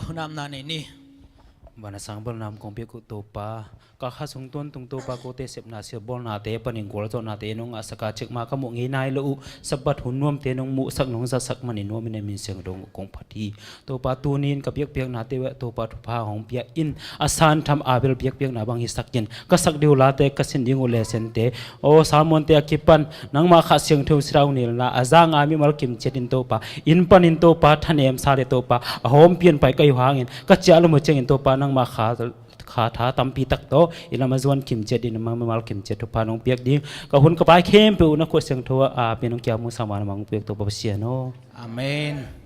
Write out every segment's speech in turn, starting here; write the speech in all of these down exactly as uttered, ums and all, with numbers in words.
Hunamna nei ni. Van a sang bel nam kong piak uh Topa, ka kha sung tuantung Topa, kote sepna silbawlnate panin gualzawhnate nong ngahsak a, cikmah ka muh ngei nai lo uh Sabbath hun nuamte nong muhsak nong zatsak manin nuamin a min siangtho kong phat hi. Topa, tuni-in ka biakpiaknate uh ah Topa thupha hong pia in, a santham Abel biakpiakna bang hisak in, ka sak ding uh late, ka sin ding uh laisimte, aw, sermonte a kipan nangmah Kha Siangtho sirau nilna a zanga mimal kimciat in Topa, inn panin Topa thanemsa le Topa, a hawmpi in pai ka hi uh hangin, ka ciah lum uh ciangin Topa, nangmah kha, kha tha tampi tak tawh i lam a zuan kimciat in, mimal kimciat thupha nong piak ding, ka hun ka pai khempeuh uh na khut siangtho ah a pen nong kiam uh sa man a mang piak Topa Pasian aw. Amen.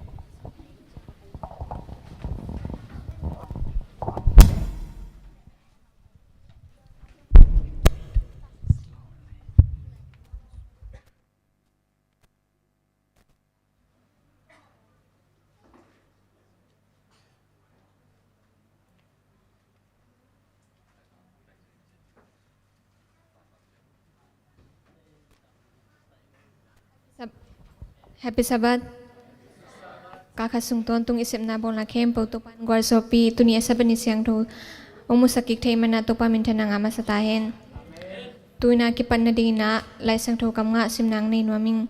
Sab-, Happy Sabbath. Ka kha sung tuantung i sepna bawlna khempeuh Topa in gualzawhpih, tuni a Sabbath ni siangtho hong musak kik thei manin Topa minthanna ngah masa ta hen. Tu-in a kipat nadingin ah Lai Siangtho kam ngah simna nei nuam ing.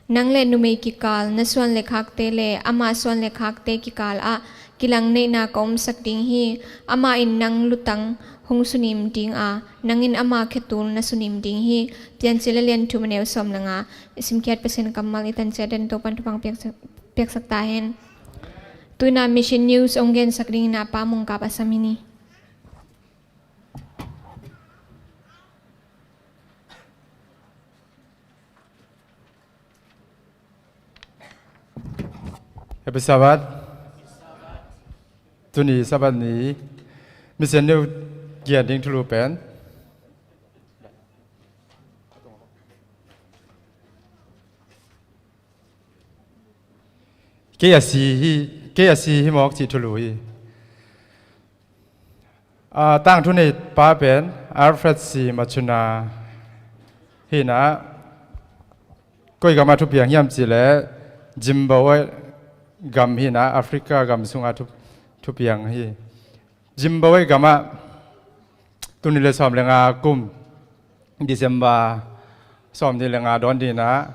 Nang le numei kikal, na suan le khakte le ama suan le khakte kikal ah kilang neihna ka omsak ding hi. Amah in nang lutang hong sunim ding a, nang in ama khetul na sunim ding hi. Piancil a lian thum a neu sawm le nga. I simkhiat Pasian kammal i tan ciat den Topan thupha piaksak, piaksak ta hen. Tu-in a mission news hong gensak dingin a Pa Mung Kap a sam hi ni. Happy Sabbath. Tuni Sabbath ni mission news gen ding thulu pen, kei a si hi, kei a si hi mawk cih thulu hi. Aa, tangthu nei pa pen Alfred C. Machuna hi-in ah, koi gam ah thupiang hiam cih leh Zimbabwe gam hi-in ah, Africa gam sungah thu, thupiang hi. Zimbabwe gam ah tul nih le sawm le nga kum December sawmnih le nga dawn dingin ah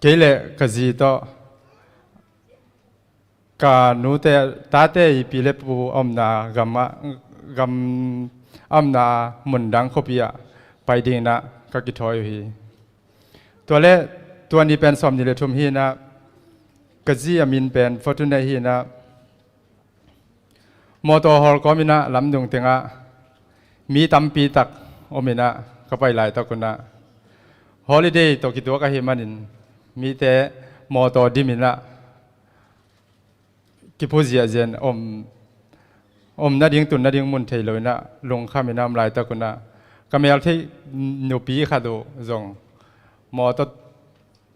kei le ka zi tawh ka nute, tate i pi le pu omna gam ah, gam omna mun dang khuapi ah pai dingin ah ka kithawi uh hi. Tua le tua ni pen sawmnih le thum hi-in ah, ka zi a min pen Fortune hi-in ah, mawtaw hawl kawmin ah lamdung tengah mi tampi tak omin ah ka pai laitak un ah, holiday tawh kituak ahih manin mite mawtaw dimin ah kipu ziahziah in om, om nading tun nading mun thei loin ah lungkhamin ah om laitak un ah, ka mel theih nupi khat uh zong mawtaw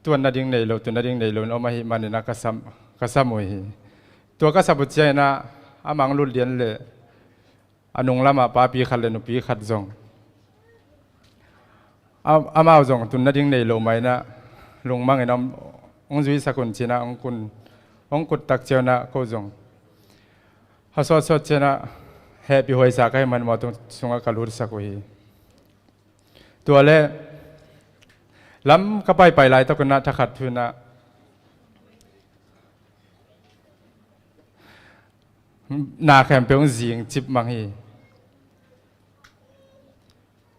tuan nading nei lo, tun nading nei loin om ahih manin ah ka sam, ka sam uh hi. Tua ka sap uh ciangin ah a mang lut lian le a nung lamah papi khat le nupi khat zong, a, amau zong tun nading nei lo mah in ah lungmangin ah hong zuisak un ci-in ah hong kun, hong kut tak ciangin ah ko zong ha sawtsawt ciangin ah hehpih huaisa ka hih man mawtaw sungah ka lutsak uh hi. Tua le lam ka paipai laitak un ah thakhat thu-in ah na khempeuh zing cip mang hi.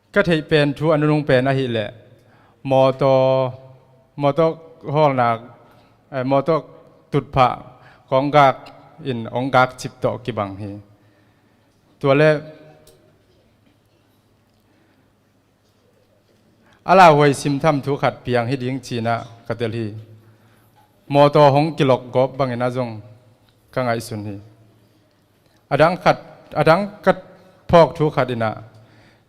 Ka theih pen thu a nunung pen ahih leh mawtaw, mawtaw hawlna, eh, mawtaw tutphah kong gak in hong gak cip tawh kibang hi. Tua le a lauhuai simtham thu khat piang hi ding ci-in ah ka tel hi. Mawtaw hong kilok gawp bangin ah zong ka ngaihsun hi. A dang khat, a dang ka phawk thu khat in ah,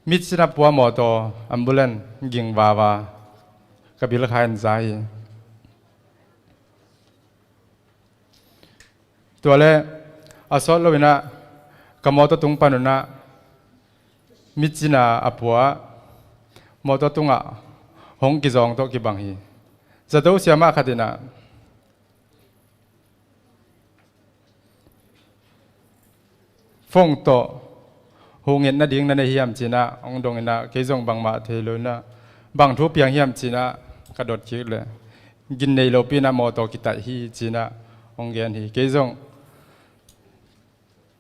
mitcina pua mawtaw, ambulance ging vava ka bil kha in za hi. Tua le a sawt loin ah ka mawtaw tung pan un ah mitcina a pua mawtaw tungah hong kizawng tawh kibang hi. Zato siamah khat in ah, phone tawh hong nget nading na nei hiam ci-in ah hong dong in ah, kei zong bangmah thei lo in ah, bang thu piang hiam ci-in ah ka dot kik leh, gin nei lopi in ah mawtaw kitaih hi ci-in ah hong gen hi. Kei zong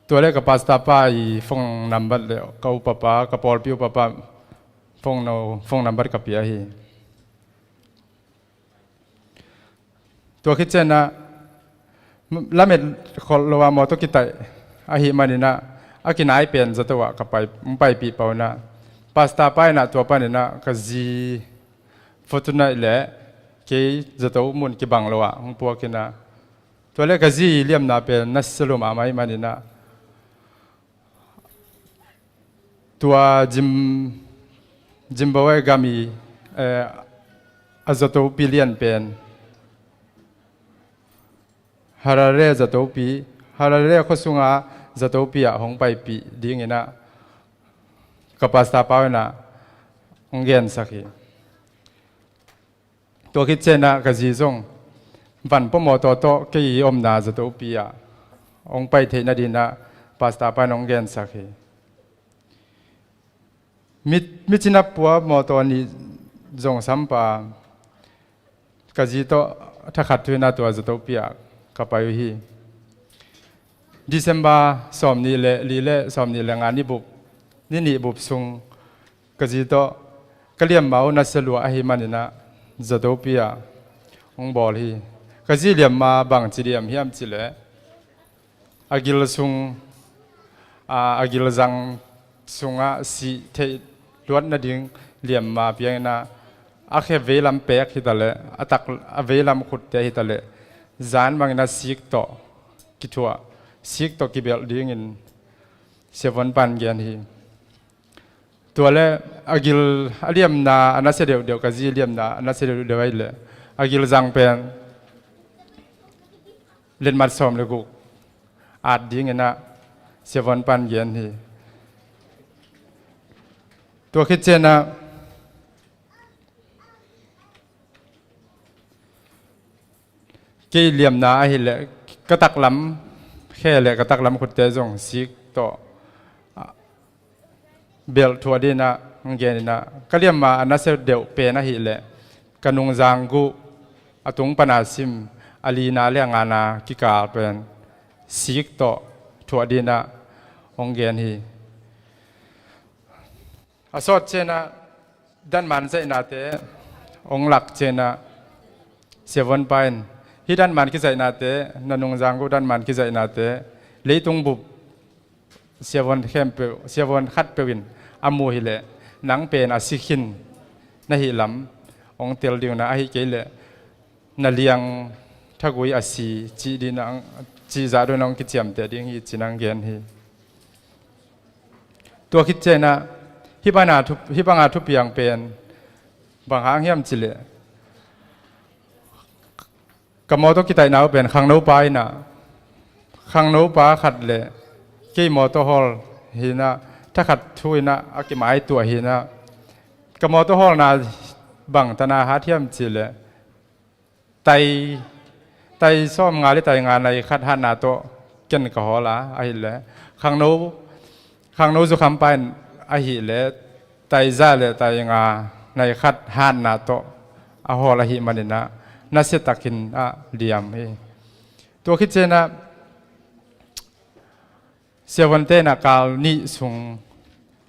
tua leh ka pastor pa i phone number leh ka upapa, ka pawlpi upapa phone no, phone number ka pia hi. Tua khit ciangin ah lamet khol lo a mawtaw kitaih ahih manin ah a kinai pen zato ah ka pai, hong paipih pah un ah, pastor pa in ah tua panin ah ka zi Fortuna leh kei zato mun kibang lo ah hong puak in ah, tua leh ka zi liamna pen nasia lua mahmah ahih manin ah, tua Zim, Zimbabwe gam i, eh, a zatopi lian pen Harare zatopi, Harare khua sunga zatopi ah hong paipih dingin ah ka pastor pa in ah hong gensak hi. Tua khit ciangin ah ka zi zong van pua mawtaw tawh kei i omna zatopi ah hong pai theih nadingin ah pastor pa in hong gensak hi. Mi, mi cina pua mawtaw nih zong sam pah a, ka zi tawh thakhat thu in ah tua zatopi ah ka pai uh hi. December sawmnih leh li leh sawmnih leh nga ni bup, ni nih bup sung ka zi tawh ka liamma uh nasia lua ahih manin ah zatopi ah hong bawl hi. Ka zi liamma bangci liam hiam cih leh, a gil sung, a, a gil zang sungah sih theih luat nading liamma piang in ah, a khe veilam pek hi ta leh, a tak a veilam khutte hi ta leh, zan bangin ah sik tawh kithuah, sik tawh kibelh dingin Sia Vuan pa'n gen hi. Tua leh a gil a liamna a nasia deuhdeuh, ka zi liamna a nasia deuhdeuh ahih leh, a gil zang pen letmat sawm leh guk at dingin ah Sia Vuan pa'n gen hi. Tua khit ciangin ah kei liamna ahih leh ka taklam khe leh ka taklam khutte zong sik tawh, ah, belh thuah dingin ah hong gen in ah, ka liamma a nasia deuh pen ahih leh ka nungzang guh a tung pan a sim a lina leh a ngana kikal pen sik tawh thuah dingin ah hong gen hi. A sawt ciangin ah danman zaihnate hong lak ciangin ah Sia Vuan pa in, hih danman kizaihnate, na nungzang guh danman kizaihnate, leitung bup Sia Vuan khempeuh, Sia Vuan khatpeuh in a muh hi leh, nang pen a si khin na hih lam hong tel ding uh a, ahih kei leh na liang thagui a si cih dingin ah, cih zah dongin ah hong kiciamteh ding hi ci-in ah hong gen hi. Tua khit ciangin ah hih banga thu, hih banga thupiang pen bang hang hiam cih leh, ka mawtaw kitaihna uh pen khangnopa in ah, khangnopa khat leh kei mawtaw hawl hi in ah, thakhat thu in ah a kimaituah hi in ah, ka mawtaw hawlna bang tan a hat hiam cih leh, tai, tai sawmnga leh tai nga nai khat hatna tawh ken ka hawl a, ahih leh khangno, khangno zukham pa in ahih leh tai za leh tai nga nai khat hatna tawh a hawl ahih manin ah nasia takin ah liam hi. Tua khit ciangin ah Sia Vuante in ah kal nih sung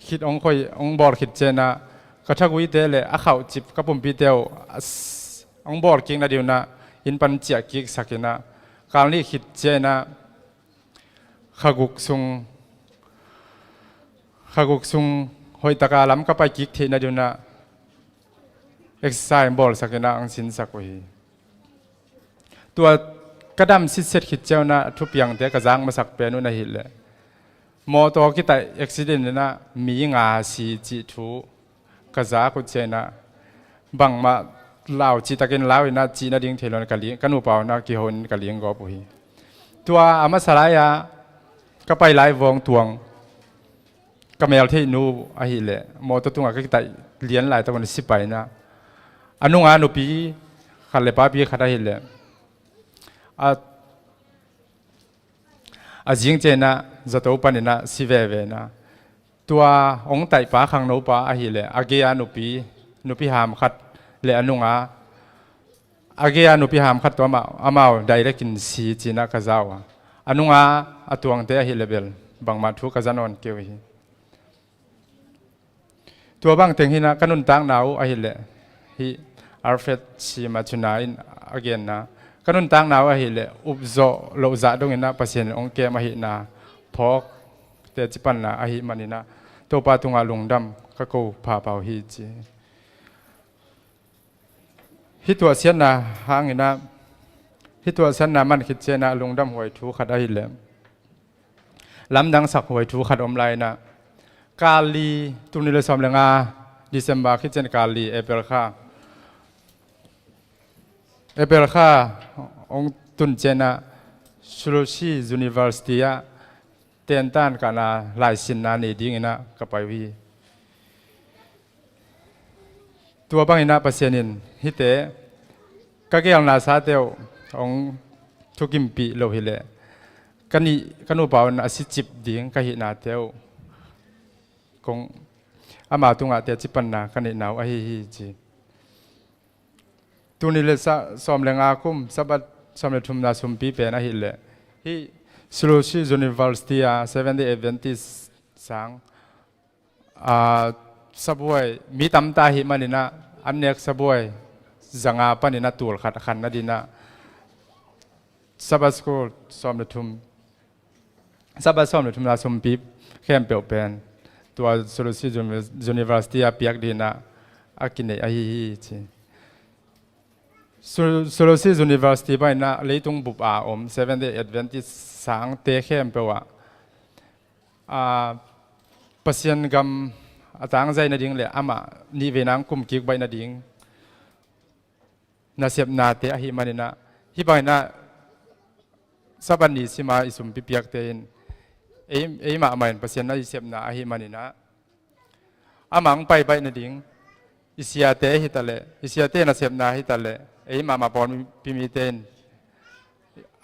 khit hong khoi, hong bawl khit ciangin ah ka thaguite leh a khauhcip ka pumpite uh a s-, hong bawl kik nadingin ah inn pan ciah kiksak in ah, kal nih khit ciangin ah kha guk sung, kha guk sung hoih taka lam ka pai kik theih nadingin ah exercise bawlsak in ah hong sinsak uh hi. Tua ka dam sitset khit ciangin ah thupiangte ka zak masak pen uh ahih leh, mawtaw kitaih accident in ah mi nga si cih thu ka zak uh ciangin ah, bangmah lau cih takin lau in ah cih nading thei lo in ah ka ling, ka nupa un ah kiho in ka ling gawp uh hi. Tua a masa lai-a ka pai lai vawng tuang ka meltheihnu ahih leh mawtaw tungah ka kitaih lian laitak un a si pai in ah, a nunga nupi khat leh papi khat ahih leh, a, A zing ciangin ah zato panin ah si veve in ah, tua hong taihpa khangnopa ahih leh a gei-a nupi, nupi ham khat le a nunga, a gei-a nupi ham khat tawh amau, amau direct in si ci-in ah ka za uh a, a nunga a tuangte ahih leh bel bangmah thu ka za nawn kei uh hi. Tua bang teng hi in ah ka nuntakna uh ahih leh, hih Alfred Sima Chuna in a genna, ka nuntakna uh ahih leh upzawh loh zah dongin ah Pasian in hong kem ahihna phawk teci panna ahih manin ah Topa tungah lungdam ka ko pahpah uh hi ci. Hih tuahsiatna hangin ah, hih tuahsiatna man khit ciangin ah lungdam huai thu khat ahih leh, lamdang sak huai thu khat om lai in ah, kal li, tul nih le sawm le nga December khit ciang kal li, April kha, April kha hong tun ciangin ah Sulusi University ah tentan kahna laisinna nei dingin ah ka pai uh hi. Tua bangin ah Pasian in hihte ka geelna sate uh hong thukimpih lo hi leh, ka nih, ka nupa un a si cip ding ka hihnate uh kong, ama tungah teci panna ka neihna uh ahi hi ci. Tul nih le sa-, sawm le nga kum, Sabbath sawm le thumna sumpi pen ahih leh, hih Sulusi University a Seventh Day Adventist sang, aa, sabuai, mi tamta ahih manin ah, an nek sabuai zanga panin ah tul khat a khan nadingin ah Sabbath School sawm le thum, Sabbath sawm le thumna sumpi khempeuh pen tua Sulusi Uni-, University a piak dingin ah a kineih ahi hi ci. Su-, Sulusi University bangin ah leitung bup a om Seventh Day Adventist sangte khempeuh ah, aa, Pasian gam a tangzai nading le amah nihveina hong kumkik baih nading nasepnate ahih manin ah, hih bangin ah Sabbath ni sima i sumpi piakte in ei, ei mahmah in Pasian na i sepna ahih manin ah, amah hong pai baih nading, i siate hi ta leh, i siate nasepna hi ta leh, ei mahmah pawlpi mite in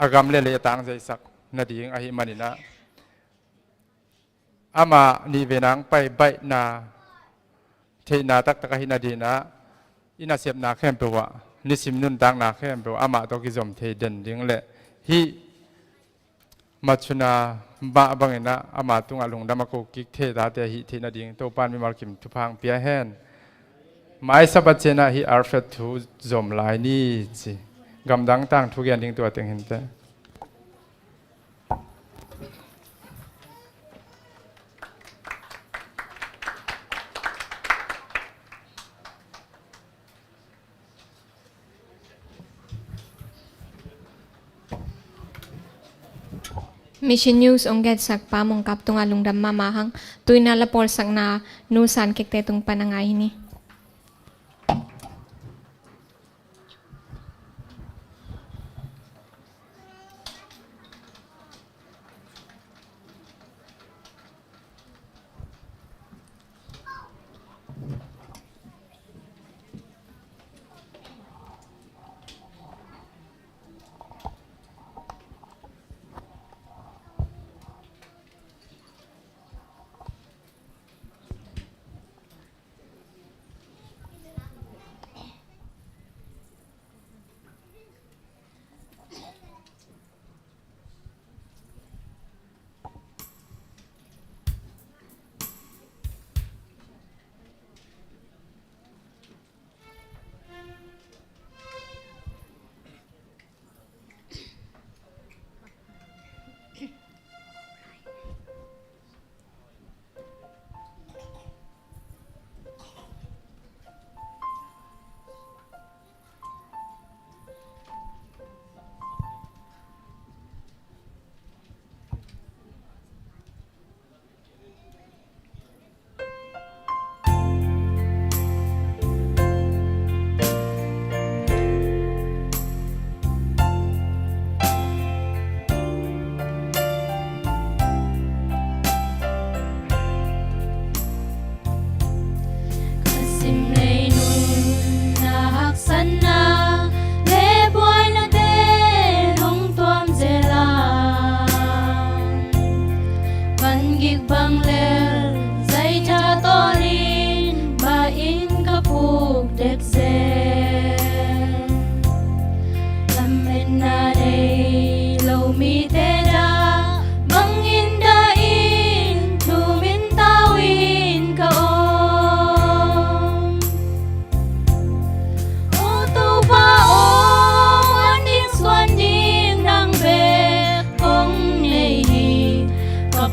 a gam le lei a tangzaisak nading ahih manin ah, amah nihveina hong pai baihna theihna taktak ahih nadingin ah, i nasepna khempeuh ah, nisim nuntakna khempeuh amah tawh kizom thei den ding le hih Machuna mah bangin ah ama tungah lungdam a ko kik thei tate ahih theih nading Topa in mimal kim thupha hong pia hen. Mai Sabbath ciangin ah hih Alfred thu zom lai ni ci. Gamdang tangthu gen ding tua teng hi inteh. Mission News hong gensak Pa Mung Kap tungah lungdam mahmah hang. Tu-in ah la pawlsakna Nu San Kek te tung pan a ngai hi ni.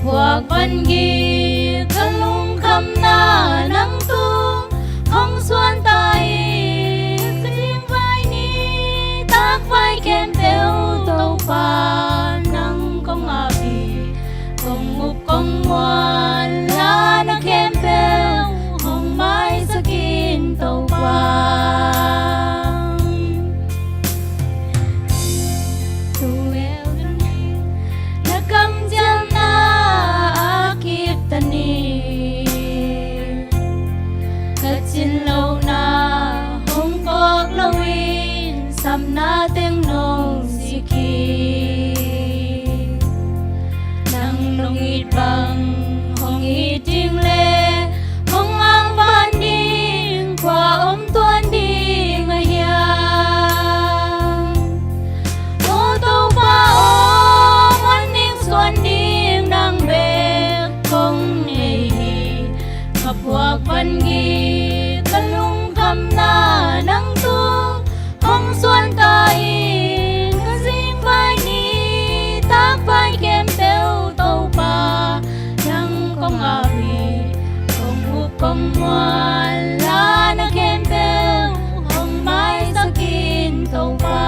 Puak van gik ka lungkhamna nang tung hong suan ta in, ka zingvai ni takvai khempeuh Topa nang kong ap hi. Kong up kong muan la na khempeuh hong maisak in Topa. Tu bel na kamciamna a kip ta ni. Ka cin lohna hong kawk loin sapna teng nong sik hi. Nang nong it bang hong it ding le hong angvan ding kua om tuan ding a hiam? O Topa aw, muan ding suan ding nang bek kong nei hi. Ka puak van gik ka lungkhamna nang tung hong suan ta in, ka zingvai ni takvai khempeuh Topa nang kong ap hi. Kong up kong muan la na khempeuh hong maisak in Topa.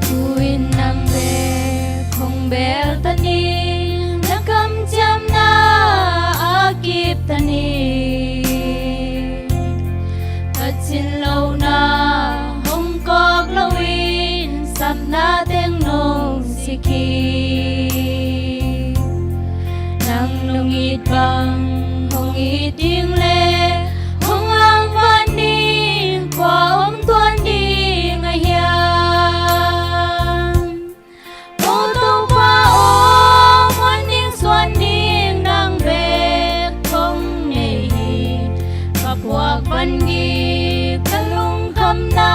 Tu-in nang bek hong bel ta ni, na kamciamna a kip ta ni. Ka cin lohna hong kawk loin sapna teng nong sik hi. Nang nong it bang hong it ding le hong angvan ding kua om tuan ding a hiam? O Topa aw, muan ding suan ding nang bek kong nei hi. Ka puak van gik ka lungkhamna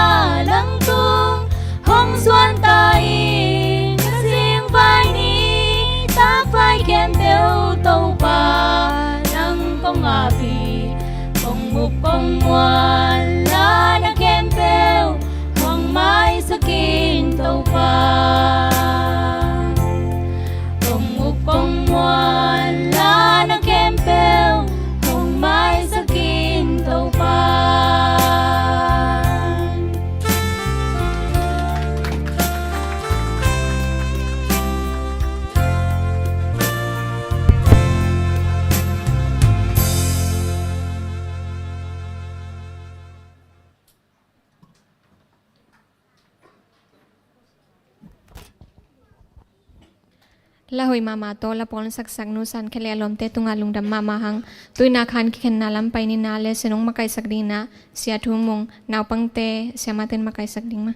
nang tung hong suan ta in, ka zingvai ni takvai khempeuh Topa nang kong ap hi. Kong up kong muan la na khempeuh hong maisak in Topa. Kong up kong muan la na khempeuh hong maisak in Topa. La hoih mahmah tawh la pawl saksak nu San Khe le a lawmte tungah lungdam mahmah hang. Tuina khan kikhenna lam pai nina le senong makaisak dingna Sia Thu Mung, naupangte siamaten makaisak ding mah.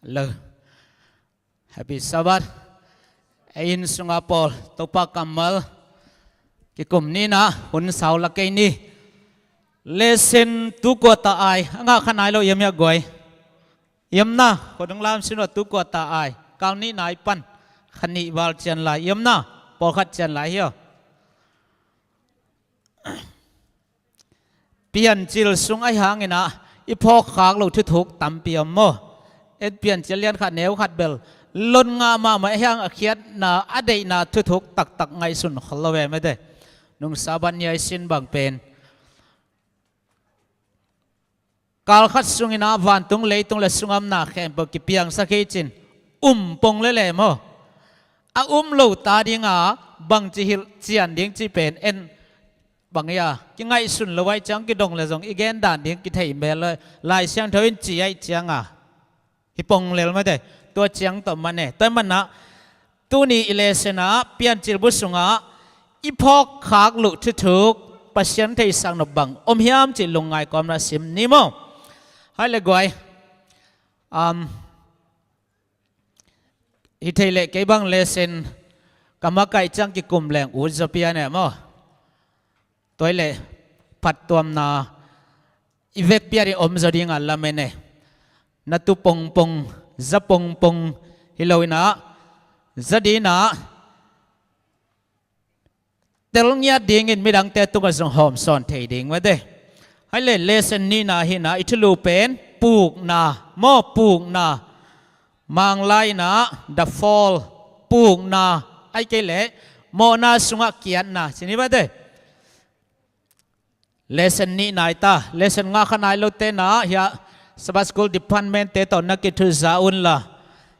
Hello. Happy Sabbath. Ei inn sunga pawl, Topa kammal kikum ni-in ah hun sau la kei ni. Lesson tu kua ta ai, a ngah kha nai lo hiam hia guai? Hiam na, khuadung lam sin uh a tu kua ta ai, kal nih nai pan kha nih val cian lai, hiam na, pawlkhat cian lai hiam? Piancil sung ahih hangin ah i phawkkhak loh thuthuk tampi om maw? En Piancil lian khat neu khat bel lon ngah mahmah, ahih hang a khiatna, a deihna thuthuk taktak ngaihsun khol lo ve mate. Nung Sabbath ni-a i sin bang pen, kal khat sungin ah vantung leitung le sungamna khempeuh kipiangsak hi ci-in um pong lel e maw? A um lo ta ding a, bangci hilh cian ding cih pen en bang hi a, kingaihsun lo ahih ciang kidong le zong i gen dan ding kithei mel lo. Lai Siangtho in ci ahih ciang a hi pong lel mate. Tua ciang tawh man e. Tua ahih manin ah tuni i lesson ah Piancil bu sungah i phawkkhak loh thuthuk, Pasian theisak nop bang om hiam cih lungngai kawmna sim ni maw? Hai le guai. Um, hi thei leh kei bang lesson ka makaih ciang kikum leng ut zaw pia ne maw? Tua hi leh phattuamna i vekpi-in om zaw ding a lamen e. Na tu pongpong, za pongpong hi lo-in ah, za ding ah, tel ngiat dingin midangte tungah zong hawmsawn thei ding mate. Hai le lesson nihna hi-in ah i thulu pen pukna maw, pukna. Manglai-in ah the fall, pukna, ahih kei leh mawhna sungah kiatna ci ni mate. Lesson nihna hi ta, lesson ngah kha nai lote in ah hiah Sabbath School Department-te tawh na kithuza unla,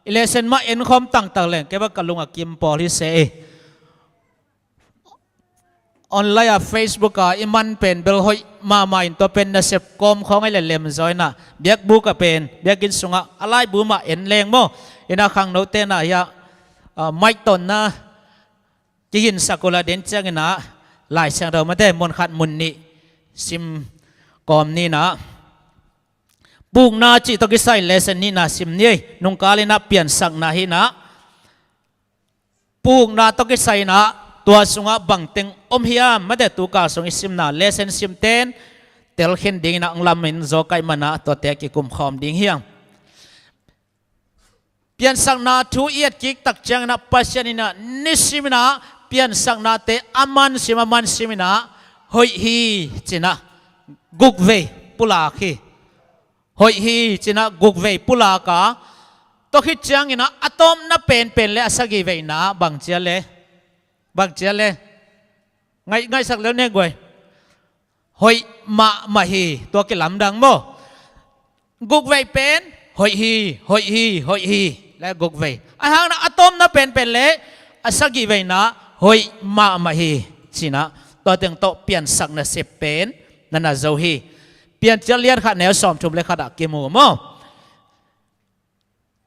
i lesson mah enkhawm tangtak leng kei bang ka lung a kim pawl hi se e. Online ah, Facebook ah i man pen bel hoih mahmah in tua pen nasep kawm khawng ahih leh lem zaw in ah, biakbuk ah pen, biakinn sungah a laibu mah en leng maw? In ah khangnote in ah hiah, ah, mic tawnna kihinsak uh la, den ciangin ah Lai Siangtho mate mun khat mun nih sim kawm ni-in ah. Pukna cih tawh kisai lesson nihna sim ni ei. Nungkal-in ah piansakna hi-in ah, pukna tawh kisai-in ah tua sungah bangteng om hiam mate, tukal sung i simna lesson simte'n telkhin dingin ah hong lamen zaw ka hih manin ah tuate kikum khawm ding hi hang. Piansakna thu i et kik tak ciangin ah Pasian in ah nisimin ah piansaknate a man sim, a man simin ah hoih hi ci-in ah guk vei pulak hi. Hoih hi ci-in ah guk vei pulak a, tua khit ciangin ah a tawpna penpen le a sagih veina bang ci a le, bang ci a le, ngaih, ngaihsak lel ne guai. Hoih mahmah hi, tua kilamdang maw? Guk vei pen hoih hi, hoih hi, hoih hi, le guk vei. Ahih hangin ah a tawpna penpen le a sagih veina hoih mahmah hi ci-in ah tua teng tawh piansakna sep pen na na zo hi. Piancil lian khat neu sawmthum le khat ah kimu maw?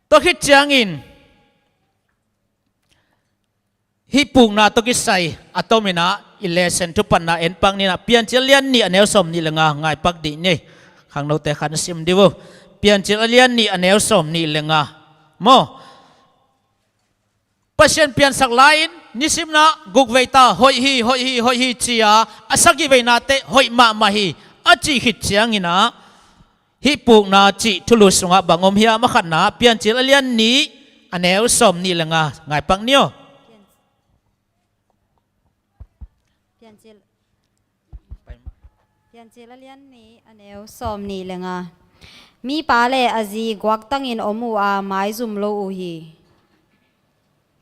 Tua khit ciangin hih pukna tawh kisai a tomin ah i lesson thupatna en pak ni-in ah, Piancil lian nih a neu sawmnih le nga ngai pak dih ni. Khangnote khat na sim dih uh. Piancil a lian nih a neu sawmnih le nga maw? Pasian piansak lai-in nisimin ah guk vei ta, hoih hi, hoih hi, hoih hi ci-a, a sagih veinate hoih mahmah hi a cih khit ciangin ah, hih pukna cih thulu sungah bang om hiam? A khatna, Piancil a lian nih a neu sawmnih le nga ngai pak ni aw. Piancil, Piancil a lian nih a neu sawmnih le nga. Mipa le a zi guaktangin om uh a, maizum lo uh hi.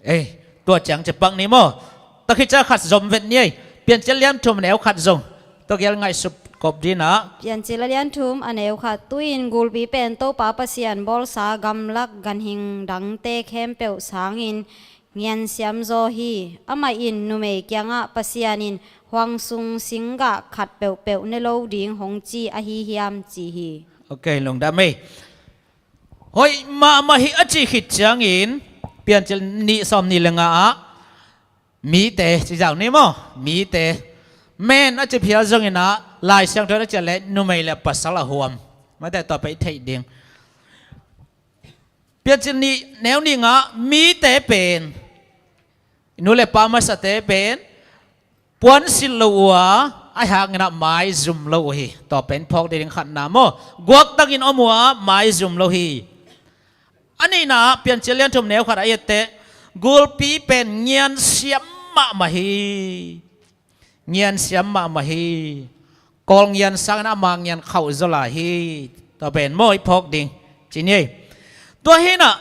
Ei, tua ciang ci pak ni maw? Tua khit ciang khat zom vet ni ei. Piancil lian thum a neu khat zong tua gel ngaihsut kop dih in ah. Piancil a lian thum a neu khat. Tu-in gulpi pen Topa Pasian bawlsa gamlak ganhing dangte khempeuh sangin ngiansiam zaw hi. Amah in numei kiangah Pasian in huangsung singgah khat peuhpeuh ne lo ding hong ci ahi hiam, ci hi. Ok, lungdam ei. Hoih mahmah hi a cih khit ciangin, Piancil nih sawmnih le nga ah mite ci zau ni maw? Mite. Men a ci phial zongin ah Lai Siangtho in a cih leh numei le pasal a huam. Mate, tua pen i theih ding. Piancil nih neu nih nga, mite pen Nu le pa masate pen puansilh lo uh a, ahi hangin ah maizum lo uh hi. Tua pen phawk ding khatna maw. Guaktangin om uh a, maizum lo hi. A nihna ah Piancil lian thum neu khat a i et teh, gulpi pen ngiansiam mahmah hi. Ngiansiam mahmah hi. Kawl ngian sangin ama ngian khauh zaw lai hi. Tua pen maw i phawk ding ci ni. Tua hi-in ah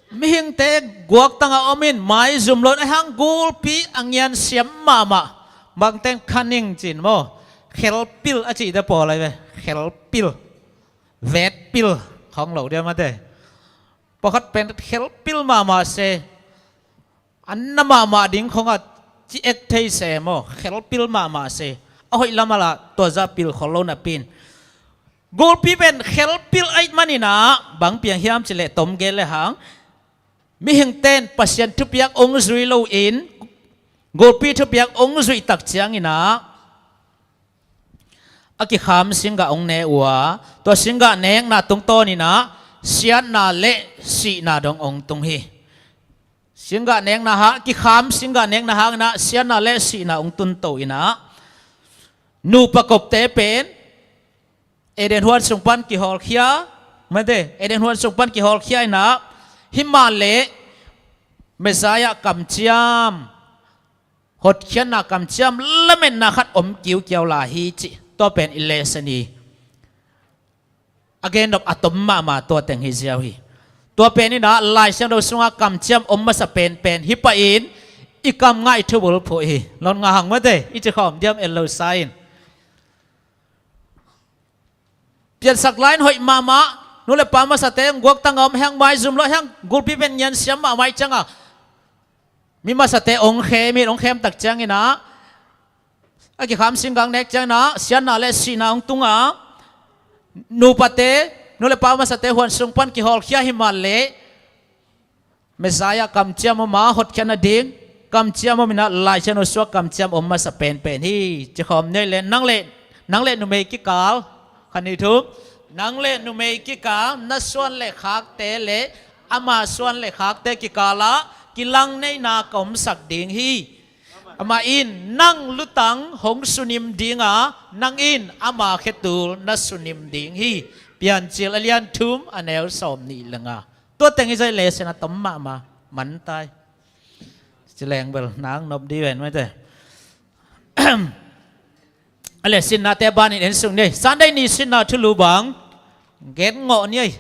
mihingte guaktang a om in maizum lo in, ahi hang gulpi a ngiansiam mahmah. Bangteng khaning ci-in maw, khelpil a cihte pawl ahi ve. Khelpil, vetpil khawng lo dia mate. Pawlkhat pen khelpil mahmah se, a na mahmah ding khawng a ci ek thei se maw, khelpil mahmah se. A hoih lam ah lah tua zah pil khol lo napi-in, gulpi pen khelpil ahih manin ah bang piang hiam cih leh, tom gen le hang, mihingte in Pasian thupiak hong zui lo in, gulpi thupiak hong zuih tak ciangin ah a kikham singgah hong ne uh a, tua singgah nekna tungtawnin ah siatna le sihna dong hong tung hi. Singgah nekna hang, kikham singgah nekna hangin ah siatna le sihna hong tunto in ah, nupa kopte pen Eden huan sung pan kihawlkhia, mate, Eden huan sung pan kihawlkhia in ah, himahleh Messiah kamciam, hotkhiatna kamciam lametna khat om kiukiau lai hi cih tua pen i lesson hi. A gennop a tom mahmah tua teng hi ziau hi. Tua pen in ah Lai Siangtho sungah kamciam om masa penpen hi pah in, i kam ngah i thubulphuh hi. Lon ngah hang mate, i ci khawm diam, en lo sa in. Piansak lai-in hoih mahmah, nu le pa masate guaktang a om, ahi hang maizum lo, ahi hang gulpi pen ngiansiam mahmah ahih ciangin ah, mi masate hong khem in, hong khem tak ciangin ah, a kikham singgah nek ciangin ah siatna le sihna hong tung a, nupate, nu le pa masate huan sung pan kihawlkhia himahleh Messiah kamciam om a, hotkhiatna ding kamciam om in ah, Lai Siangtho sungah kamciam om masa penpen hi. Ci khawm ni ei le, nang le, nang le numei kikal, khat nih thum, nang le numei kikal, na suan le khakte le ama suan le khakte kikal ah kilangneihna ka omsak ding hi. Amah in nang lutang hong sunim ding a, nang in ama khetul na sunim ding hi. Piancil a lian thum a neu sawm nih le nga. Tua teng i zaih leh sin a tom mahmah, man tai. Ci leng bel nang nop di ven mate. A le sinnate banin en suk ni ei. Sunday ni sinna thulu bang gen ngawh ni ei.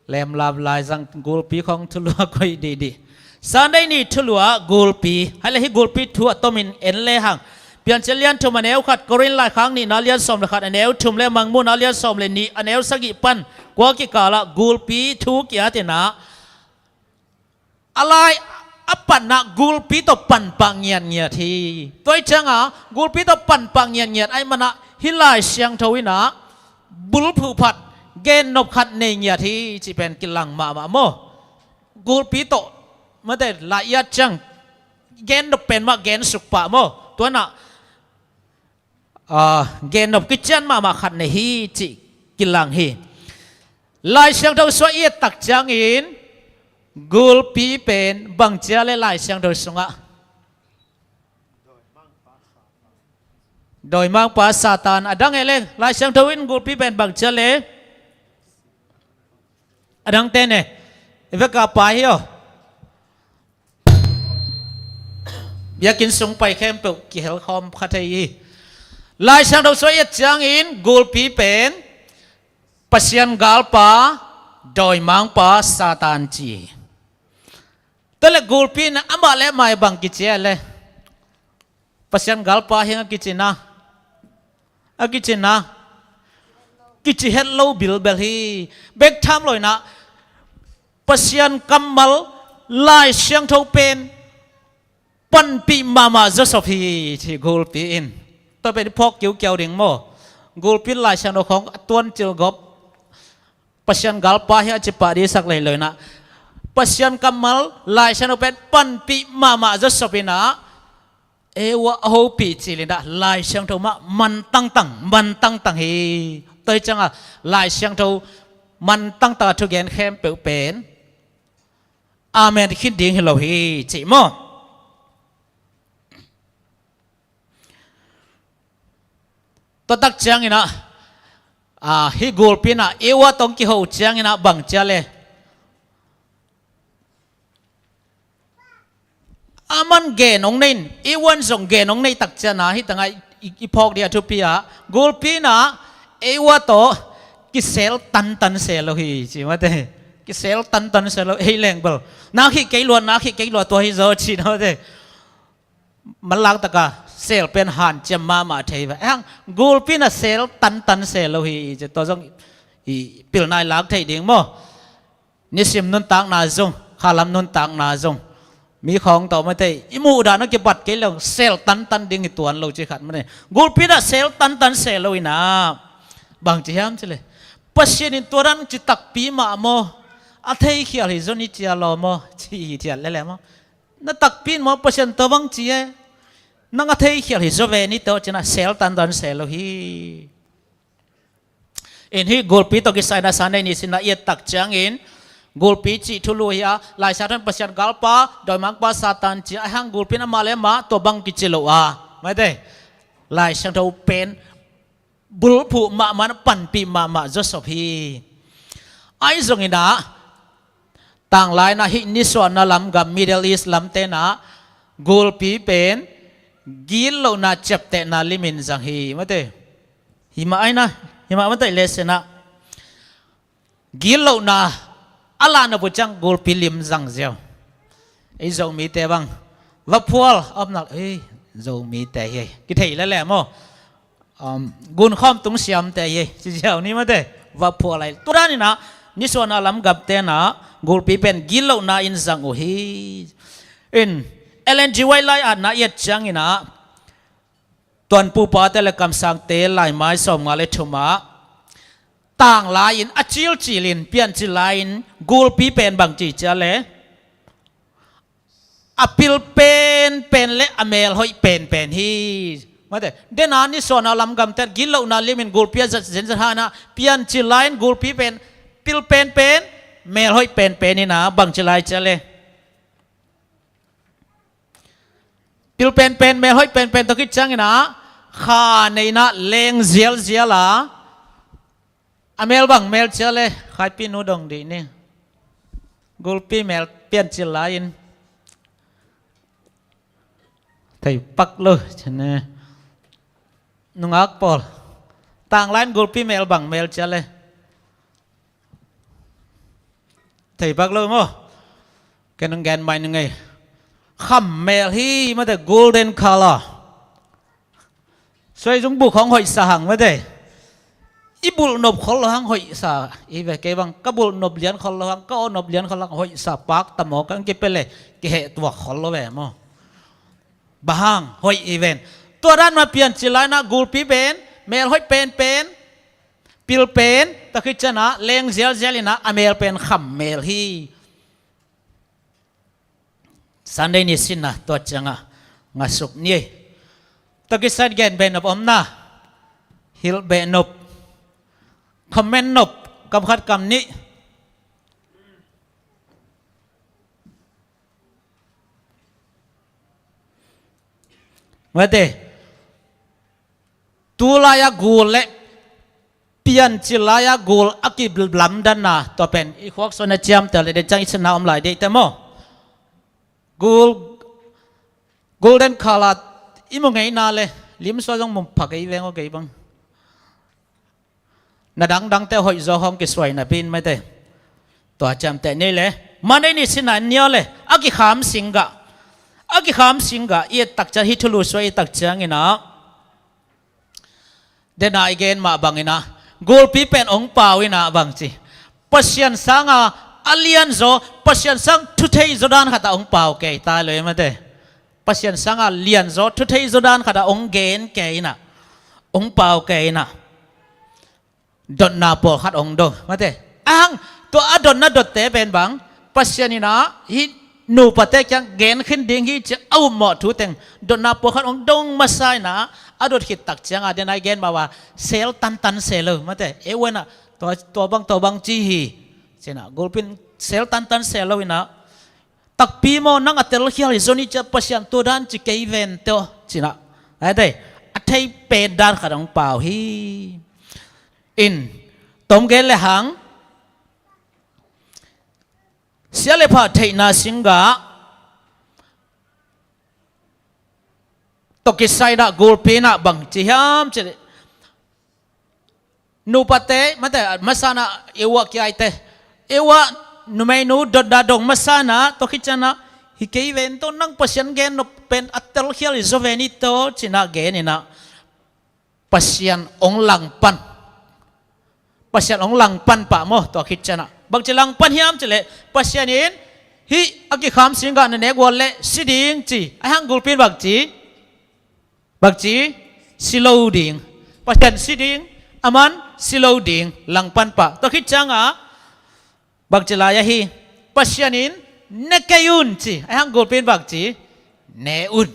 Lemlam laizang gulpi khawng thulu a koih dihdih. Sunday ni thulu ah gulpi, hai le hih gulpi thu a tomin en le hang. Piancil lian thum a neu khat, Korin laikhak nihna lian sawm le khat a neu thum le Mangmuhna lian sawm le nih a neu sagih pan kua kikal ah gulpi thu ki-at in ah, a lai a panna gulpi tawh panpah ngiatngiat hi. Tua ahih ciangin gulpi tawh panpah ngiatngiat ahih manin hih Lai Siangtho in ah bulphuh phat, gennop khat nei ngiat hi cih pen kilang mahmah maw. Gulpi tawh mate lai i at ciang gennop pen mah gensuk pah maw. Tua in ah, ah, gennop kician mahmah khat nei hi cih kilang hi. Lai Siangtho sungah i et tak ciangin gulpi pen bang ci a le Lai Siangtho sungah? Dawimangpa Satan. A dang e le, Lai Siangtho in gulpi pen bang ci a le? A dangte ne. I vek a pai hi aw. Biakinn sung pai khempeuh kihel khawm kha thei hi. Lai Siangtho sungah i et ciangin gulpi pen Pasian galpa, dawimangpa Satan ci hi. Tua le gulpi in amah le amah bang kici a le? Pasian galpa hi hang a kici na, a kici na, kici het lo bilbel hi. Bek tham lo in ah Pasian kammal Lai Siangtho pen panpih mahmah zawsop hi ci gulpi in. Tua pen i phawk kiukiau ding maw. Gulpi in Lai Siangtho khawng a tuancil gawp, Pasian galpa hi a ci pah dihsak lei lo in ah, Pasian kammal Lai Siangtho pen panpih mahmah zawsop in ah, e uh a hopih cil in ah Lai Siangtho mah man tangtang, man tangtang hi. Tua ahih ciangin Lai Siangtho man tangtang a thugen khempeuh pen Amen khin ding hi lo hi, ci maw? Tua tak ciangin ah, ah, hih gulpi in ah Eva tawh kiho ciangin ah bang ci a le? Aman gen hong nei in, Eva in zong gen hong nei tak ciangin ah, hih tangah i, i phawk ding a thupi ah, gulpi in ah Eva tawh kisel tantan se lo hi, ci mate. Kisel tantan se lo, ei leng bel. Nak hi kei lua, nak hi kei lua, tua hi zaw, ci na mate. Manlang taka sel pen hanciam mahmah thei ve. Ahang gulpi in ah sel tantan se lo hi, ci tua zong i pilna i lak thei ding maw? Nisim nuntakna zong, khalam nuntakna zong, mi khawng tawh mate, i muh dan a kibat kei leng sel tantan ding hi tuan lo ci khat mate. Gulpi in ah sel tantan se lo in ah, bang ci hiam ci le? Pasian in tua dan ci takpi mah maw? A theikhial hi zaw ni cia law maw? Ci hi thiat lele maw? Na takpi in maw Pasian tua bang ci e? Nang a theikhial hi zaw ve ni tawh ci in ah sel tantan se lo hi. In hih gulpi tawh kisai in ah Sunday ni sin ah i et tak ciangin, gulpi cih thulu hi a, Lai Siangtho in Pasian galpa, dawimangpa Satan ci a, ahang gulpi in amah le amah tua bang kici lo a, mate. Lai Siangtho pen bulphuh mahmah, panpih mahmah Joseph hi. Ahi zongin ah, tanglai in ah hih nisuahna lam gam, Middle East lamte in ah gulpi pen gitlohna ciaptehna limin zang hi, mate. Hi mah ahi na, hi mah mate, lesson ah gitlohna a lah nop uh ciang gulpi lim zang ziau. Ei Zomite bang vaphual a om nak, ei Zomite hi, kithei lele maw? Um, gunkhawm tung siamte hi, ci ziau ni mate. Vaphual lai. Tua dan in ah nisuahna lam gamte in ah gulpi pen gitlohna in zang uh hi. In Ellen G. White lai-atna i et ciangin ah, Tuanpupate le Kamsangte laimai sawmnga le thum ah, tanglai in a cilcil in, Piancil lai in gulpi pen bang ci cia le? A pil penpen le a mel hoih penpen hi. Mate, den a nisuahna lam gamte in gitlohna limin gulpi a zat zenzen hang in ah, Piancil lai in gulpi pen pil penpen, mel hoih penpen in ah bang ci lai cia le? Pil penpen, mel hoih penpen tawh khit ciangin ah, kha nei in ah leng zialzial a, a mel bang mel cia le? Khaipinu dong dih ni. Gulpi mel Piancil lai in. Thei pak lo, ci ne. Nungak pawl, tanglai in gulpi mel bang mel cia le? Thei pak lo maw? Ken hong gen mai ning ei. Kham mel hi mate, golden color. Suaizung buk hong hoihsa hang mate. I bulh nop khol lo hang hoihsa hi ve, kei bang ka bulh nop lian khol lo hang, ka aw nop lian khol lo hang hoihsa pak ta maw, ka hong kipia le kiheh tuak khol lo ve maw? Bang hang hoih hi ven. Tua dan mah Piancil lai in ah gulpi pen mel hoih penpen, pil pen, tua khit ciang ah leng zialzial in ah a mel pen kham mel hi. Sunday ni sin ah tua ciang ah ngasuk ni. Tua kisai gen beh nop om na, hilh beh nop, comment nop, kam khat kam nih. Mate, tu lai-a gul le Piancil lai-a gul a kilamdanna, tua pen i khuak suan a ciamteh le, den ciang i sanna om lai deihte maw? Gul, golden color i mu ngeina le, limsua zong mu pha kei veng aw kei bang. Na dangdangte hoih zaw hong kisuai na bin mate. Tua ciamteh ni le, Monday ni sin ah ni aw le, a kikham singgah, a kikham singgah, i et tak ciang, hih thulu suai i et tak ciangin ah, den a i gen mah bangin ah, gulpi pen hong pau in ah bang ci? Pasian sanga a lianzaw, Pasian sang thu thei zaw dan khat ah hong pau kei ta lo e mate. Pasian sanga lianzaw, thu thei zaw dan khat ah hong gen kei in ah, hong pau kei in ah, dotna pawlkhat hong dong mate. Ahang, tua a dotna dotte pen bang, Pasian in ah hih nupate kiang gen khin ding hi ci a upmawh thu teng, dotna pawlkhat hong dong masa in ah, a dot khit tak ciang ah, den a i gen mah bang, sel tantan se lo mate. Ei wen ah tua, tua bang, tua bang ci hi, ci in ah gulpi in sel tantan se lo in ah, Takpi maw, nang a telkhial hi zaw ni cia, Pasian tua dan ci kei ven teh aw, cinah. Ai teh, a thei pen dan khat hong pau hi. In, tom gen le hang, sia le pha theihna singgah tawh kisai inah gulpi inah bang ci hiam cih leh, nupate, mate, masa inah Eva kiaite, Eva numeinu dotna dong masa inah, tua khit ciangah, hi kei ven teh aw, nang Pasian gen nop pen a telkhial hi zaw ve ni teh aw, cinah gen inah Pasian hong langpan. Pasian hong langpan pah maw, tua khit ciangah. Bangci langpan hiam cih leh, Pasian in hih a kikham singgah na nek ual leh si ding ci. Ahih hang gulpi in bangci, bangci, si lo ding. Pasian si ding, aman si lo ding, langpan pah. Tua khit ciangah, bangci lai ahi, Pasian in ne kei un ci, ahih hang gulpi in bangci, ne un.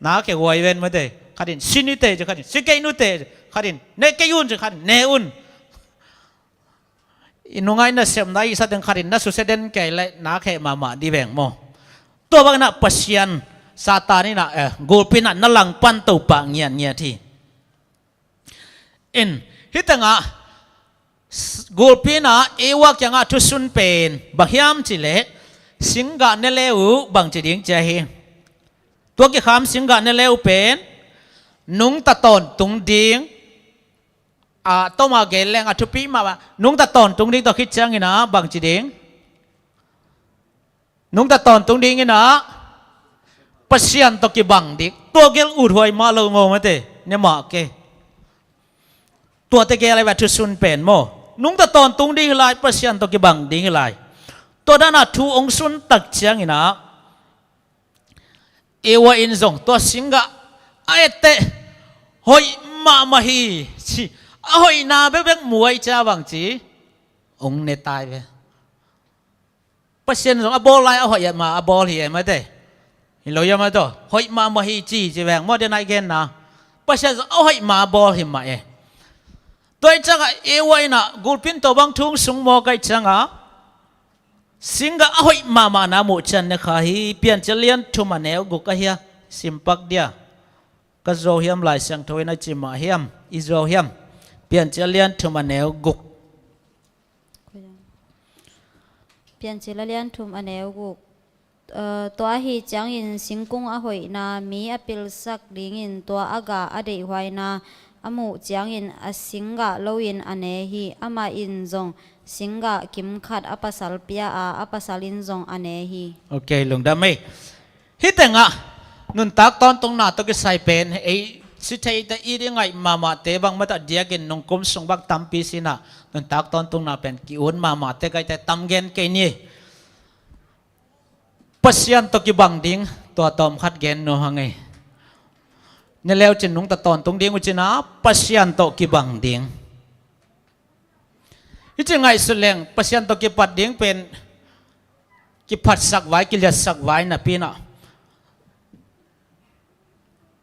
Na khe huai ven mate, khat in si ni teh ci, khat in si kei nu teh ci, khat in ne kei un ci, khat in ne un. I nungai nasepna i sa teng khat in na susia den kei leh na khe mahmah dih veng maw. Tua bang inah Pasian, Satan inah, eh, gulpi inah na langpan to pah ngiatngiat hi. In, hih tengah, s-, gulpi inah Eva kiangah thusun pen bang hiam cih leh, singgah ne le uh bangci ding ci ahi. Tua kikham singgah ne le uh pen, nungta tawntung ding, a, toma gen leng a thupi mahmah, nungta tawntung ding, tua khit ciang inah bangci ding. Nungta tawntung ding inah, Pasian tawh kibang ding. Tua gel uthuai mah lo maw mate, ne mah kei. Tuate gel a va thusun pen maw. Nungta tawntung ding hi lai, Pasian tawh kibang ding hi lai. Tua dan a thu hong sun tak ciang inah, Eva in zong tua singgah a et teh hoih mahmah hi ci. A hoihna bekbek mu ahih ciang bangci, hong ne tai ve. Pasian zong a bawl lai a hoih mah a bawl hi e mate. Hi lo hiam mate aw. Hoih mahmah hi ci, ci veng maw, den a i genna. Pasian zong a hoih mah a bawl hi mah e. Tua ahih ciangah Eva inah gulpi in tua bang thu hong sung mawk ahih ciangah, singgah a hoih mahmahna muh ciang ne kha hi. Piancil a lian thum a neu guk ahi a, sim pak dia. Ka zuau hiam, Lai Siangtho in a ci mah hiam, i zuau hiam? Piancil a lian thum a neu guk. Piancil a lian thum a neu guk. Eh, tua ahi ciangin singkung a hoihna, mi a pilsak dingin tua a gah a deihhuaina a muh ciangin a singgah loin a ne hi. Amah in zong singgah kim khat a pasal pia a, a pasal in zong a ne hi. Ok, lungdam ei. Hih tengah nuntak tawntungna tawh kisai pen ei si theite i ding ngaih mahmahte bang mate, a diakin nungkum sung bang tampi si inah, nuntak tawntungna pen ki-ut mahmahte kaite tam gen kei ni. Pasian tawh kibang ding, tua tawm khat gen nuam hang ei. Ne le uh cin nungta tawntung ding uh cinah, Pasian tawh kibang ding. Hih ci ngaihsut leng, Pasian tawh kipat ding pen kiphatsak vai, kiliatsak vai napi inah,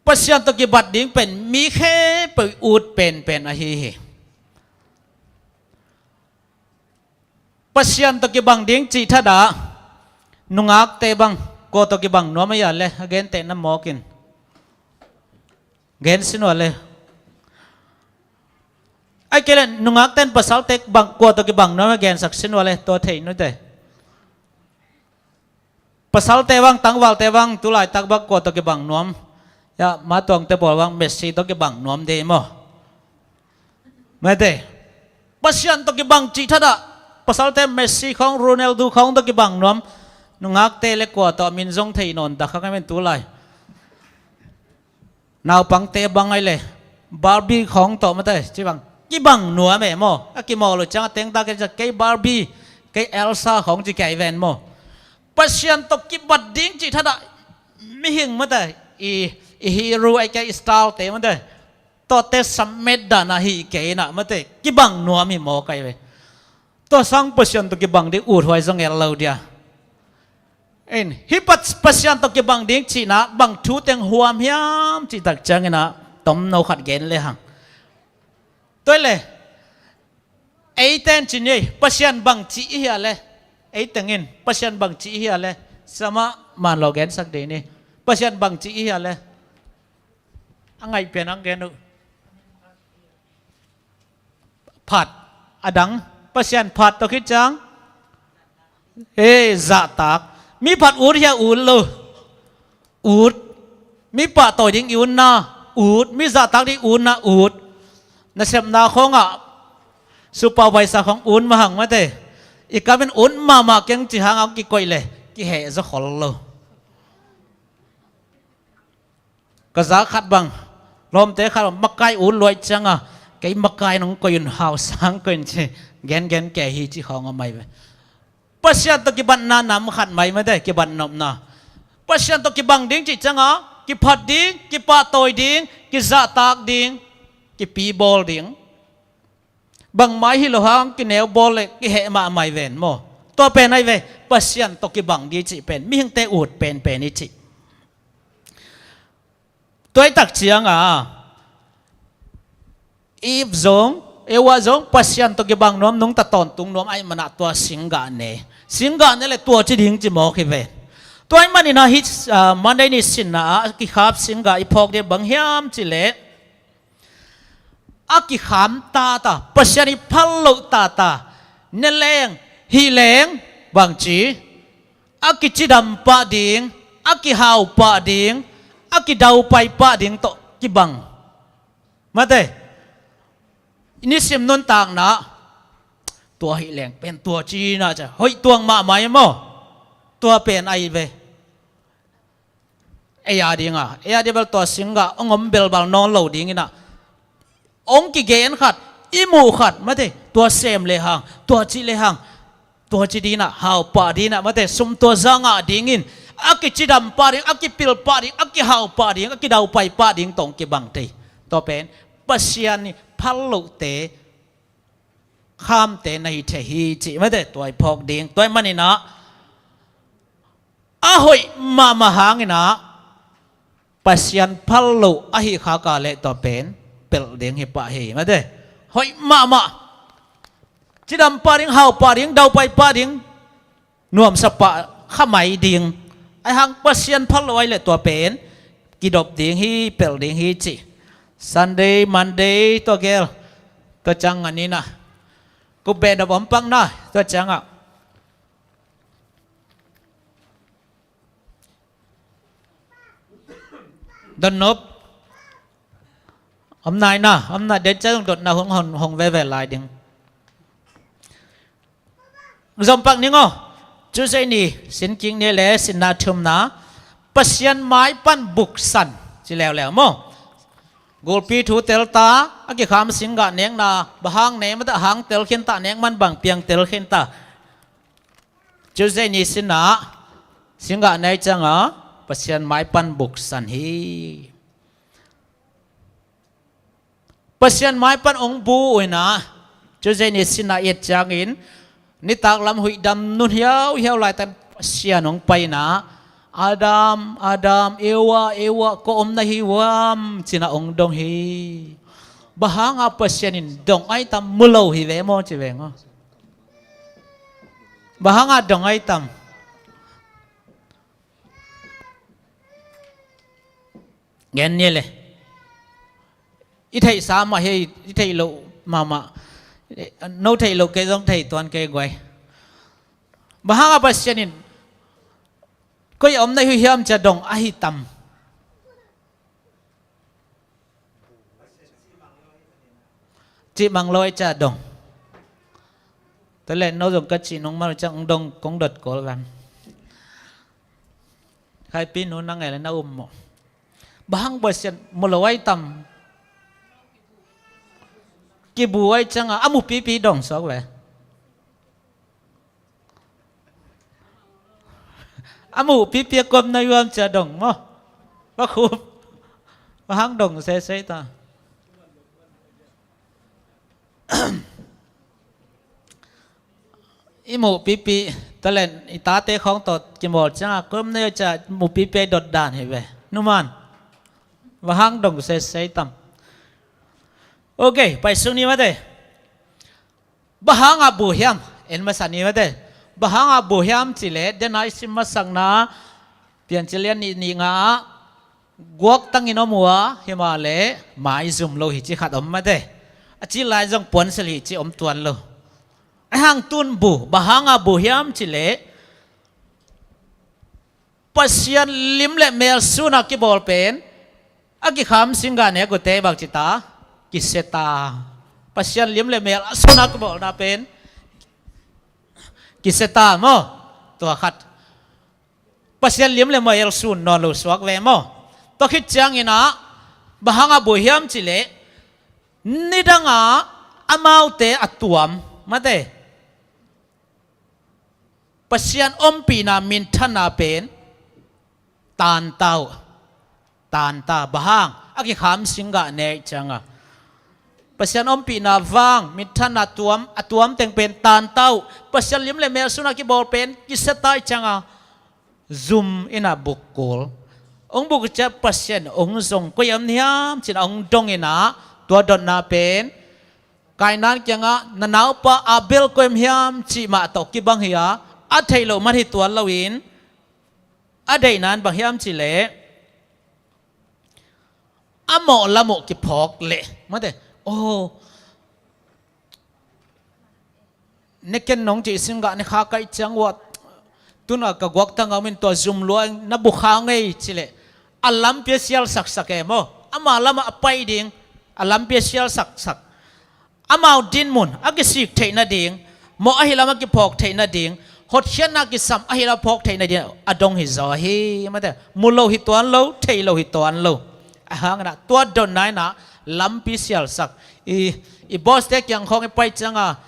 Pasian tawh kibat ding pen mi khempeuh ut penpen ahi hi. Pasian tawh kibang ding cih thadah, nungakte bang kua tawh kibang nuam a hia le, a gentehna mawkin gen sin uh a le. Ahih kei leh nungakte in pasalte bang kua tawh kibang nuam a gensak sin uh a le, tua thei nute. Pasalte bang, tangvalte bang, tulaitak bang kua tawh kibang nuam? Ya, matuangte pawl bang Messi tawh kibang nuam dei maw? Mate. Pasian tawh kibang cih thadah, pasalte Messi khawng, Ronaldo khawng tawh kibang nuam. Nungakte le kua tawh a min zong thei nawn dak kha ka men tulai. Naupangte bang ai le Barbie khawng tawh mate, ci bang kibang nuam e maw? A kimawl uh ciang a tengtak e, kei Barbie, kei Elsa khawng ci kei ven maw? Pasian tawh kibat ding cih thadah, mihing mate, i, i hero ai kei, i star te mate, tawte submit dan ahi kei inah mate, kibang nuam hi maw kai ve. Tua sang Pasian tawh kibang ding uthuai zong el lo dia. En, hih Pasian tawh kibang ding cihna bang thu teng huam hiam cih tak ciang inah tomno khat gen le hang. Tua le, eite in ci ni ei, Pasian bang cih i hia le, Ei tengin Pasian bangci i hia le, sama man lo gensak dei ni. Pasian bangci i hia le, a ngaih pian ang gen uh. Phat, a dang, Pasian phat tawh khit ciang, hei, zahtak. Mi phat ut hia, ut lo? Ut. Mi pahtawi ding i utna, ut. Mi zahtak ding i utna, ut. Nasepna khawngah supervisor khawng ut mahang mate. I kamin ut mahmah keng ci hangah kikoih le kiheh zaw khol lo. Ka za khat bang, lawmte khat bang makai ut luai cianga, kei makai nong koih un, hau sang koih un ci, gengen ke hi ci khawng a mai ve. Pasian tawh kibatna nam khat mai mate, kibat nopna. Pasian tawh kibang ding cih cianga, kiphat ding, kipahtawi ding, kizahtak ding, kipibawl ding. Bangmah hi lo hang, kineu bawl le kiheh mahmah hi ven maw. Tua pen ahi ve, Pasian tawh kibang ding cih pen mihingte ut penpen hi cih. Tua i tak cianga Eve zong, Eva zong Pasian tawh kibang nuam, nungta tawntung nuam ahih manah tua singgah ne. Singgah ne le tua ci ding ci mawk hi ve. Tua ahih maninah hih, ah, Monday ni sinna ah kikhap singgah i phawk ding bang hiam cih leh, a kikham tata, Pasian i phal loh tata, ne leng, hih leng, bangci, a kicidam pah ding, a kihau pah ding, a kidaupai pah ding tawh kibang. Mate, nisim nuntakna, tua hih leng pen tua cinah cia hoih tuang mahmah hi maw. Tua pen ahi ve. Ei a dinga, ei a ding bel tua singgah hong om belbal nawn lo dinginah, hong kigen khat, i muh khat, mate, tua sem lehang, tua cih lehang, tua ci dinah, hau pah dinah, mate, sum tua za ngah dingin, a kicidam pah ding, a kipil pah ding, a kihau pah ding, a kidaupai pah ding tawh hong kibang thei. Tua pen Pasian i phal lohte, khamte na hi thei hi cih mate, tua i phawk ding. Tua ahih maninah a hoih mahmah hanginah Pasian phal loh ahi khaka leh tua pen pelh ding hi pah hi mate. Hoih mahmah, cidam pah ding, hau pah ding, daupai pah ding, nuamsa pah kha mai ding. Ahi hang Pasian phal lo ahi leh tua pen kidop ding hi, pelh ding hi ci. Sunday, Monday, tua gel, tua ciang a nina, kup behdop om pakna, tua ciangah dotnop om naina, om na den ciang dotna hong, hong, hong veve lai ding. Zompak ning aw. Tuesday ni, sinkik ni le sinna thumna, Pasian maipan buksan ci leuleu maw. Gulpi thu telta, a kikham singgah nekna, bang hang ne mata hang tel khinta, nek man bang piang tel khinta. Tuesday ni sinna singgah nek cianga Pasian maipan buksan hi. Pasian maipan hong bu uh inah, Tuesday ni sinna i et ciangin, nitak lam huihdam nun hiauhiau laitak Pasian hong pai inah, Adam, Adam, Eva, Eva, kua om na hi uam, cinah hong dong hi. Bang hanga Pasian in dong ahi tam, mu lo hi ve maw ci veng aw. Bang hanga dong ahi tam. Gen ni le. I theihsa mah hi, i theih loh mahmah. No theih loh kei zong thei tuan kei guai. Bang hanga Pasian in koi om na hi uh hiam cia dong ahi tam. Cih mang lo ai cia dong. Tua leh no zong ka cih nong man uh ciang hong dong kong dot kawl van. Khaipi nu na ngai le na um maw. Bang hang Pasian mu lo ai tam. Kibu ai cianga a mupipi dong suak ve. A muhpipi a kua om na hi uam cia dong maw. Va khup. Bang hang dong sesei ta. I muhpipi, talent, i tate khawng tawh kimawl cianga kua om na hi uh cia muhpipi a i dot dan hi ve. Numan. Bang hang dong sesei tam. Ok, pai sung ni mate. Bang hanga bu hiam? En masa ni mate. Bang hanga bu hiam cih leh, dena i sim masakna Piancil lian nih, nih nga ah, guaktangin om uh a, himahleh maizum lo hi ci khat om mate. A cih lai zong puansilh hi ci om tuan lo. Ahi hang tun bu, bang hanga bu hiam cih leh, Pasian lim le mel suna kibawl pen, a kikham singgah nek uh teh bang ci ta, kisia ta. Pasian lim le mel a suna kibawlna pen kisia ta maw? Tua khat. Pasian lim le mel sun nawn lo suak ve maw? Tua khit ciangin ah, bang hanga bu hiam cih leh, nidanga amaute a tuam mate. Pasian ompihna minthanna pen tanta uh. Tanta, bang hang, a kikham singgah nek cianga. Pasian ompihna vang minthanna tuam, a tuam teng pen tanta uh. Pasian lim le mel suna kibawl pen kisia ta ih cianga, zum ina buk kul. Hong buk ciang Pasian hong zong koi hiam hiam cih a hong dong ina, tua dotna pen Kainan kiangah, na naupa Abel koi hiam hiam cih mah tawh kibang hi a, a theih loh man hi tuan loin, a deihna in bang hiam cih leh, a mawh lam uh kiphawk leh mate. Oh, ne ken nong cih singgah ne kha kaih ciang uah, tuna ka guaktang a om in tua zum lua na bu kha ngei cih leh, a lampi a sial saksak e maw? Ama lamah a pai ding, a lampi a sial saksak. Amau dinmun a kisik theih nading, mawh ahi lam a kiphawk theih nading, hotkhiatna kisam ahi lam a phawk theih nading a dong hi zaw hi mate. Mu lo hi tuan lo, thei lo hi tuan lo. Ahang inah tua dotna inah lampi sialsak. I, i boss te kiang khawng i pai cianga,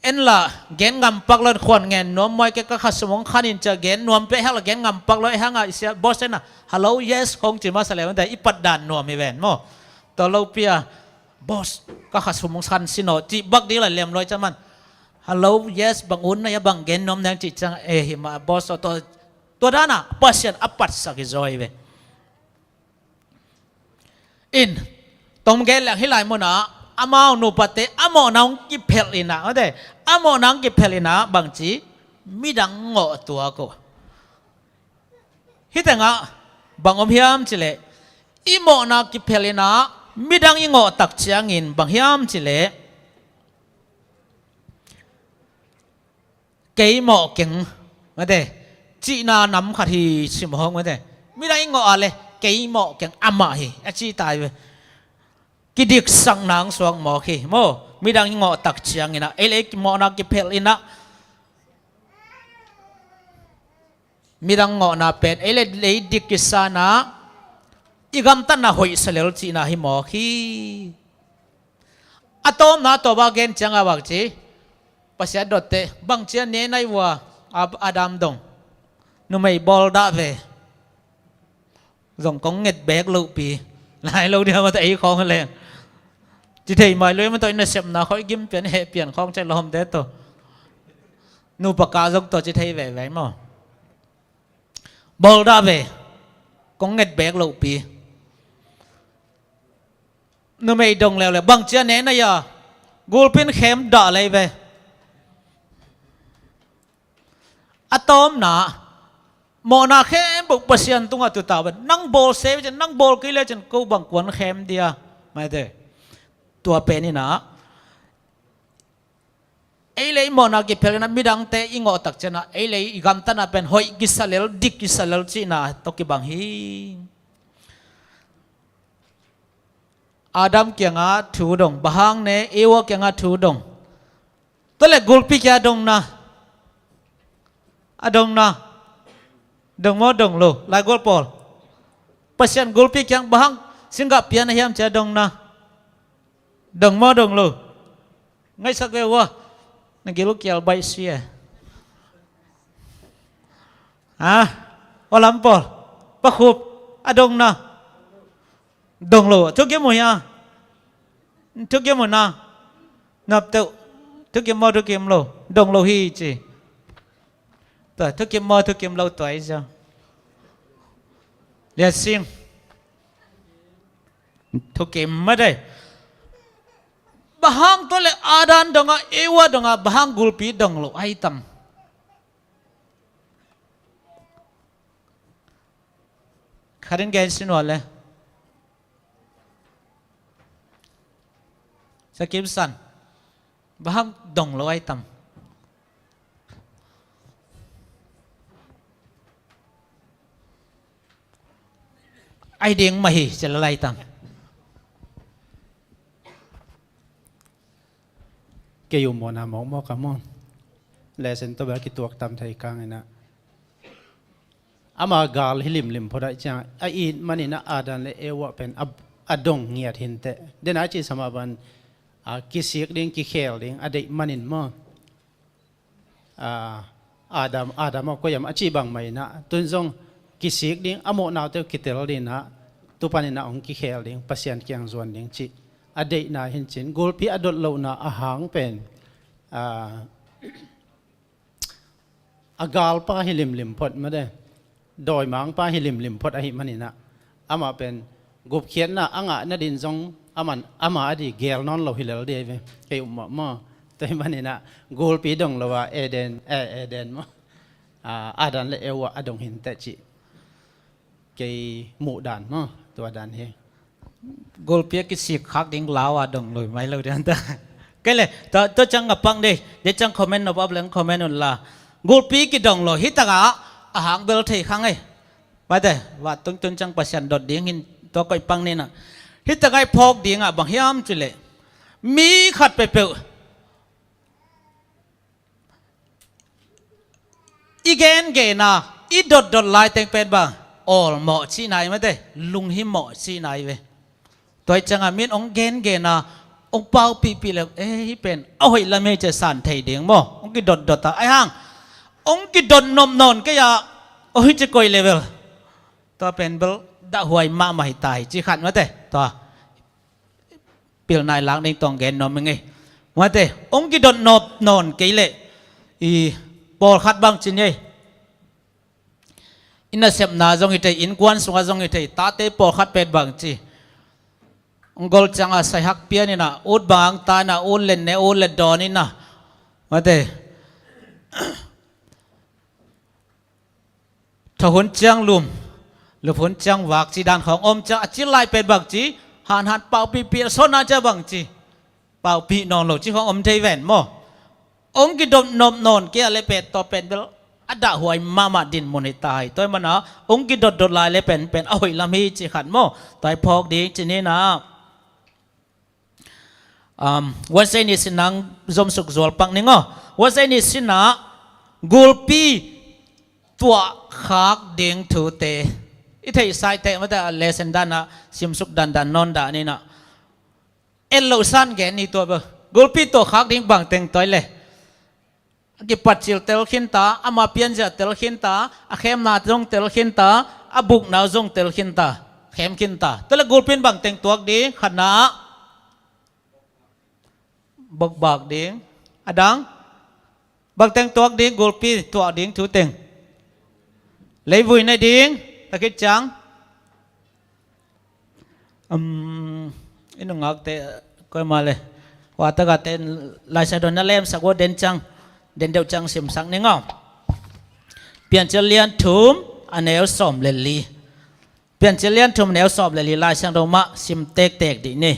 en la gen ngam pak lo, khuan ngen nuam mai ke, ka kha sum hong khan in cia gen nuam peh hek la gen ngam pak lo, e hanga i sia boss en a, "Hello, yes," hong ci masa le mante, i pat dan nuam hi ven maw? Tua lo pia, "Boss, ka kha sum hong khan sin aw," ci bak ding la lem loi ca man. "Hello, yes, bang un na ya, bang gen nuam neng," ci ciang, e hi ma boss aw, tua, tua dana Pasian a patsak hi zaw hi ve. In, tom gen leng hih lai munah, amau nupate a mawhna hong kiphelh inah, mate, a mawhna hong kiphelh inah bangci, midang ngawh tuak uh. Hih tengah bang om hiam cileh, i mawhna kiphelh inah midang i ngawh tak ciangin bang hiam cileh, "Kei mawh keng," mate, cihna nam khat hi sim hong, mate. Midang i ngawh a le, "Kei mawh keng, amah hi," a ci tai ve. Kidiksakna hong suak mawk hi maw? Midang i ngawh tak ciangin ah, ei le ei mawhna kiphelh inah, midang ngawhna pen ei le ei dik kisana, i gamtatna hoihsa lel cihna hi mawk hi. A tawmna tawpa gen cianga bang ci, Pasian dotte, bang cia ne nai vua, Ab-, Adam dong, numei bawl dah ve. Zong kong nget bek lohpi lai lo dia mate, ei khawng leng ci thei mai lo mate, i nasepna khawng i gim pian, heh pian khawng cai lawmte tawh, nupa ka zong tawh ci thei veve maw? Bawl dah ve, kong nget bek lohpi. Numei dong leuleu, bang cia ne nai a, gulpin khem dah lei ve. A tawmna, mawhna khempeuh Pasian tungah tuta ve. Nang bawl se ve cin, nang bawl kei le cin, ko bang kuan khem dia, mate. Tua pen inah, ei le ei mawhna kiphelh inah midangte i ngawh tak cianah, ei le ei i gamtatna pen hoih kisa lel, dik kisa lel cihna tawh kibang hi. Adam kiangah thu dong, bang hang ne, Eva kiangah thu dong. Tua le gulpi kiangah dongna. A dongna. Dong maw dong lo, laigual pawl? Pasian gulpi kiang bang hang singgah pian a hiam cia dongna. Dong maw dong lo? Ngaihsak ve ua. Na gil uh kial baih si e. Ha? Ua lam pawl. Pa Khup. A dongna. Dong lo. Thukim uh hia? Thukim uh na. Nap teuh. Thukim maw thukim lo? Dong lo hi ci. Tua thukim maw thukim lo tua i zia. Lian sing. Thukim mate. Bang hang tua le Adam dong a, Eva dong a, bang hang gulpi dong lo ai tam? Khatin gen sin ua le. Sakim san. Bang hang dong lo ai tam? Ai ding mah hi, ci lai tam. Kei uh mawhna mawkmawk a maw. Lesson tawh bel kituak tam thei kang inah. Ama gal hi limlim phot ah ciang a it maninah Adam le Eva pen a, a dong ngiat hinteh. Dena ci sama ban a kisik ding, kikhel ding a deih manin maw. A, Adam, Adam aw, koi am a cih bangmah inah tun zong kisik ding, a mawhnaute kitel dinah, tu paninah hong kikhel ding, Pasian kiang zuan ding cih a deihna hincin, gulpi a dot lohna a hang pen, a, a galpa hi limlim phot mate, dawimangpa hi limlim phot ahi maninah, amah pen gupkhiatna a ngah nadin zong aman, ama a di gel nawn lo hi lel di ai ve. Kei uh mawh maw. Tua hi maninah gulpi dong lo a Eden, eh, Eden maw. A, Adam le Eva a dong hinteh cih. Kei muh dan maw. Tua dan hi. Gulpi a kisik khak ding lau a dong lo mai lo dian ta. Kei le, tua, tua ciang a pang dei. Dei ciang comment nop ap leng comment un la. Gulpi kidong lo hi takah a hang bel thei khang ei. Mate, va tungtun ciang Pasian dot ding hin tua koih pang ninah. Hita ngai phawk dingah bang hiam cih leh mi khat peuhpeuh i gengen a, i dotdot lai teng pen bang awlmawh cihna i mate, lunghimawh cihna i ve. Tua i ciangah min hong gengen a, hong paupihpih le, eh, hih pen a hoih lam hi ci a san thei ding maw. Hong kidotdot a, ai hang hong kidot nop nawn kei a, oh, hih ci koih level. Tua pen bel dahhuai mahmah hi ta hi ci khat mate. Tua pilna i lak ding tawh gen nuam ing ei. Mate, hong kidot nop nawn kei leh i pawlkhat bang ci ni ei. I nasepna zong hi thei, innkuan sungah zong hi thei, tate pawlkhat pen bang ci. Hong gol ciangah saihak pian inah, ut bang ta inah, ut let ne, ut let dawn inah. Mate. Thawh hun ciang lum, lup hun ciang vak ci dan khawng om ciang a cil lai pen bang ci, hanhan paupihpih a sawtna ciang bang ci, paupih nawn lo ci khawng om thei ven maw. Hong kidot nop nawn kei a le pen tua pen bel a dahhuai mahmah dinmun hi ta hi. Tua hi mana hong kidotdot lai le pen pen a hoih lam hi ci khat maw. Tua hi phawk ding ci ninah. Um, Wednesday ni sinah zomsuk zual pak ning aw. Wednesday ni sinah gulpi tuahkhak ding thute i theihsa i teh mate, a lesson danah simsuk dandan nawn dah ninah. Et loh san gen ni tua bel. Gulpi tuahkhak ding bangteng tua i le. A kipatcil tel khinta, ama pianzia tel khinta, a khemna zong tel khinta, a bukna zong tel khinta, khem khinta. Tua le gulpi in bangteng tuak ding, khatna bokbak ding. A dang bangteng tuak ding, gulpi tuak ding thu teng. Leivui ne ding, ta khit ciang. Um, i nungakte koi mah le. Hua tagahte Laisiangtho na lemsak uh den ciang, den deuh ciang simsak ning aw. Piancil lian thum a neu sawm le li. Piancil lian thum a neu sawm le li Laisiangtho mah sim tektek dih ni.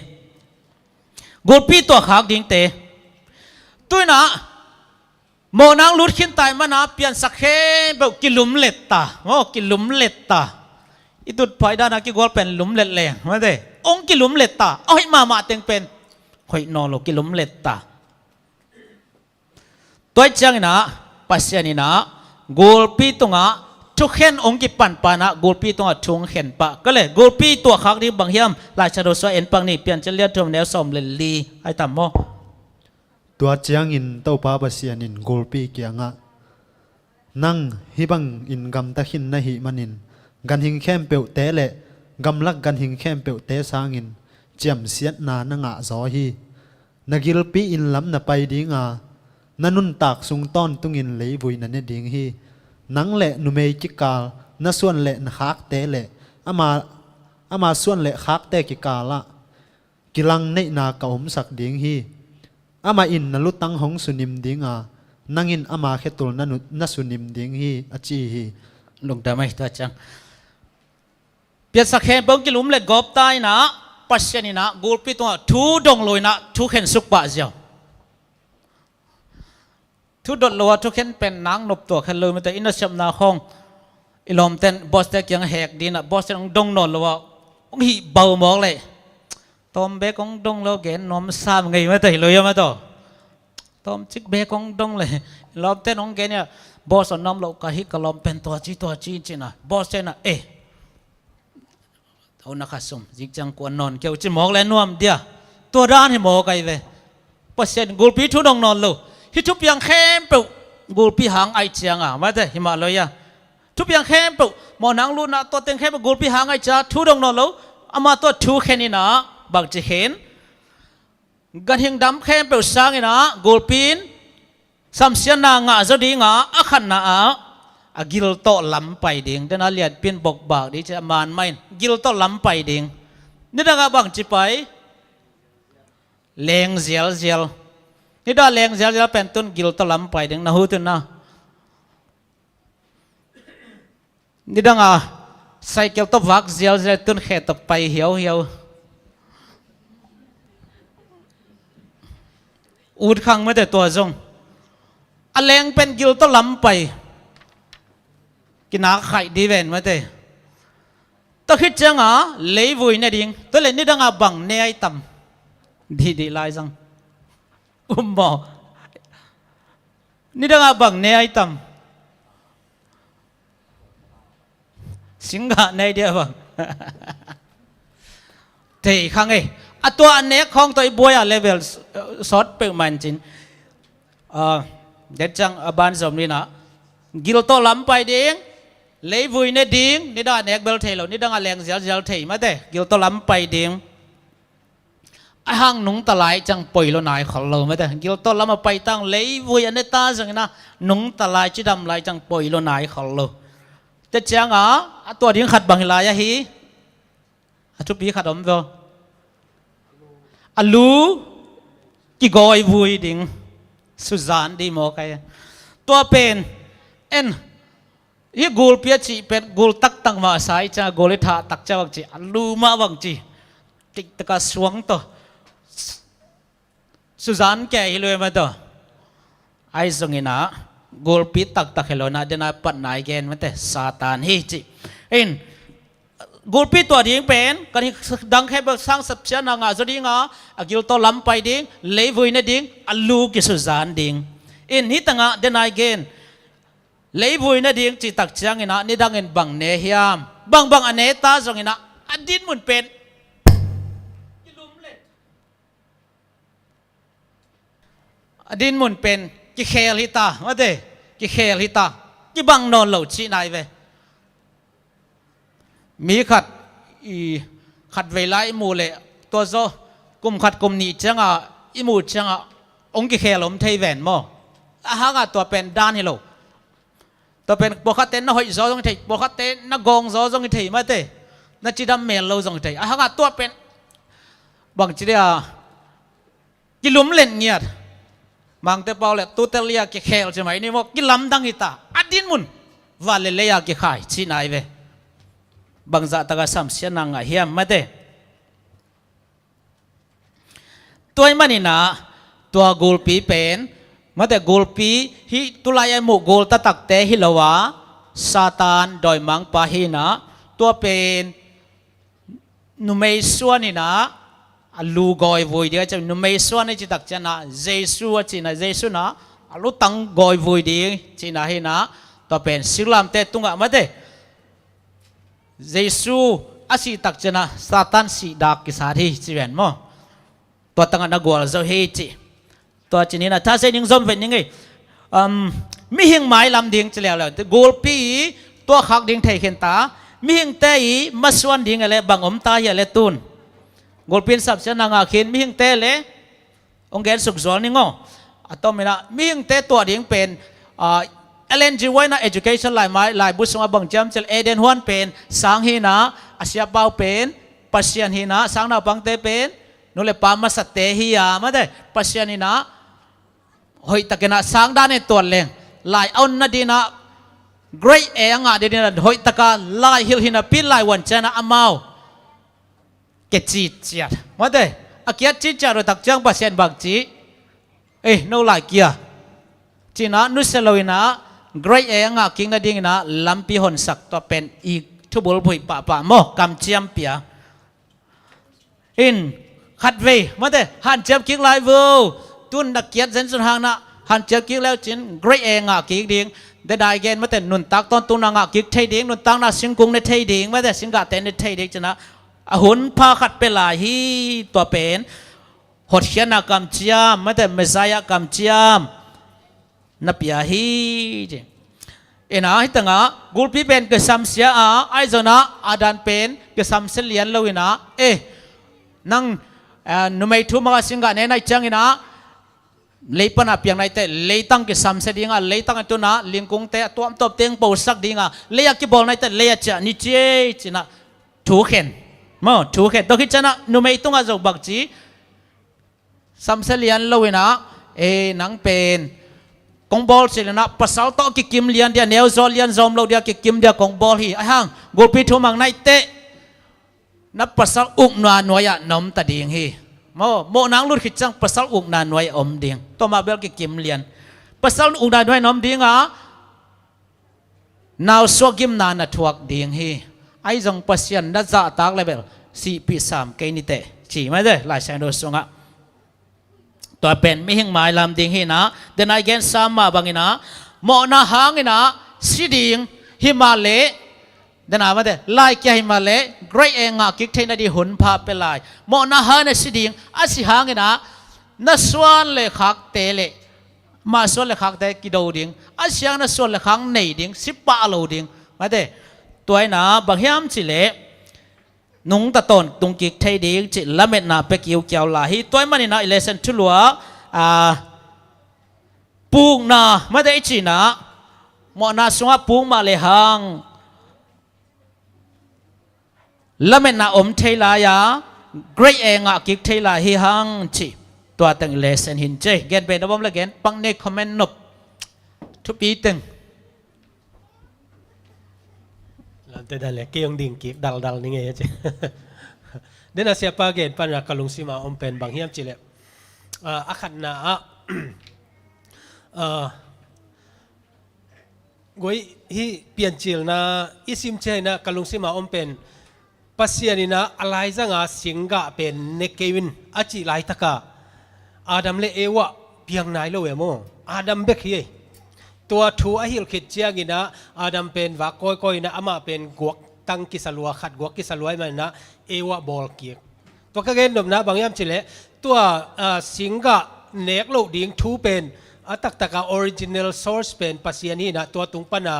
Gulpi tuahkhak dingte. Tuinah mawhna hong lut khinta i mana piansak khempeuh kilumlet ta. Maw, kilumlet ta. I tutphah i danah kigual pen lumlet leng mate. Hong kilumlet ta. A hoih mahmah teng pen hoih nawn lo, kilumlet ta. Tua i cianginah Pasian inah gulpi tungah thukhen hong kipanpanah gulpi tungah thu hong khen pah. Ka le gulpi tuahkhak ding bang hiam? Laisiangtho sua en pak ni, Piancil lian thum neu sawm le li ai tam maw. Tua ciangin Topa Pasian in gulpi kiangah, nang hih bangin gamta khin na hih manin ganhing khempeuhte le gamlak ganhing khempeuhte sangin ciamsiatna na ngahzaw hi. Na gilpi inn lam na pai dinga, na nuntak sung tawntungin leivui na ne ding hi. Nang le numei kikal, na suan le na khakte le ama, ama suan le khakte kikalah kilang neihna ka omsak ding hi. Amah in na lutang hong sunim ding a, nang in ama khetul na nu-, na sunim ding hi, a ci hi. Lungdam ahi tua ciang. Piansak khempeuh kilum le gawp ta in ah, Pasian in ah gulpi tungah thu dong lo in ah thu khen suk pah ziau. Thu dot lo a thu khen pen nang nop tua khen lo mate, i nasepna khawng i lawmten boss te kiang hek ding ah, boss ten hong dong nawn lo a hong hih bau mawk leh, tawm bek hong dong lo gen nuam sam ngei mate, hi lo ia mate. Tawm cik bek hong dong leh i lawmten hong gen ia, boss a nuam lo ka hi, ka lawm pen tua ci tua ci ci-in ah, boss ten ah, eh, hona kha sum zik ciang kuan nawn keu ci mawk le nuam dia. Tua dan hi mawk ai ve. Pasian gulpi thu dong nawn lo. Hih thupiang khempeuh gulpi hang ai ciang a, mate, hi mah lo ia. Thupiang khempeuh, mawhnang lutna, tua teng khempeuh gulpi hang ai ciang thu dong nawn lo. Amah tua thu khen in ah bangci khen, ganhing dam khempeuh sang in ah gulpi in samsiatna ngah zaw ding a, a khatna ah a gil tawh lam pai ding. Den a lianpi in bokbak ding ci a, man mah in gil tawh lam pai ding. Nidang ah bangci pai? Leng zialzial. Nidang ah leng zialzial pen tun gil tawh lam pai ding, na hu tun na. Nidang a cycle tawh vak zialzial, tun khe tawh pai hiauhiau. Ut khang mate tua zong. A leng pen gil tawh lam pai. Kinak khaih ding ven mate. Tua khit ciang a leivui ne ding. Tua leh nidang a bang ne ai tam? Dihdih lai zang. Um maw? Nidang a bang ne ai tam? Singgah ne ai dia bang? Thei khang ei. A tua a nek khawng tawh i buai a level s-, sawt peuhmah in cin. Ah, den ciang a ban zom ni in ah. Gil tawh lam pai ding, leivui ne ding, nidang a nek bel thei lo, nidang a leng zialzial thei mate, gil tawh lam pai ding. A hang nungta lai ciang poi lo nai khol lo mate. Gil tawh lam a pai tang leivui a ne ta zongin ah nungta lai, cidam lai ciang poi lo nai khol lo. Tua ciang a, a tua ding khat bang hi lai ahi. A thupi khat om ve aw. A lu kigawivui ding. Suzan ding maw kai. Tua pen en. Hih gulpi a cih pen gul taktak mah sa i ciang a, gul i thah tak ciang bang ci, a lu mah bang ci. Tiktak a suang tawh. Suzan kei hi lo e mah tawh. Ahi zongin ah gulpi taktak hi lo in ah, den a pat nai gen mate, Satan hi ci. In, gulpi tuah ding pen, kan hi dang khempeuh sang samsiatna ngah zaw ding a, a gil tawh lam pai ding, leivui ne ding, a lu kisuzan ding. In, hih tangah den a i gen. Leivui ne ding cih tak ciangin ah, nidangin bang ne hiam? Bangbang a ne ta zongin ah, a dinmun pen. A dinmun pen, kikhel hi ta, mate, kikhel hi ta, kibang nawn lo cih nai ve. Mi khat, i khat vei lai i muh leh, tua zaw, kum khat kum nih ciangah, i muh ciangah, hong kikhel om thei ven maw. A hangah tua pen dan hi lo. Tua pen pawlkhatte na hoih zaw zong hi thei, pawlkhatte na gawng zaw zong hi thei mate. Na cidam mel lo zong hi thei. A hangah tua pen bangci dia kilumlet ngiat. Mangte pau le tutel lia kikhel ci mai ni maw, kilamdang hi ta. A dinmun van le lei a kikhai ci nai ve. Bangzah taka samsiatna ngah hiam mate. Tua ahih manin ah, tua gulpi pen, mate gulpi hih tulai a i muh gul taktakte hi lo a, Satan dawimangpa hi in ah, tua pen numei suan in ah, a lu gawivui ding a ci, numei suan i cih tak ciangin ah, Jesu a cihna, Jesu in ah, a lutang gawivui ding cihna hi in ah, tua pen singlamteh tungah mate. Jesu a sih tak ciangin ah Satan sih dak kisat hi ci ven maw. Tua tangah na gualzo hi ci. Tua ci ni in ah, tha sei ning zom vet ning ei. Um, mihing mailam ding ci leuleu. Gulpi i tuahkhak ding thei khin ta. Mihingte i masuan ding a leh bang om ta hi a leh tun. Gulpi in samsiatna ngah khin mihingte leh hong gensuk zual ning aw. A tom in ah, mihingte tuah ding pen, ah, Ellen G. White in ah Education laimai, laibu sungah bang ci hiam cih leh Eden huan pen sang hi in ah, a siapa uh pen Pasian hi in ah, sang naupangte pen Nu le pa masate hi a, mate, Pasian in ah hoihtakin ah sang dan in tuat leng, lai a on nading in ah, great A a ngah ding in ah, hoihtaka lai hilh hi napi lai vuan ciangin ah amau kia citciat, mate, a kia citciat uh tak ciang Pasian bang ci, "Ei, no lai kia," ci-in ah nusia lo-in ah, great A a ngah kik nading in ah lampi honsak, tua pen i thubulphuh pahpah maw, kamciam pia. In, khatvei, mate, hanciam kik lai vo. Tun na kiat zenzen hangin ah hanciam kik le uh cin great A ngah kik ding. Denai gen, mate, nuntak tawntungna ngah kik thei ding, nuntakna singkung ne thei ding, mate, singgahte ne thei ding ci-in ah, a hun pha khat pia lai hi. Tua pen hotkhiatna kamciam, mate, Messiah kamciam na pia hi, ci. In ah, hi tangah gulpi pen kisamsia a, ahi zongin ah Adam pen kisamsia lian lo-in ah, "Eh, nang, ah, numei thumang a singgah ne na hih ciangin ah, lei pan a piang na hi teh, leitang kisamsia ding a, leitang a tun ah lingkungte a tuamtuam teng posak ding a, lei a kibawl na hi teh, lei a ciah ni ci ei," ci-in ah thu khen. Maw, thu khen. Tua khit ciangin ah numei tungah zong bang ci, samsia lian lo-in ah, "Eh, nang pen kong bawl cil-in ah pasal tawh kikim lian ding a, neuzaw lian zawm lo ding a kikim ding a kong bawl hi. Ahi hang gulpi thumang na hi teh, na pasal ukna nuai-ah na om ta ding hi." Maw, mawhna hong lut khit ciang pasal ukna nuai-ah om ding. Tua mah bel kikim lian. Pasal ukna nuai-ah na om ding a, nausuak gimna na thuak ding hi. Ahi zong Pasian na zahtak leh bel sihpih sam kei ni teh, ci, mate, Lai Siangtho sungah. Tua pen mihing mailam ding hi-in ah, denai gensa mah bangin ah, mawhna hangin ah si ding, himahleh, denai, mate, lai kia, himahleh great A ngah kik theih nading hun pha pia lai. Mawhna hangin ah si ding, a si hangin ah na suan le khakte le, mah suan le khakte kido ding, a si hangin ah suan le khak nei ding, si pah lo ding, mate. Tua in ah bang hiam cih leh, nungta tawntung kik thei ding cih lametna pia kiukiau lai hi. Tua ahih manin ah i lesson thulu ah, a, pukna, mate, i cihna, mawhna sungah puk mah lehang lametna om thei lai a, great A ngah kik thei lai hi hang cih. Tua teng i lesson hi, ci. Gen bei nop om leh gen, pang nei, comment nop, thupi teng. Lamte dan le, kei hong ding kik daldal ni ngei, ci. Denah siapa gen pan a ka lungsim a om pen bang hiam cih leh, ah, a khatna ah, ah, guai, hih Piancilna i sim ciangin ah ka lungsim a om pen, Pasian in ah a laizang a singgah pen ne kei un a cih laitak a, Adam le Eva piang nai lo e maw. Adam bek hi. Tua thu a hilh khit ciangin ah Adam pen vak kawikawi in ah, amah pen guaktang kisa lua, khat guak kisa lua ahih manin ah Eva bawl kik. Tua ka gen nopna bang hiam cih leh, tua, ah, singgah nek loh ding thu pen, a taktak a original source pen Pasian hi in ah, tua tung pan a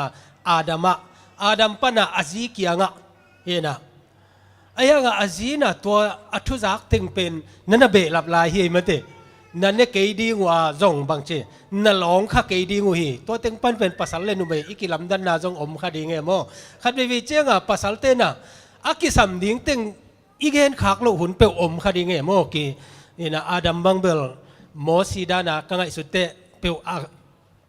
Adam ah, Adam pan a a zi kiangah hi in ah, ahi hang a a zi in ah tua a thuzak teng pen na na behlap lai hi ei, mate. Na ne kei ding uh a zong bang ci, na lawng kha kei ding uh hi. Tua teng pan pen pasal le numei i kilamdanna zong om kha ding e maw. Khat veivei ciang a pasalte in ah a kisam ding teng i genkhak loh hun peuh om kha ding e maw. Ki, in ah Adam bang bel Mosi dan a ka ngaihsut teh peuh a,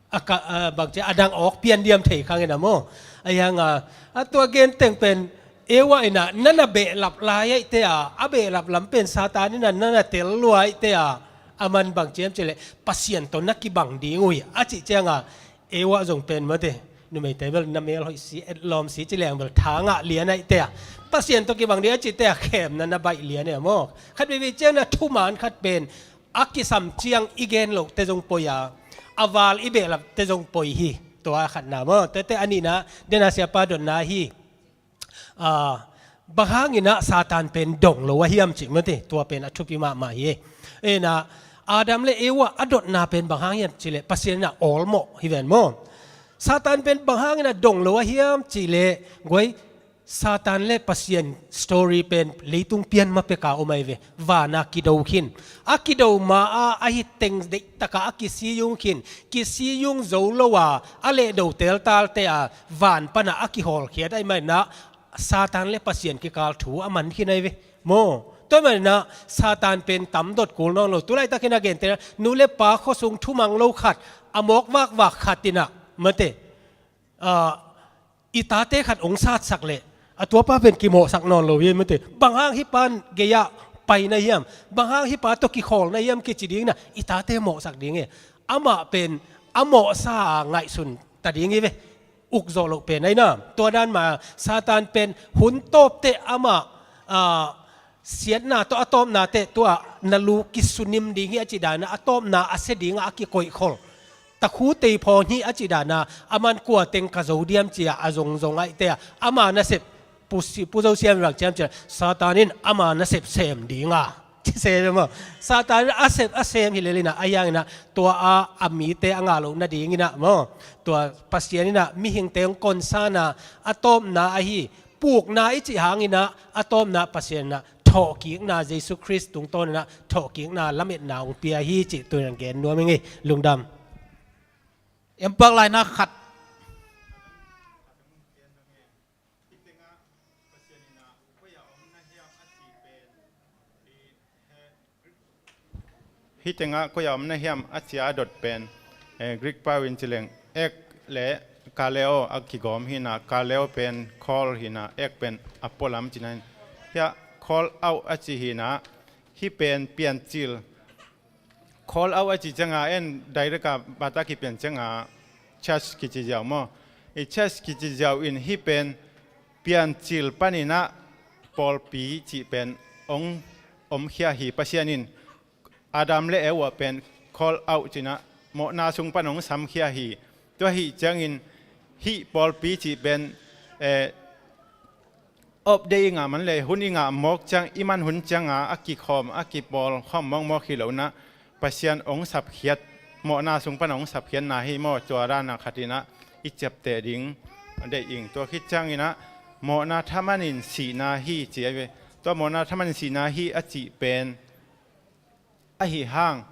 a ka, a, bang ci, a dang awk pian diam thei kha ing e maw. Ahi hang a, a tua gen teng pen Eva in ah na na behlap lai ahih teh a, a behlap lam pen Satan in ah na na tel lua ahih teh a, a man bang ci hiam cih leh Pasian tawh na kibang ding uh hi a cih ciang a, Eva zong pen, mate, numeite bel na mel hoih si, etlawm si ci leng bel tha ngah lian ahih teh a, Pasian tawh kibang ding a cih teh a, khemna na baih lian e maw. Khat veivei ciang a thuman khat pen a kisam ciang i gen loh teh zong poi a, a val i behlap teh zong poi hi. Tua a khatna maw. Tua teh a nihna, denah siapa dotna hi. Ah, bang hangin ah Satan pen dong lo a hiam cih, mate, tua pen a thupi mahmah hi. In ah Adam le Eva a dotna pen bang hang hiam cih leh Pasian in ah awlmawh hi ven maw. Satan pen bang hangin ah dong lo a hiam cih leh, guai, Satan le Pasian story pen leitung pian ma pek a om ahi ve. Van a kido khin. A kido ma a, a hi teng deihtak a a kisiyung khin. Kisiyung zo lo a, a lehdo teltal teh a, van pan a a kihawlkhiat ahih manin ah Satan le Pasian kikal thu a man khin ahi ve. Maw, Tua manin ah Satan pen tam dot kul nawn lo. Tulaitakin a gentehna, nu le pa khuasung thumang lo khat, a mawk vakvak khat in ah, mate, ah, i tate khat hong satsak leh, a tuapa pen kimawhsak nawn lo hi, mate. Bang hang hih pa gei-ah pai na hiam, bang hang hih pa tawh kikhawl na hiam kici ding in ah, i tate mawhsak ding hi. Amah pen a mawhsa a ngaihsun ta ding hi ve. Uk zawh loh pen ahi na. Tua dan mah Satan pen hun tawpte amah, ah, siatna tawh a tawpnate tua na lu kisunim ding hi a cih dan a, a tawpna a sia ding a, a kikoihkhol. Takhu tei phawn hi a cih dan a, aman kua teng ka zo diam ci-a a zongzong ahihte a, ama nasep Pu Si-, Pu Zo Siam in bang ci hiam cih leh, Satan in ama nasep sem ding a, ci sem maw. Satan in a sep a sem hi lel in ah, ahi hangin ah tua a, a mite a ngah loh nadingin ah maw, tua Pasian in ah mihingte hong concern a, a tawpna ahi, pukna i cih hangin ah a tawpna Pasian in ah thawhkikna, Jesu Khrist tungtawn in ah thawhkikna lametna hong pia hi cih tu-in ah gen nuam ing ei. Lungdam. Em pak laina khat. Hih tengah koi a om na hiam a cih a dot pen, eh, Greek pau in ci leng ek le kaleo a kigawm hi in ah, kaleo pen call hi in ah, ek pen a pualam cihna in. Hiah call out a cih hi in ah, hih pen piancil. Call out a cih ciangin en direct a bata kipian ciangin church kici ziau maw. I church kici ziau in hih pen piancil panin ah pawlpi cih pen hong omkhia hi. Pasian in Adam le Eva pen call out ci-in ah mawhna sung pan hong samkhia hi. Tua ahih ciangin hih pawlpi cih pen, eh, update i ngah man le hun i ngah mawk ciang, i man hun ciangin a kikhawm, a kipawl khawm mawkmawk hi lo in ah, Pasian hong sapkhiat, mawhna sung pan hong sapkhiatna hi maw, tua dan a khat in ah i ciapteh ding deih ing. Tua khit ciangin ah mawhna thaman in sihna hi ci ahi ve. Tua mawhna thaman in sihna hi a cih pen, ahi hang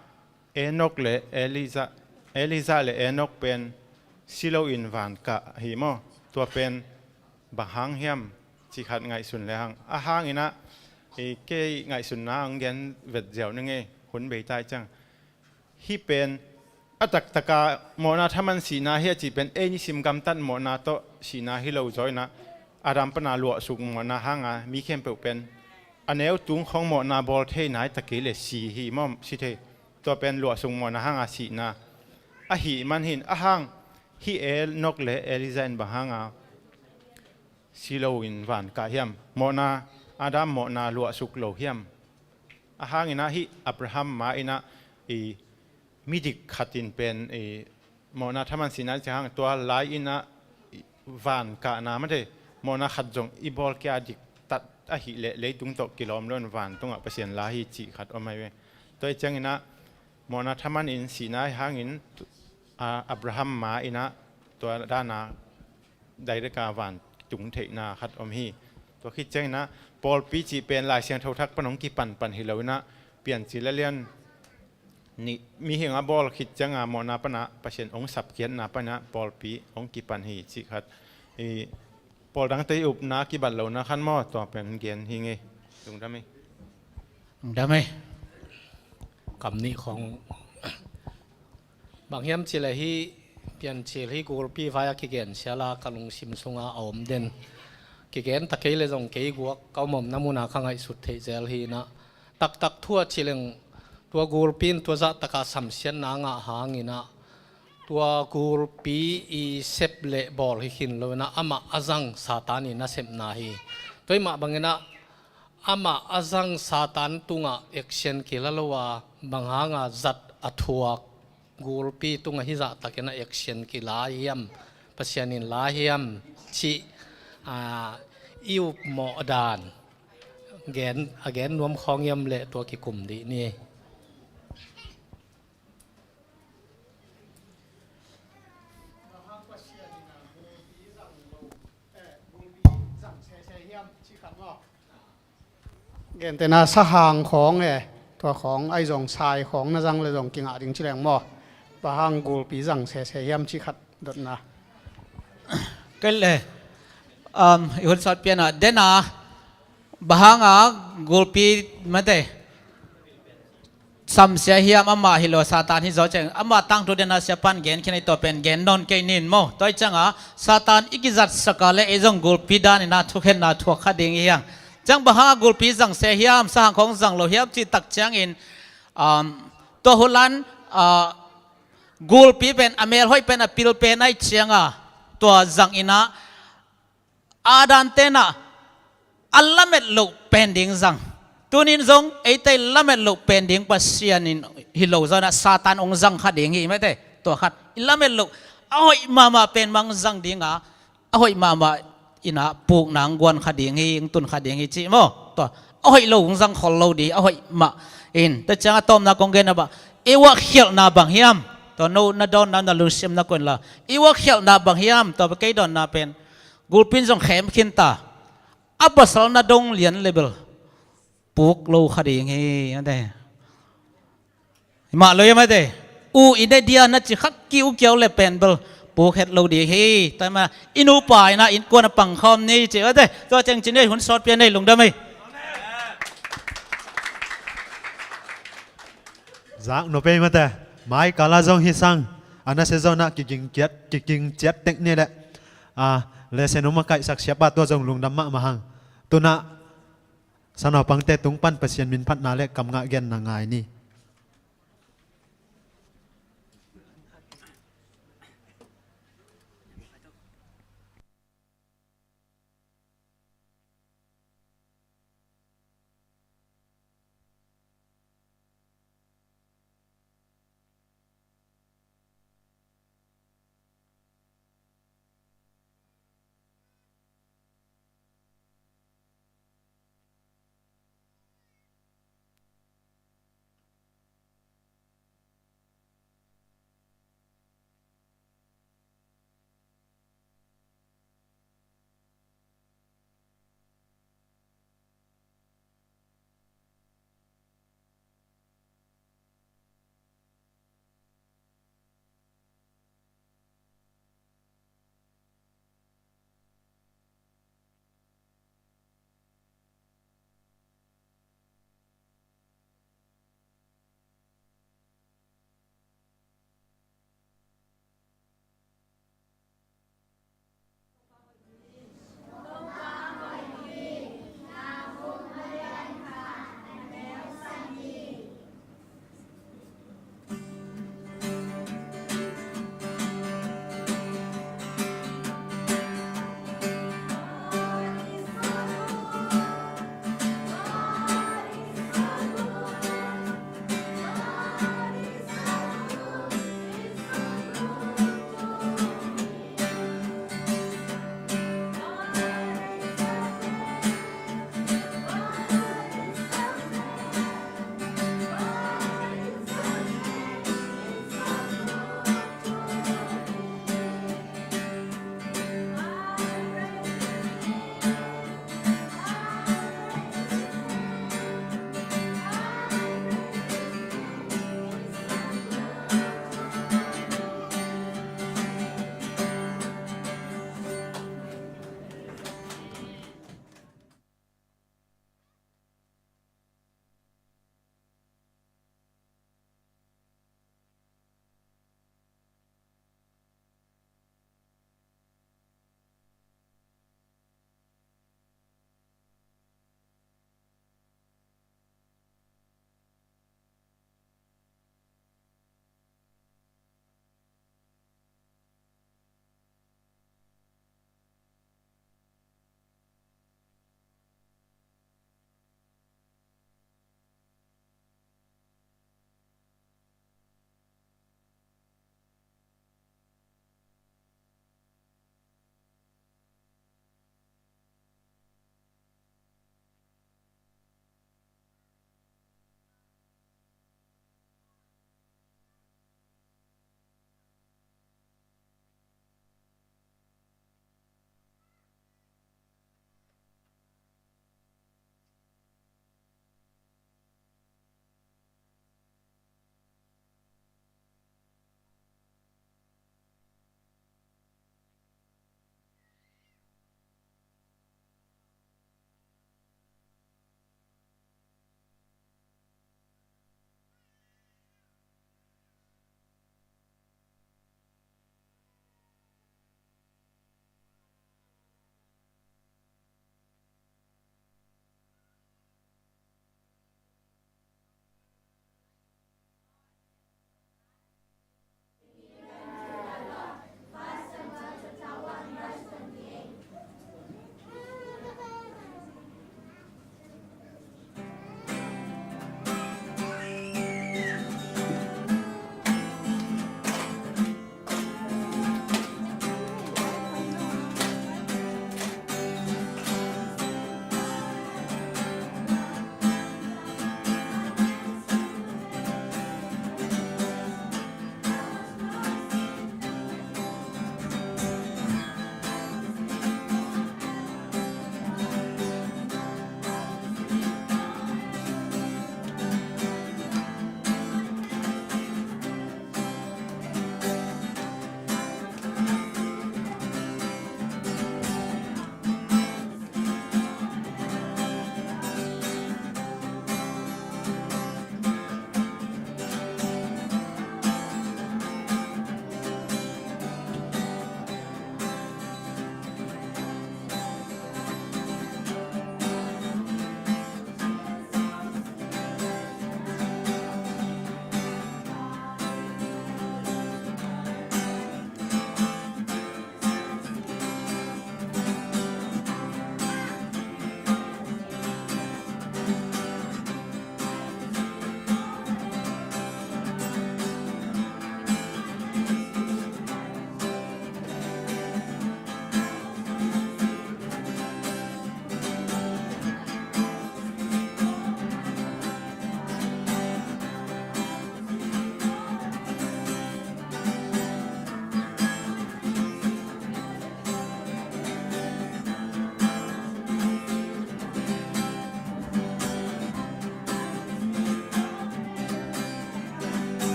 Enok le Elijah, Elijah le Enok pen si loin van kah hi maw. Tua pen bang hang hiam cih khat ngaihsun le hang. A hangin ah, i kei ngaihsunna hong gen vet ziau ning ei, hun bei tai ciang. Hih pen a taktaka mawhna thaman sihna hi a cih pen ei nisim gamtat mawhna tawh sihna hi lo zaw in ah, Adam pana luahsuk mawhna hanga mi khempeuh pen a neu tung khawng mawhna bawl thei nai ta kei le si hi maw, si thei. Tua pen luahsuk mawhna hanga sihna ahih man hi in, a hang hih Enok le Elijah in bang hanga si loin van kah hiam? Mawhna, Adam mawhna luahsuk lo hiam? A hangin ah hih Abraham ma in ah i midik khat in pen i mawhna thaman sihna ci hang, tua lai in ah i van kahna mate, mawhna khat zong i bawl kia diktat ahih leh leitung tawh kilawm lo in van tungah Pasian la hi cih khat om ahi ve. Tua ahih ciangin ah mawhna thaman in sihna ahi hangin, a, Abraham ma in ah tua dan a direct a van tung theihna khat om hi. Tua khit ciangin ah pawlpi cih pen Lai Siangtho thak pan hong kipanpan hi lo in ah, Piancil a lian nih, mihing a bawl khit ciangin mawhna pan a Pasian hong sapkhiatna pan a pawlpi hong kipan hi cih khat. I, pawl dangte i upna kibat lohna khan maw, tua pen gen hi ing ei. Lungdam ei. Lungdam ei. Kam nih khawng. Bang hiam cih leh hih Piancil hih gulpi vai a kigen sial a ka lungsim sunga a om den. Kigen ta kei leh zong kei guak ka om omna mun a ka ngaihsut theih zel hi in ah. Taktak thu ah ci leng tua gulpi in tua zahtak a samsiatna a ngah hangin ah, tua gulpi i sep le bawl hi khin lo in ah, amah a zang Satan i nasepna hi. Tua ahih mah bangin ah, amah a zang Satan tungah action kila lo a, bang hanga zat a thuak gulpi tungah hih zahtakin a action kila hiam, Pasian in la hiam cih, a, i upmawh dan gen, a gen nuam khawng hiam leh tua kikum dih ni. Gentehna sahang khawng e, tua khawng ahi zong sai khawng na zang le zong kingah ding ci leng maw. Bang hang gulpi zang sese hiam cih khat dotna. Kei le, um, i hun sawt pian ah, den a, Bang hanga gulpi mate samsia hiam? Amah hi lo, Satan hi zaw ciang. Amah tangthu dena siapan gen khin ei, tua pen gen nawn kei ning maw. Tua hi cianga Satan i kizatsak a le ei zong gulpi dan ina thukhenna thuak kha ding hi hang. Ciang bang hanga gulpi zangsia hiam, sahang khong zang lo hiam cih tak ciangin, um, tua hulan, uh, gulpi pen a melhoih pen a pil pen ai cianga tua zang ina, Adam tenah a lamet loh pen ding zang. Tunin zong eite i lamet loh pen ding Pasian in hi lo zaw ina, Satan hong zang kha ding hi mate. Tua khat i lamet loh, a hoih mahmah pen mah hong zang dinga, a hoih mahmah ina pukna hong guan kha ding hi, hong tun kha ding hi ci maw. Tua a hoih lo hong zang khol lo ding, a hoih mah in. Tua cianga tawpna kong genna bang, i uak khialhna bang hiam? Tua no na dawnna na lungsim na koih inla, i uak khialhna bang hiam? Tua kei dawnna pen gulpi in zong khem khin ta, a pasal na dong lian le bel puk lo kha ding hi, ate. Mah lo hi mate. U i ne dia na ci khak ki u kiau le pen bel puk het lo ding hi. Tua hi mah i nupa ina innkuan a pang khawm ni ci, ate. Tua ciang ci ni ei, hun sawt pia ni ei, lungdam ei. Zak nop ei mate. Mai kala zong hi sang, a nasia zong na kiging ciat, kiging ciat tek ni le, a, lesen um a kaihsak siapa tua zong lungdam mahmah hang. Tuna sanaupangte tung pan Pasian min phatna le kam ngah genna ngai ni.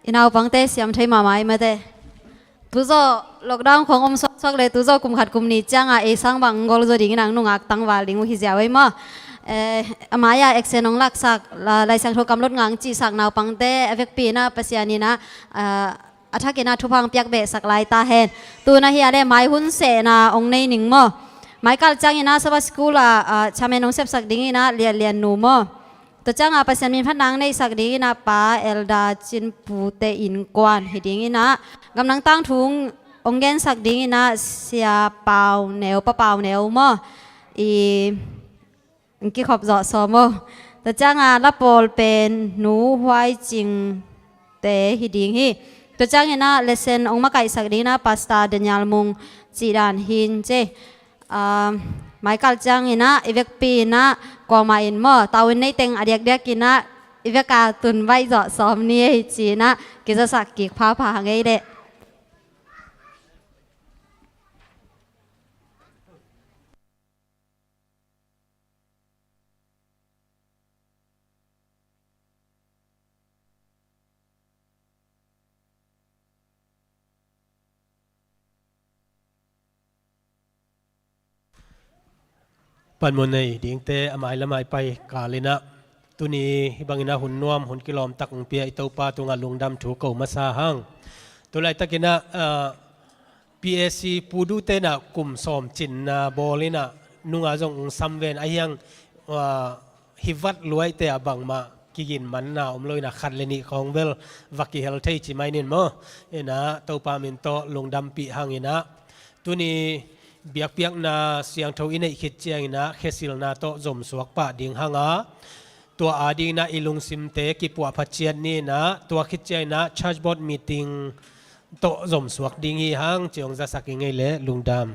I naupangte siam thei mahmah i mate. Tuzaw lockdown khong om suaksuak le tuzaw kum khat kum nih cianga ei sang bang gol zaw dingin ang nungak tangval ding uh hi ziau ei maw? Eh, a mai-a action hong laksak, la-, Lai Siangtho kamlot ngang cihsak naupangte a vekpi inah Pasian inah, ah, a thak inah thupha hong piak behsak lai ta hen. Tuna hi a le mai hun sehna hong nei ning maw? Mai kal ciang inah Sabbath School ah, ah, chairman hong sepsak ding inah Lianlian nu maw? Tua cianga Pasian min phatna hong neihsak ding inah Pa Elder Cin Pu te innkuan hi ding inah gamdang tangthu hong gensak ding inah Sia Pau Neu, Pa Pau Neu maw? I, hong kikhop zawh sawm aw. Tua cianga la pawl pen Nu Huai Cing te hi ding hi. Tua ciang inah lesson hong makaihsak ding inah Pastor Daniel Mung cih dan hin ci. Ah, mai kal ciang inah i vekpi inah kuamah in maw, tau in nei teng a diakdiak inah i veka tun baih zawh sawm ni ei ci inah kizasak kik phapha hang ei leh. Panmun nei dingte a mai lam a i pai kal inah tuni hih bang inah hun nuam hun kilawmtak hong pia i Topa tungah lungdam thu ko masa hang. Tulaitak inah, ah, P A C Pu Du te inah kum sawm cinna bawl inah nunga zong hong sam ven a hiang, ah, hi vat luaite ah bangmah kigin manna om lo inah khat le nih khawng bel va kihel thei ci mai nin maw? Inah Topa min tawh lungdampih hang inah tuni biakpiakna siangtho i neih khit ciang inah khesilna tawh zomsuak pah ding hang a, tua a ding inah i lungsimte kipuah phaciat ni inah tua khit ciang inah church board meeting tawh zomsuak ding hi hang ci hong zasak i ngei leh lungdam.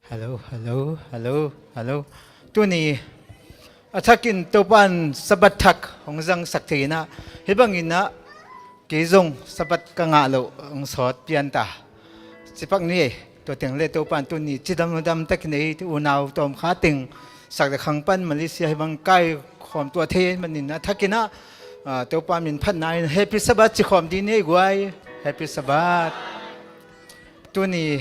Hello, hello, hello, hello. Tuni a thakin Topa'n Sabbath thak hong zangsak thei inah, hih bangin ah kei zong Sabbath ka ngah loh hong sawt pian ta. Cipak ni ei, tua teng le Topa'n tuni cidam dam takin ei unau tawmkha teng sak le khang pan Malaysia hih bang kai khawm tuah thei manin a thakin ah, ah, Topa min phatna in Happy Sabbath ci khawm ding ni ei guai. Happy Sabbath. Tuni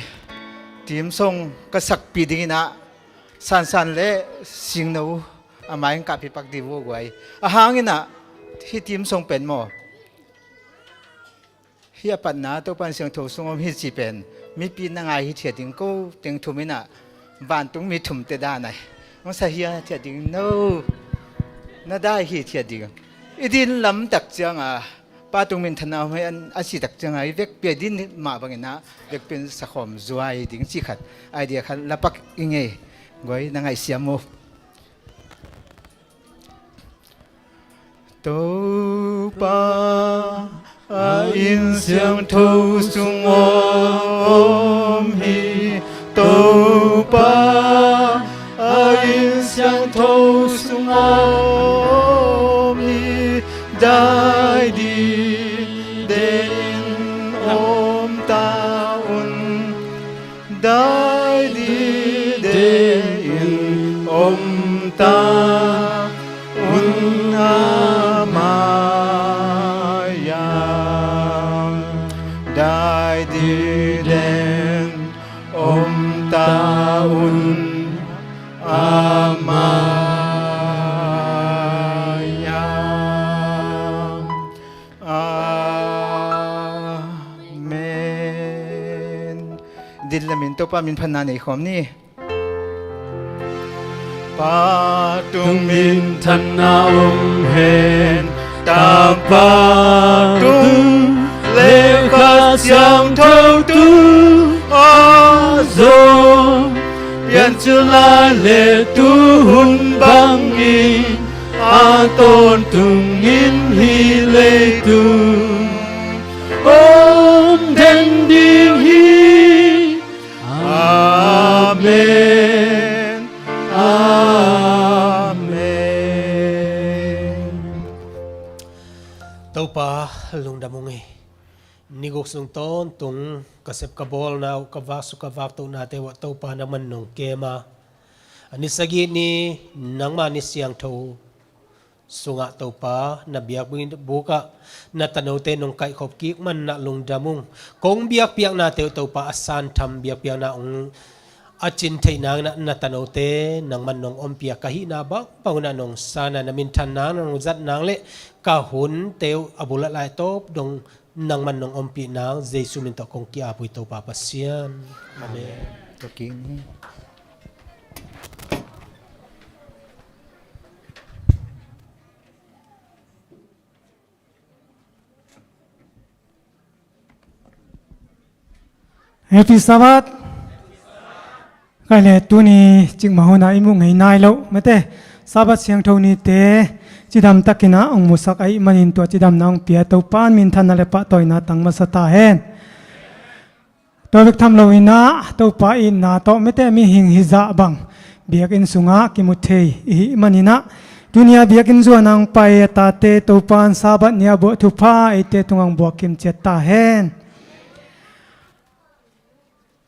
team song ka sakpih dingin ah Sansan le Singno a mai in kahpih pak dih uh guai. A hangin ah hih team song pen maw, hih a patna Topa'n siangtho sung om hi ci pen mipi na ngai hi thiat ding ko teng thum inah vantung mi thumte dan ai. Hong sa hia thiat ding no. Na dai hi thiat ding. I din lam tak cianga pa tung minthanna om hi an a si tak cianga i vekpi a din mah bangin ah vekpi in sakhawm zuai ding ci khat idea khat lapak i ngei guai na ngaihsiam uh. Topa a inn siangtho sung om hi. Topa a inn siangtho sung om hi. Dai dide in om ta un. Dai dide in om ta un a mai-a. Dai dide in om ta un a mai-a. Amen. Din lamin Topa min phatna nei khawm ni. Pa tung minthanna om hen. Tapa tung le Kha Siangtho tung a zong, piancil lai le tuhun bangin a tawntungin hih leitung om den ding hi. Amen. Amen. Topa lungdam ung ei. Ni guk sung tawntung ka sep ka bawlna uh, ka vak suk ka vak tohnate uh ah Topa nangman nong kem a, a ni sagih ni nangma ni siangtho sungah Topa na biakbuk ah na tanote nong kaihkhop kik manin ah lungdam ung. Kong biakpiaknate uh Topa a santham biakpiakna ung a cin theih nangin ah na tanote nangman nong ompih a, ka hihna bangbang un ah nong san a, na minthan nang nong zat nang le ka hunte uh a bul ah lai tawp dong nangman nong ompih nang Jesu min tawh kong ki-ap uh hi Topa Pasian. Amen. Amen. Tua kik ni. Happy Sabbath. Kei le tuni cikmah hunah i muh ngei nai loh mate Sabbath siangtho nite cidam takin ah hong musak ahih manin tua cidamna hong pia Topa'n minthanna le pahtawina tang masa ta hen. Tua bek tham loin ah Topa itna tawh mite mihing hizah bang biakinn sungah kimu thei i hih manin ah tuni a biakinn zuan ah hong pai a tate Topa'n Sabbath ni a buah thupha eite tungah hong buak kim ciat ta hen.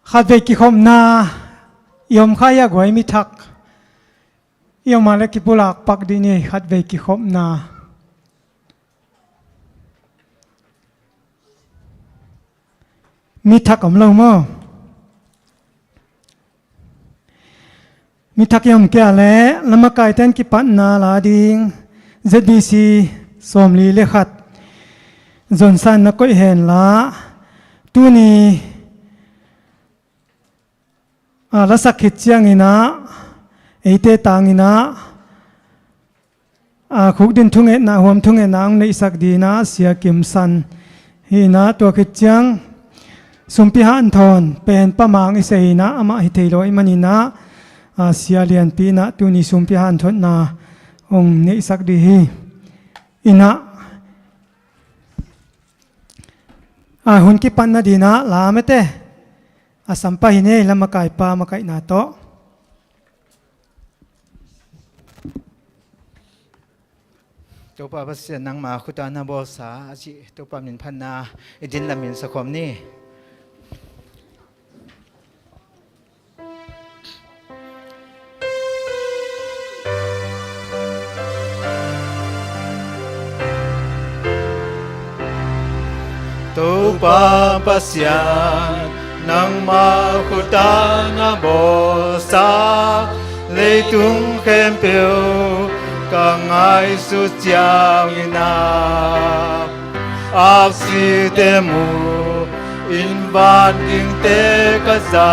Khatvei kikhopna i om kha hia guai, mi thak i om a le kipulak pak dih ni, khatvei kikhopna. Mi thak om lo maw? Mi thak i om kei a le lamakaite'n kipatna la ding Z B C sawmli le khat zonsan na koih hen la, tuni a lasak khit ciangin ah eite tangin ah a khukdin thungetna, huam thungetna hong neihsak dingin ah Sia Kim San hi-in ah, tua khit ciang sumpi hanthawn pen Pa Mang i sei in ah, amah hi thei lo ahih manin ah, a, Sia Lianpi in ah tuni sumpi hanthotna hong neihsak ding hi. In ah, a, hun kipatna dingin ah la mate A sam pah hi ni ei, la makaipa makaihna tawh. Topa Pasian, nangma khuta na bawlsa a cih Topa min phatna i din lamin sakhawm ni. Topa Pasian, nangma khuta na bawlsa, leitung khempeuh ka ngaihsut ciangin ah, aksite mu in, van dingte ka za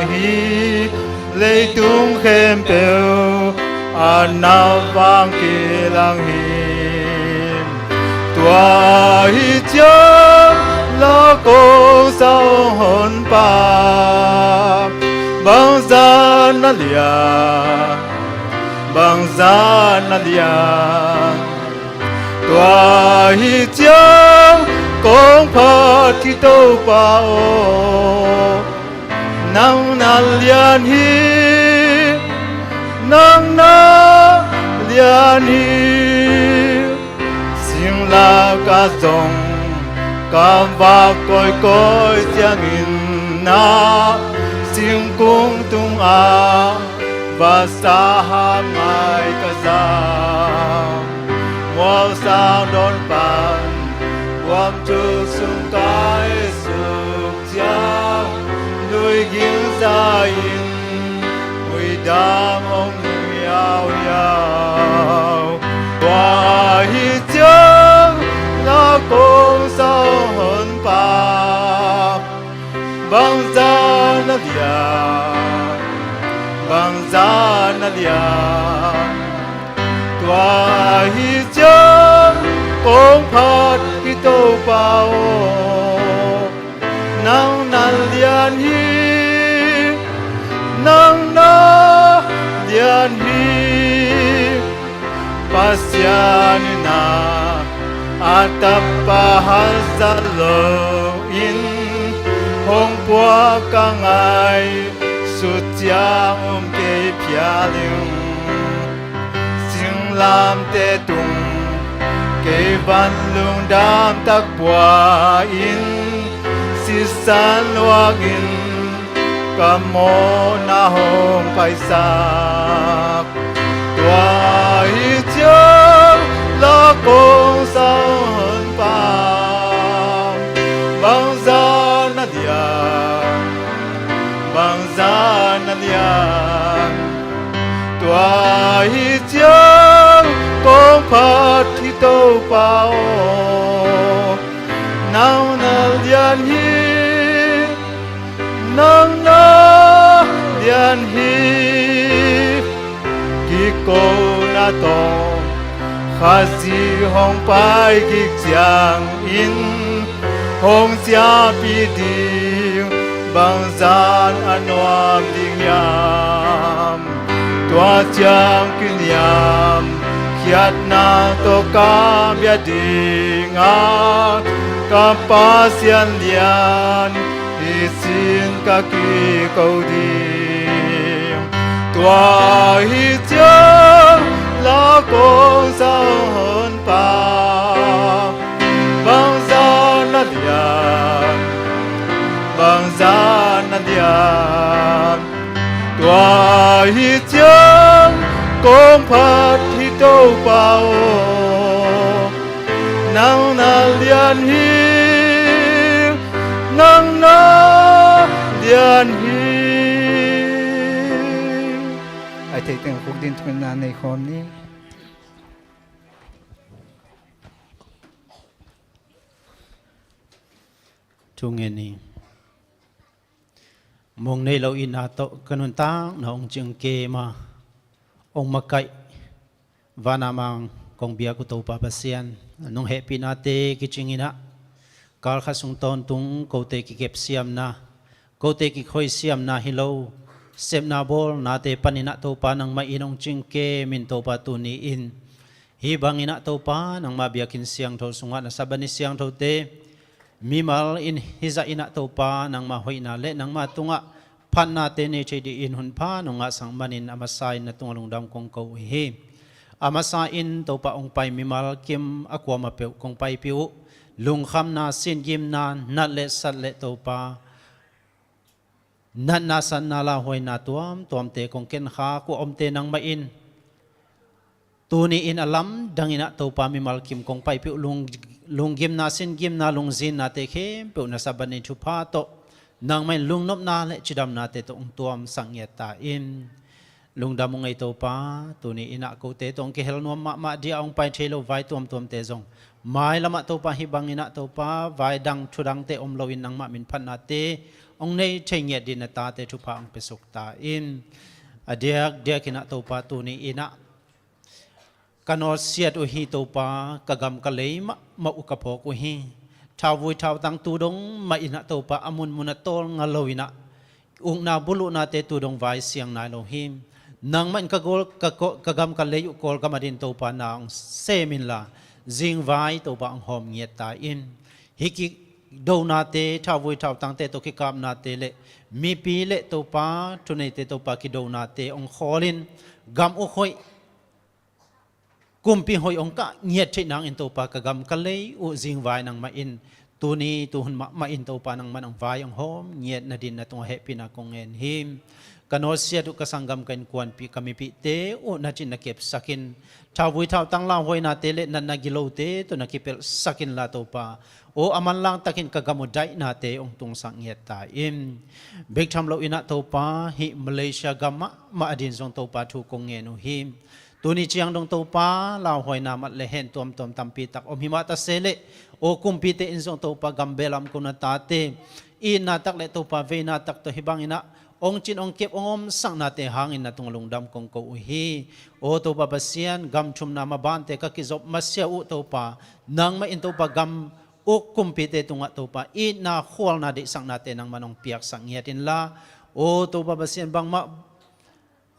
hi. Leitung khempeuh a na vang kilang hi. Tua hi ciang la kong sa, Honpa, bangzah na lian, bangzah na lian. Tua hi ciang kong phat hi, Topa aw, nang na lian hi, nang na lian hi. Singlak ah zong ka vak kawikawi ciangin ah, singkung tungah vasa hap ngai ka za. Mualsang dawn pan buamcuk sung ka suk ciang, lui ging za-in muidam hong nui hiauhiau. Tua hi ciang la kong sa, Honpa, bangzah na lian, bangzah na lian. Tua hi ciang kong phat hi, Topa aw, nang na lian hi, nang na lian hi. Pasian in ah a tapa hazat loin hong puak ka ngaihsut ciang um kei phial ing. Singlamteh tung kei van lungdam tak pua-in, sisan luakin ka mawhna hong paisak. Tua hi ciang la kong sa, Honpa, bangzah na lian, bangzah na lian. Tua hi ciang kong phat hi, Topa aw, nang na lian hi, nang na lian hi. Kikona tawh Khazih hong pai kik ciangin, hong ciahpih ding bangzah a nuam ding hiam? Tua ciang kiniam khiatna tawh ka bia ding a, ka Pasian lian hi ci-in ka kiko ding. Tua hi ciang la kong sa, Honpa, bangzah na lian, bangzah na lian. Tua hi ciang kong phat hi, Topa aw, nang na lian hi, nang na lian hi. Ai, theih teng khuk ding thungetna nei khawm ni. Thu ngen ni. Mong nei lo itna tawh ka nuntakna hong cingkem a, hong makaih van a mang kong biak uh Topa Pasian, nong hehpihnate kicing in ah, kal khat sung tawntung kote kikepsiamna, kote kikhoisiamna hi lo, sepna bawlnate panin ah Topa nangmah in hong cingkem in Topa, tuni-in hih bangin ah Topa nangmah biakinn siangtho sungah na Sabbath ni siangthote Mimal in hizah in ah Topa nangmah hoihna le nangmah tungah phatnate nei thei dih in hun pha nong ngahsak manin a masa in na tungah lungdam kong ko uh hi. A masa in Topa hong pai mimal kim a kuamah peuh kong paipih uh. Lungkhamna, singimna, nat le sat le Topa natna, satna, lauhuaina tuamtuamte kong kenkhak uh a omte nangmah in tuni in a lamdang in ah Topa mimal kim kong paipih uh lung, lunggimna, singimna, lungzinnate khempeuh na Sabbath ni thupha tawh nangmah in lungnopna le cidamnate tawh hong tuamsak ngiat ta in. Lungdam ung ei Topa, tuni in ah kote tawh hong kihel nuam mahmah dih a hong pai thei lo vai tuamtuamte zong mailam ah Topa hih bangin ah Topa vai dang thu dangte om loin nangmah min phatnate hong nei thei ngiat dih na tate thupha hong pia suk ta in. A diakdiak in ah Topa tuni in ah ka nawtsiat uh hi Topa, ka gam ka lei mahmah uh ka phawk uh hi. Thauvui thautang tu dong mah in ah Topa a munmun a tawlnga lo in ah ukna buluhnate tu dong vai siang nai lo hi. Nangmah in ka gawl, ka, ka, ka gam ka lei uh Kawlgam adin Topa na hong sem inla zingvai Topa hong hawm ngiat ta in. Hih kidonate, thauvui thautangte tawh kikapnate le mipi le Topa thuneite Topa kidonate hong khawl in gam uk hoih, kumpi hoih hong kah ngiat theih nangin Topa ka gam ka lei uh zingvai nangmah in tuni tuhun mahmah in Topa nangmah in hong vai hong hawm ngiat nadin na tungah hehpihna kong ngen hi. Ka nawtsiat uh ka sanggam ka innkuanpih ka mipihte uh na cin na kepsak in thauvui thautang lauhuainate le natna gilote tawh na kipelhsak inla Topa aw a manlang takin ka gam uh daihnate hong tungsak ngiat ta in. Bek tham lo in ah Topa hih Malaysia gam mahmah adin zong Topa thu kong ngen uh hi. Tuni ciang dong Topa lauhuaina mat le hen tuamtuam tampi tak om hi mah ta se leh aw kumpite in zong Topa gam belam ko na tate itna tak le Topa veina tak tawh hih bangin ah hong cin hong kep hong omsaknate hangin na tungah lungdam kong ko uh hi. Aw Topa Pasian, gam thumna mabante ka kizop masiah uh Topa nangmah in Topa gam uk kumpite tungah Topa itna khualna deihsaknate nangmah in hong piaksak ngiat inla aw Topa Pasian, bangmah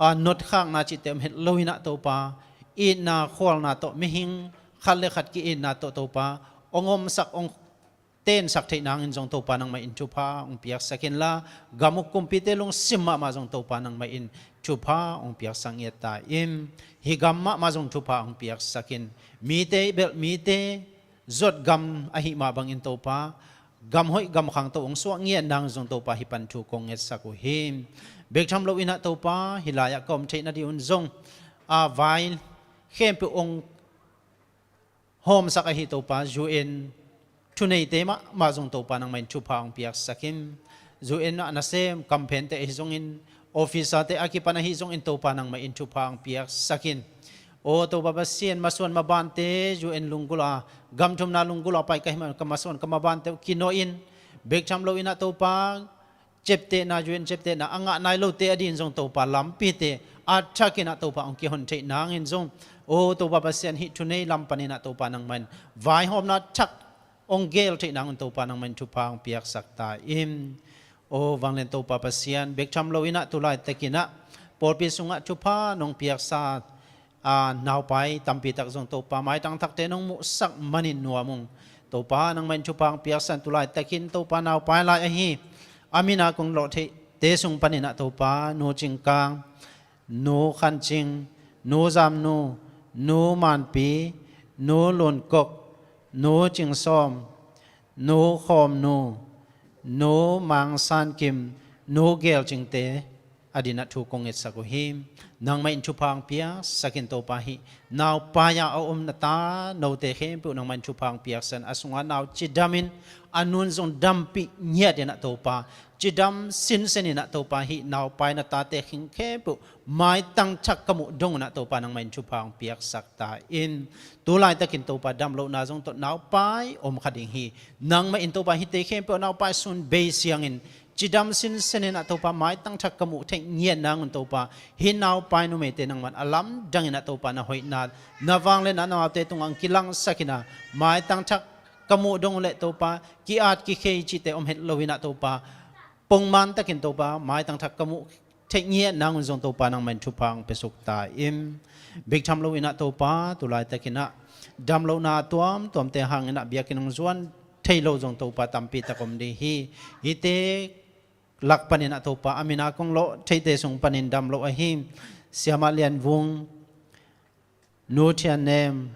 a notkhakna cihte om het lo in ah Topa itna khualna tawh mihing khat le khat ki-itna tawh Topa hong omsak hong tensak theih nangin zong Topa nangmah in thupha hong piaksak inla gam uk kumpite lungsim mahmah zong Topa nangmah in thupha hong piaksak ngiat ta in. Hih gam mahmah zong thupha hong piaksak in. Mite belh mite zuat gam ahih mah bangin Topa gam hoih gam khang tawh hong suah ngiat nangin zong Topa hih pan thu kong ngetsak uh hi. Bek tham lo in ah Topa hih lai-ah ka om theih nadihun zong a vai khempeuh hong hawmsak ahi Topa U N thuneite mahmah zong Topa nangmah in thupha hong piaksak in. U N ah nasem kamphente ahi zongin officerte a kipan ahi zongin Topa nangmah in thupha hong piaksak in. Aw Topa Pasian, masuan mabante U N lunggulh a gam thumna lunggulh a pai ka hih man ka masuan ka mabante uh kinawh in bek tham lo in ah Topa ceptehna U N ceptehna a ngah nai lote adin zong Topa lampite a thak in ah Topa hong kihon theih nangin zong aw Topa Pasian hih thunei lam panin ah Topa nangmah in vaihawmna thak hong gel theih nangin Topa nangmah in thupha hong piaksak ta in. Aw vanglian Topa Pasian, bek tham lo in ah tu laitakin ah pawlpi sungah thupha nong piaksa a naupai tampi tak zong Topa maitang thakte nong muhsak manin nuam ung. Topa nangmah in thupha hong piaksak in tu laitakin Topa naupai lai ahi a min a kong lawh theihte sung panin ah Topa Nu Cing Kang, Nu Khan Cing, Nu Zam Nu, Nu Man Pi, Nu Lun Kok, Nu Cing Sawm, Nu Khawm Nu, Nu Mang San Kim, Nu Gel Cingte adin ah thu kong ngetsak uh hi. Nangmah in thupha hong piaksak in Topa hih naupai a a om na ta note khempeuh nangmah in thupha hong piaksak in a sungah nau cidam in a nun zong dampih ngiat in ah Topa cidam sinsen in ah Topa hih naupai na tate khing khempeuh maitang thak ka muh dong un ah Topa nangmah in thupha hong piaksak ta in. Tu laitakin Topa damlohna zong tawh naupai om kha ding hi. Nangmah in Topa hihte khempeuh naupai sun bei siangin cidam sinsen in ah Topa maitang thak ka muh theih ngiat nangun Topa hih naupai numeite nangmah in a lamdang in ah Topa na hoihna na vanglian a naute tungah hong kilangsak in ah maitang thak ka muh dong uh leh Topa ki-at kikhei cihte om het lo in ah Topa pongman takin Topa maitang thak ka muh theih ngiat nangun zong Topa nangmah in thupha hong pia suk ta in. Bek tham lo in ah Topa tu laitakin ah damlohna tuamtuamte hangin ah biakinn hong zuan thei lo zong Topa tampi tak om ding hi. Hihte lak panin ah Topa a min a kong lawh theihte sung panin dam lo ahi Siamah Lian Vung, Nu Thian Nem,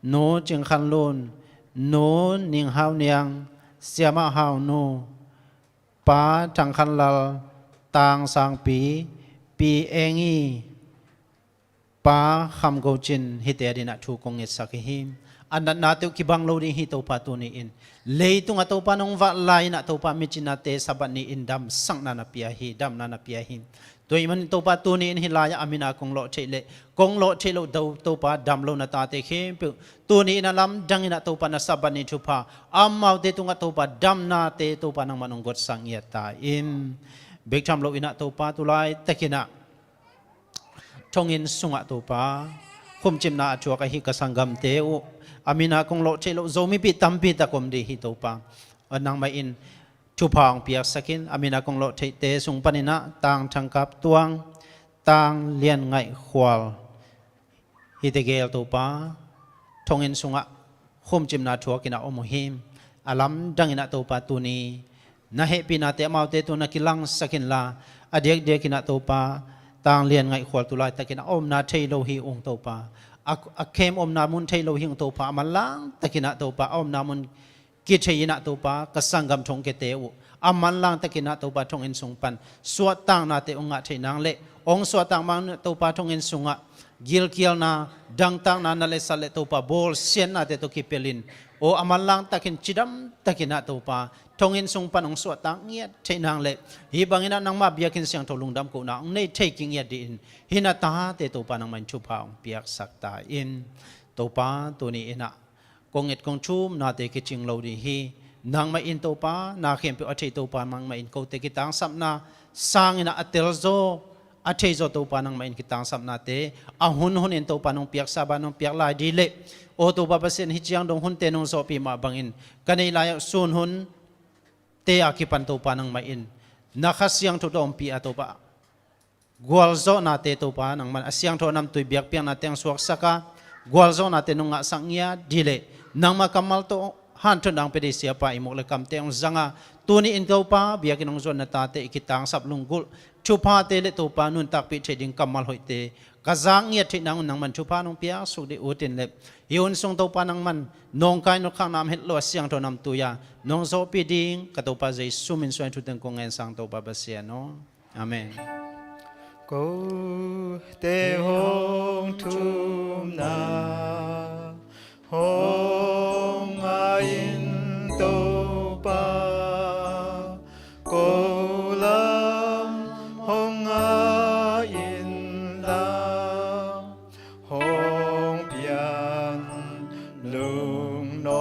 Nu Cing Khan Lun, Nu Ning Hau Niang, Siamah Hau Nu, Pa Thang Khan Lal, Tang Sang Pi, Pi Eng I, Pa Kham Go Cin, hihte adingin ah thu kong ngetsak hi. A natnate uh kibang lo ding hi Topa tuni in. Leitungah Topa nong vak lai-in ah Topa micinate Sabbath ni-in damsakna na pia hi, damna na pia hi. Tua ahih manin Topa tuni in hih lai-ah a min a kong lawh theih leh kong lawh theih loh To, Topa dam lo na tate khempeuh tuni in a lamdang in ah Topa na Sabbath ni thupha amaute tungah Topa damnate Topa nangman hong gotsak ngiat ta in. Bek tham loin ah Topa tu laitakin ah thonginn sungah Topa khumcipna a thuak ahi ka sanggamte uh a min a kong lawh theih loh Zomipih tampi tak om ding hi Topa. Nangmah in thupha hong piaksak in, a min a kong lawh theihte sung panin ah Tang Thang Kap Tuang, Tang Lian Ngaih Khual, hihte gel Topa thonginn sungah khumcipna thuakin a om uh hi. A lamdang in ah Topa tuni na hehpihnate amaute tungah na kilangsak inla, a diakdiakin ah Topa Tang Lian Ngaih Khual tu laitakin a omna thei lo hi ung Topa. A, a camp omna mun thei lo hi ung Topa. A manlang takin ah Topa a omna mun kithei in ah Topa ka sanggam thongkiate uh a manlang takin ah Topa thonginn sung pan suahtaknate hong ngah theih nang le hong suahtak man Topa thonginn sungah gilkialna, dangtakna, na le sat le Topa bawlsiatnate tawh kipelin, aw a manlang takin cidam takin ah Topa thonginn sung pan hong suahtak ngiat theih nang le hih bangin ah nangmah biakinn siangtho lungdam kohna hong nei thei kingiat dingin hih na tate Topa nangmah in thupha hong piaksak ta in. Topa tuni in ah kong et kong thumnate kicing lo ding hi. Nangmah in Topa na khempeuh a thei Topa nangmah in kote kitangsapna sangin ah a telzaw a theizaw Topa nangmah in kitangsapnate a hunhun in Topa nong piaksa ban nong piak lai ding le aw Topa Pasian hih ciang dong hunte nong zawhpih mah bangin ka neih lai-ah sun hunte a kipan Topa nangmah in na Kha Siangtho tawh ompih a Topa gualzawhnate Topa nangman a siangtho a namtui biakpiaknate hong suaksak a gualzawhnate nong ngahsak ngiat ding le nangmah kammal tawh hanthotna hong pia ding siapa ihmuk le kamte hong zang a tuni in Topa biakinn hong zuan na tate i kitangsap lunggulh thuphate le Topa nuntakpih theih ding kammal hoihte ka zak ngiat theih nang un nangman thupha nong piaksuk ding ut in le hih hun sung Topa nangman nawngkai nawlkhakna om het lo a siangtho a namtui a nong zawhpih ding ka Topa Jesu min suang in thu teng kong ngen sang Topa Pasian aw. Amen. Kote hong thumna hong ngah in Topa, ko lam hong ngah in la, hong pian lungnopna.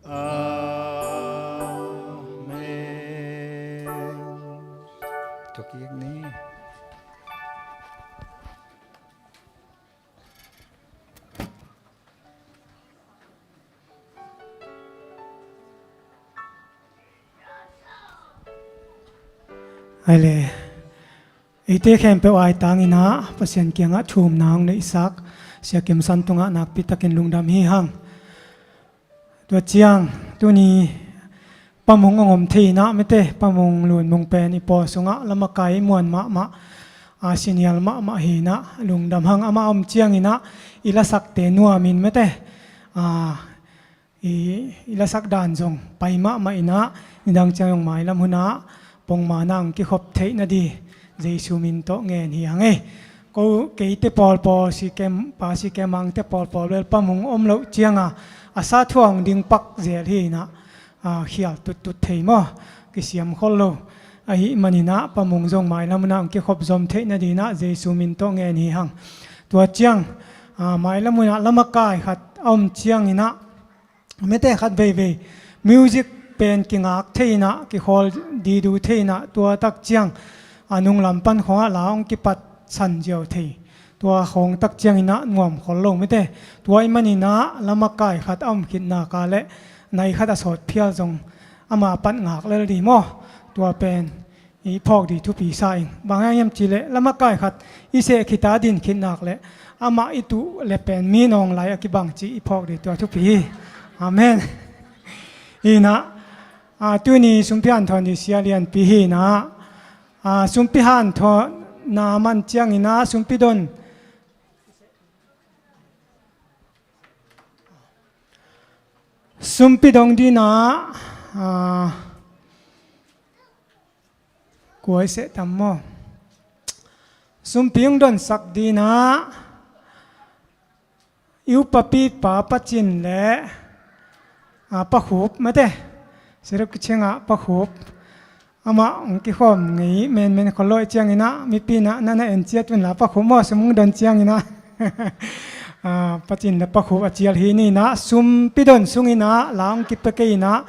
Amen. Tua kik ni. Ai le. Eite khempeuh ai tangin ah Pasian kiangah thumna hong neihsak Sia Kim San tungah nakpi takin lungdam hi hang. Tua ciang tuni Pa Mung hong om thei in ah mete, Pa Mung Lun Mung pen i pawl sungah lamakai i muan mahmah, a senial mahmah hi in ah lungdam hang. Amah om ciangin ah i lasakte nuamin mete, a i, i lasak dan zong pai mahmah in ah nidang ciang zong mailam hunah pongmana hong kikhop theih nading Jesu min tawh ngen hi hang ei. Ko keite pawlpawl si kem, pa si kem angte pawlpawl bel Pa Mung om loh cianga a sa thuang ding pak zel hi in ah, a, khial tuttut thei maw, kisiam khol lo. Ahih manin ah Pa Mung zong mailam hunah hong kikhop zom theih nading ah Jesu min tawh ngen hi hang. Tua ciang, a, mailam hunah lamakai khat a om ciangin ah mete khat veivei music pen kingak thei in ah, kikhawl didu thei in ah, tua tak ciang a nunglam pan khawngah la hong kipatsan ziau thei. Tua khawng tak ciangin ah nuam khol lo mete. Tua ahih manin ah lamakai khat a om khit nak leh nai khat a sawt phial zong ama pat ngak lel ding maw. Tua pen i phawk ding thupi sa ing. Bang hang hiam cih leh lamakai khat i seh khit a din khit nak leh amah i tuh le pen mi nawng lai a kibang cih i phawk ding tua thupi hi. Amen. Hi inah, a, tuni sumpi hanthawn ding sia lianpi hi inah, a, sumpi hanthawnna man ciang inah sumpi don, sumpi dong ding inah, a, kuai seh tam maw? Sumpi hong donsak ding inah i upapipa Pa Cin le, a, Pa Khup mate. Siruk kiciangah Pa Khup. Amah hong kikhawm ngei menmen khol lo ahih ciang inah mipi inah na na en ciat un la Pa Khup maw, sum hong don ciang inah. A, Pa Cin le Pa Khup a cial hi ni inah sumpi don sung inah la hong kipia kei inah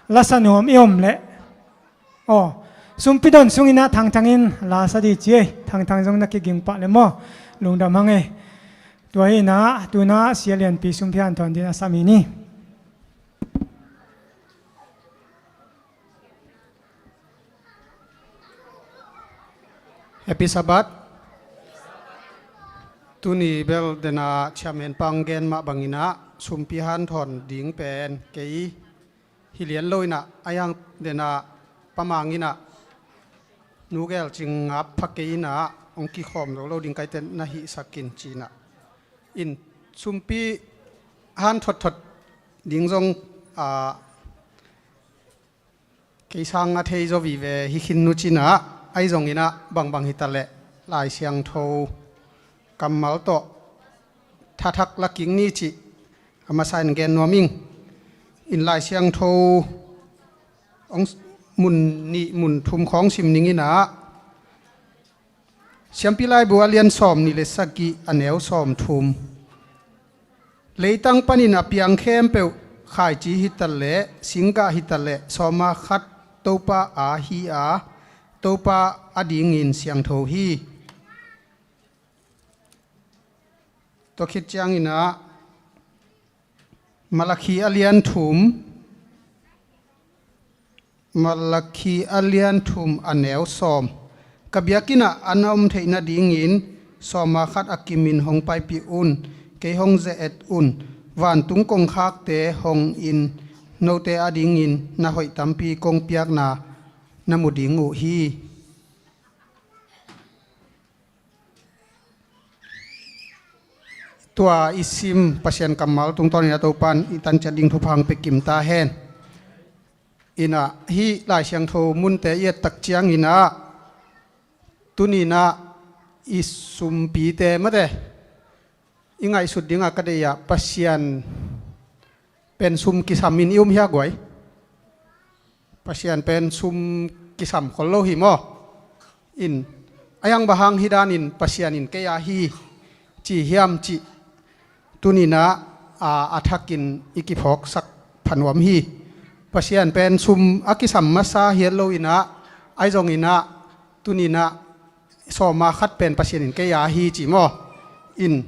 lasa nuam i om leh. Aw, sumpi don sung inah Thangthang in la sa ding ci ei. Thangthang zong na kiging pah le maw, lungdam hang ei. Tua hi inah tu inah sia lianpi sumpi hanthawn ding a sam hi ni. Happy Sabbath. Tuni bel dena chairman pa hong gen mah bang inah sumpi hanthawn ding pen kei hi lian lo inah, a hiang dena Pa Mang inah Nu Gel Cing ngap pha kei inah hong kikhawm zo lo ding ka hih teh na hihsak in ci inah. In sumpi hanthawn thot ding zong, a, kei sang a thei zaw vive hi khin nu ci inah, ahi zong inah bangbang hi ta leh Lai Siangtho kammal tawh thathak la kik ni cih a masa in gen nuam ing. In Lai Siangtho hong s-, mun nih mun thum khawng sim ning inah, Siampi Laibu a lian sawm nih le sagih a neu sawm thum. Leitang panin a piang khempeuh, khaici hi ta leh, singgah hi ta leh, sawma khat Topa aa hi a, Topa adingin siangtho hi. Tua khit ciang inah Malakhi a lian thum, Malakhi a lian thum a neu sawm. Ka biakinn ah an a om theih nadingin sawma khat a kimin hong paipih un, kei hong ze-et un. Vantung kongkhakte hong in note adingin na hoih tampi kong piakna na mu ding uh hi. Tua i sim Pasian kammal tungtawnin a Topan i tan ciat ding thupha hong pia kim ta hen. Inah hih Lai Siangtho munte i et tak ciang inah tuni inah i sumpite mate, i ngaihsut dingah ka deih ah Pasian pen sum kisam in i um hia guai? Pasian pen sum kisam khol lo hi maw? In, a hiang bang hang hi danin Pasian in kei aa hi ci hiam cih tuni inah, a, a thakin i kiphawksak pha nuam hi. Pasian pen sum a kisam masa hi lo inah, ahi zong inah tuni inah sawma khat pen Pasian in kei aa hi ci maw? In,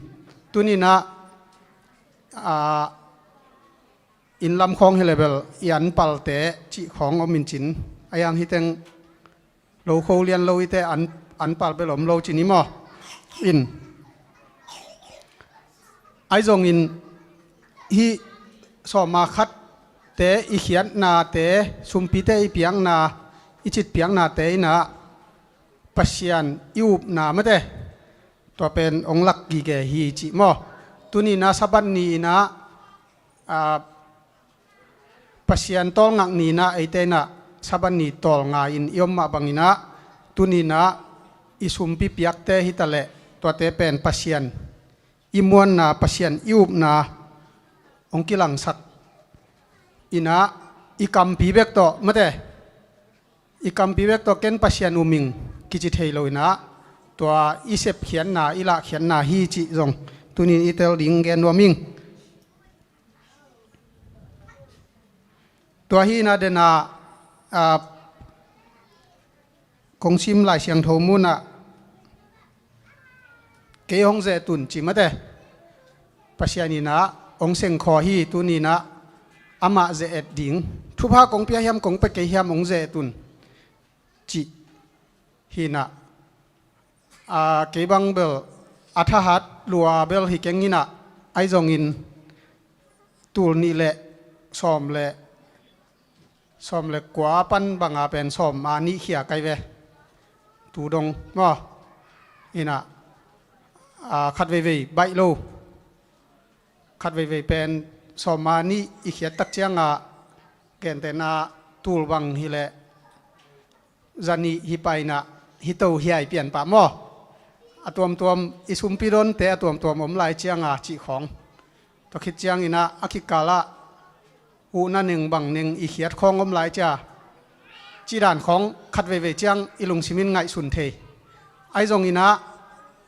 tuni inah, a, inn lam khawng hi leh bel i an palte cih khawng om in cin, a hiang hi teng lo kho lian lo i te an, an pal bel om lo ci ni maw? In, ahi zongin hih sawma khatte i khiatnate, sumpite i piakna, i citpiaknate inah Pasian i upna mate, tua pen hong lak gige hi cih maw? Tuni inah Sabbath ni inah, a, Pasian tawlngak ni inah eite inah Sabbath ni tawlnga in i om mah bang inah tuni inah i sumpi piakte hi ta leh tuate pen Pasian i muanna, Pasian i upna hong kilangsak inah i kampi bek tawh mate, i kampi bek tawh ken Pasian um ing kici thei lo inah tua i sepkhiatna, i lahkhiatna hi cih zong tuni in i tel ding gen nuam ing. Tua hi inah dena, a, kong sim Lai Siangtho munah kei hong ze-et un ci mate, Pasian inah hong sengkhaw hi, tuni inah amah ze-et ding, thupha kong pia hiam kong pia kei hiam hong ze-et un cih hi inah, a, kei bang bel a thahat lua bel hi keng inah, ahi zongin tul nih le sawm le sawm le kua pan banga pen sawm a nih khia kai ve. Tu dong maw? Ina, a, khat veivei baih lo. Khat veivei pen sawm a nih i khiat tak cianga gentehna tul bang hileh zanih hi paina hi to hiai pian pah maw? A tuamtuam i sumpi donte a tuamtuam om lai cianga cih khawng. Tua khit ciangina a kikalah uhna neng bang neng i khiat khawng om lai cia. Cih dan khawng khat veivei ciang i lungsimin ngaihsun thei. Ahi zongina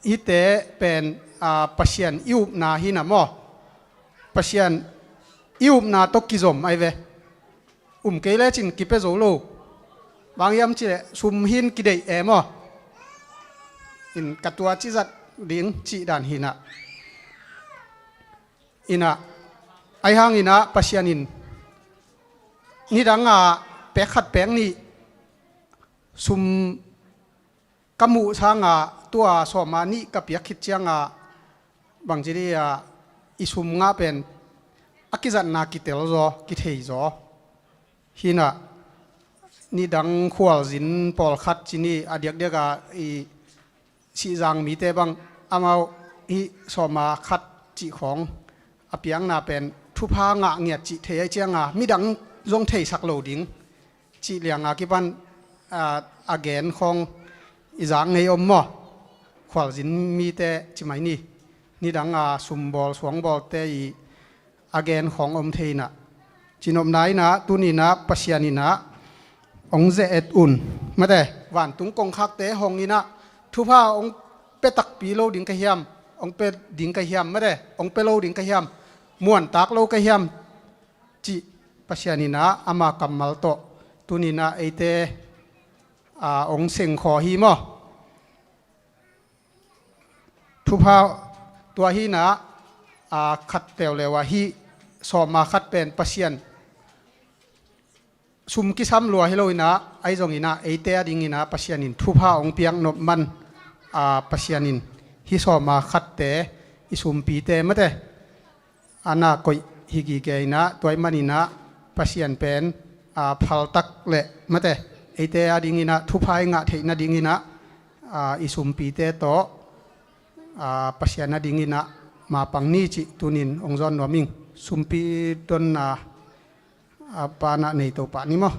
hihte pen, a, Pasian i upna hina maw? Pasian i upna tawh kizom ahi ve. Um kei lecin kipia zo lo. Bang hiam cileh sum hin kideih e maw? In ka tua cizat ding cih dan hina. Ina, ahi hangina Pasian in nidanga pek khat pek nih sum ka muh sanga tua sawm a nih ka piak khit cianga bangci dia i sum ngah pen a kizatna kitel zaw, kithei zaw. Hina, nidang khualzin pawlkhat cini a diakdiaka i Sihzang mite bang amau hih sawm a khat cih khawng a piakna pen thupha ngah ngiat cih thei ahi cianga midang zong theisak lo ding cih lianga kipan, a, a gen khawng i zak ngei om maw? Khualzin mite ci mai ni. Nidanga sumbawl suangbawlte i a gen khawng om thei inah, cinopna inah, tuninah Pasian inah hong ze-et un. Mate, vantung kongkhakte hong inah thupha hong pia takpi lo ding ka hiam? Hong pia ding ka hiam? Mate, hong pia lo ding ka hiam? Muantak lo ka hiam? Cih Pasian inah ama kammal tawh tuninah eite, a, hong sengkhaw hi maw? Thupha tua hinah, a, khat teuleu ah hih sawm a khat pen Pasian sum kisam lua hi lo inah, ahi zonginah eite a dinginah Pasian in thupha hong piak nop man, a, Pasian in hih sawm a khatte i sumpite mate a na koih hi gige inah, tua ahih maninah Pasian pen, a, phaltak le mate eite a dinginah thupha i ngah theih nadinginah, a, i sumpite tawh, a, Pasian a dinginah mapang ni cih tunin hong zawn nuam ing. Sumpi donna, a, panah nei to pah ni maw?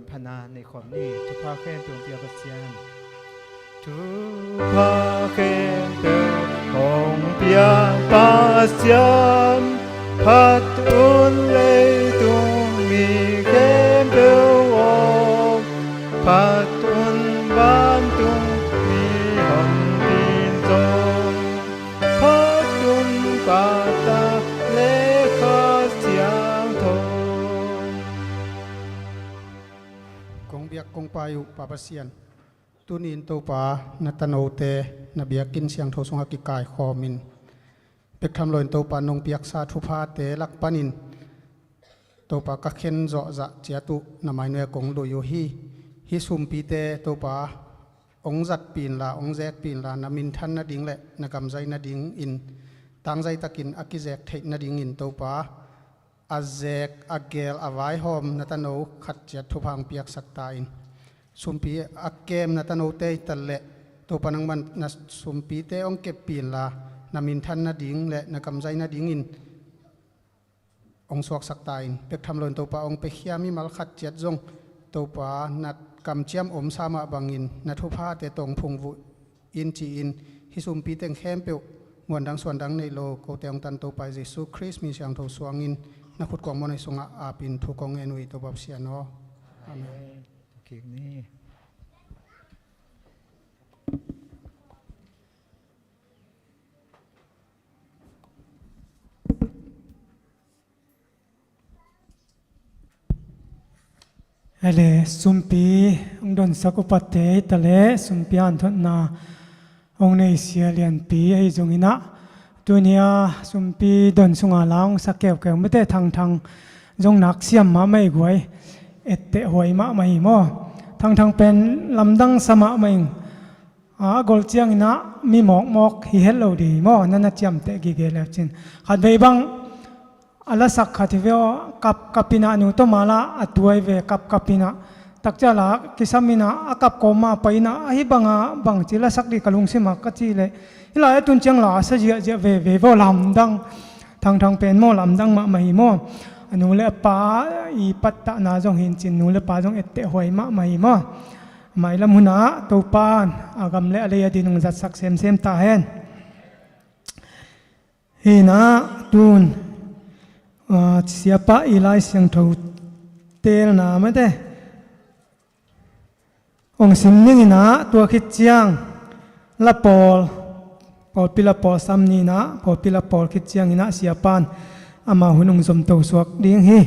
Phatna nei khawm ni. Thupha khempeuh hong pia Pasian. Thupha khempeuh hong pia Pasian, phat un leitung mi khempeuh aw, phat un vantung mi hong tin zong, phat un Pa, Ta le Kha Siangtho. Kong biak kong pai uh Pa Pasian, tuni-in Topa, na tanote na biakinn siangtho sungah kikaikhawmin, pek tham loin Topa nong piaksa thuphate lak panin Topa, ka khen zawhzah ciat uh na mainuai ah kong lui uh hi. Hih sumpite Topa, hong zatpih inla, hong zekpih inla, na minthan nading le na gamzai nadingin tangzai takin a kizek theih nadingin Topa, a zek, a geel, a vaihawm na tano khat ciat thupha hong piaksak ta in. Sumpi a kem na tanote hi ta leh Topa, nangman na sumpite hong keppih inla, na minthan nading le na gamzai nadingin hong suaksak ta in. Pek tham loin Topa, hong piakhia mimal khat ciat zong Topa, na kamciam omsa mah bangin na thuphate tawh hong phungvuh in ci-in, hih sumpi teng khempeuh muandang suandang neih lo kote hong tan Topa Jesu Khrist min siangtho suangin na khut kuangmawh na sungah apin thu kong ngen uh hi Topa Pasian aw. Amen. Amen. Ele, sumpi hong donsak upate hi ta leh, sumpi hanthotna hong neihsia lianpi ahi zongin ah, tuni-a sumpi don sunga la hong sa keukeu mite, Thangthang zong nak siam mahmah hi guai, etteh huai mahmah hi maw. Thangthang pen lamdang sa mahmah ing. A gol ciangin ah mi mawkmawk hi het lo ding hi maw, na na ciamteh gige le cin. Khatvei bang a lasak khat hi ve aw, kapkap in ah, a nu tawh ma la a tuai ve, kapkap in ah, takcia la kisam in ah, a kap kawm ma pai in ah, ahi banga bangci lasak ding ka lungsim ah ka cih leh, hih lai a tun ciang la a sa ziahziah veve ve aw, lamdang. Thangthang pen maw, lamdang mahmah hi maw. A nu le a pa i pattahna zong hi in cin, nu le pa zong etteh huai mahmah hi maw. Mailam hunah Topa in a gam le a lei a din hong zatsak semsem ta hen. Hi in ah tun, ah, siapa i Lai Siangtho teelna mate hong sim ning in ah, tua khit ciang la pawl, pawlpi la pawl sam ni in ah, pawlpi la pawl khit ciangin ah siapa in amau hun hong zomto suak ding hi.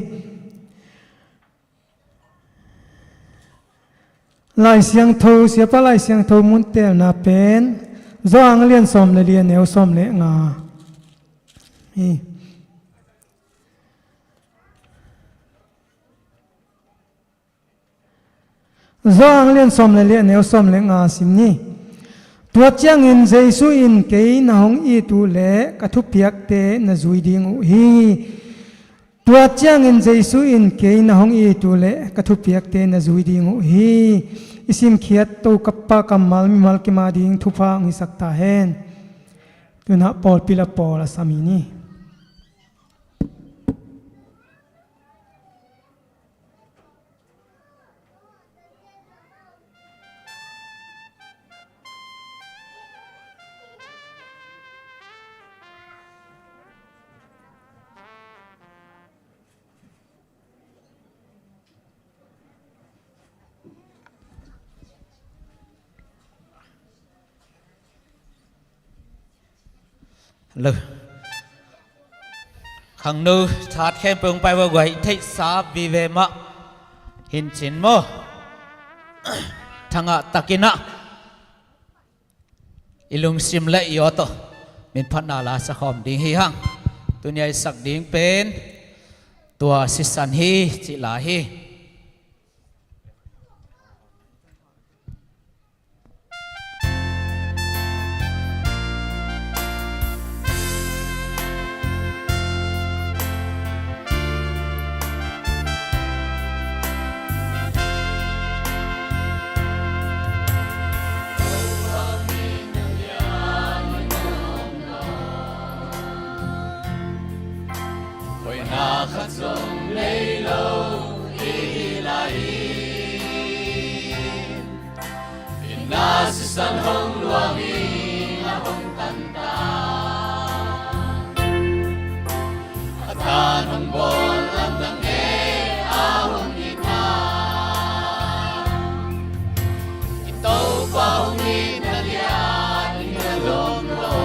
Lai Siangtho, siapa Lai Siangtho mun teelna pen Johan a lian sawm le li, a neu sawm le nga hi. Johan a lian sawm le li, a neu sawm le nga sim ni. Tua ciangin Jesu in, kei na hong it uh leh ka thupiakte na zui ding uh hi. Tua ciangin Jesu in, kei na hong it uh leh ka thupiakte na zui ding uh hi. I simkhiat Topa kammal mimal kim a ding thupha hong hisak ta hen. Tun ah pawlpi la pawl a sam hi ni. Lo. Khangno that khempeuh hong pai vo guai, theihsa vive mah hi in cin maw. Thangah takin ah i lungsim le i aw tawh minphatna la sa khawm ding hi hang. Tuni-a i sak ding pen tua sisan hi cih la hi. Hoihna khat zong nei lo i San hong luangin a hong tantan, a tan hong bawl lamdang e a hong itna. I Topa hong itna lian in a lawm lo.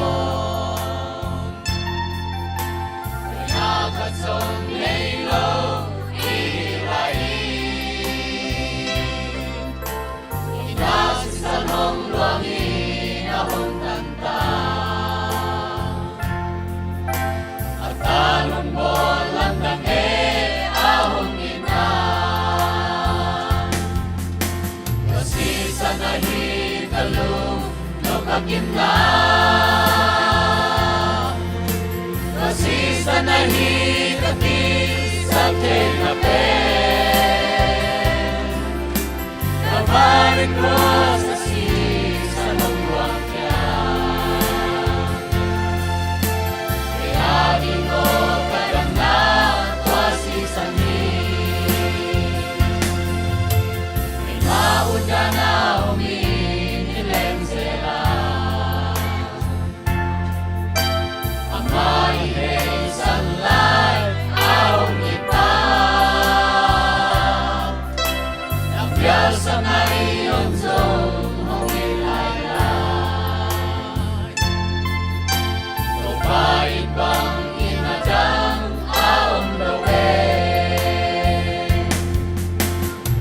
Khat zong nei lo i lai i, i na sisan hong luangin a hong tantan, a tan hong bawl lamdang e a hong itna. Ka sisan ahi ka lung, no ka kimna. Ka sisan ahi ka kisap theihna pen, Calvary Cross a sisan hong luang khia. Kei a ding aw ka damna tua sisan hi. Keima utdan a om in i lem zel a, ama i heisan lai a hong itna. Na pialsakna i om zong hong it lai lai. Topa it bang itna dang a om lo e.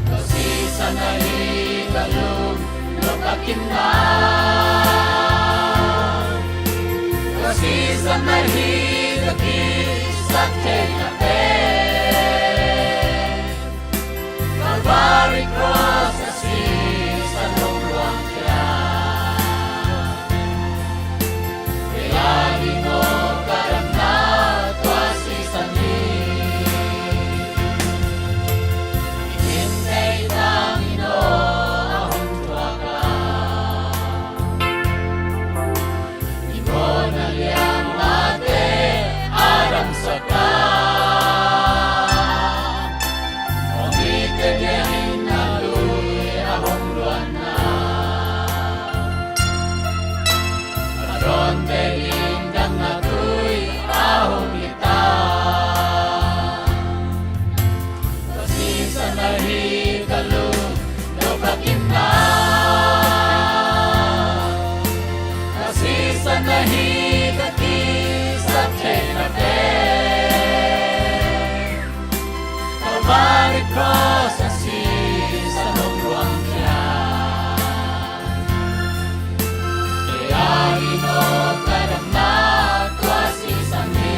Ka sisan ahi ka lung, no ka kimna. Ka sisan ahi ka kisap theihna pen, Calvary Cross a sisan hong luang khia. Kei a ding aw ka damna tua sisan hi. I tintei tang in aw a hong thuak a, i mawhna lianmate a damsak a, hong itna lian in a lui a hong luanna. A dawnte ding damna tui a hong itna. Ka sisan ahi ka lung, no ka kimna. Ka sisan ahi ka kisap theihna pen, Calvary Cross a sisan hong luang khia. Kei a ding aw ka damna tua sisan hi.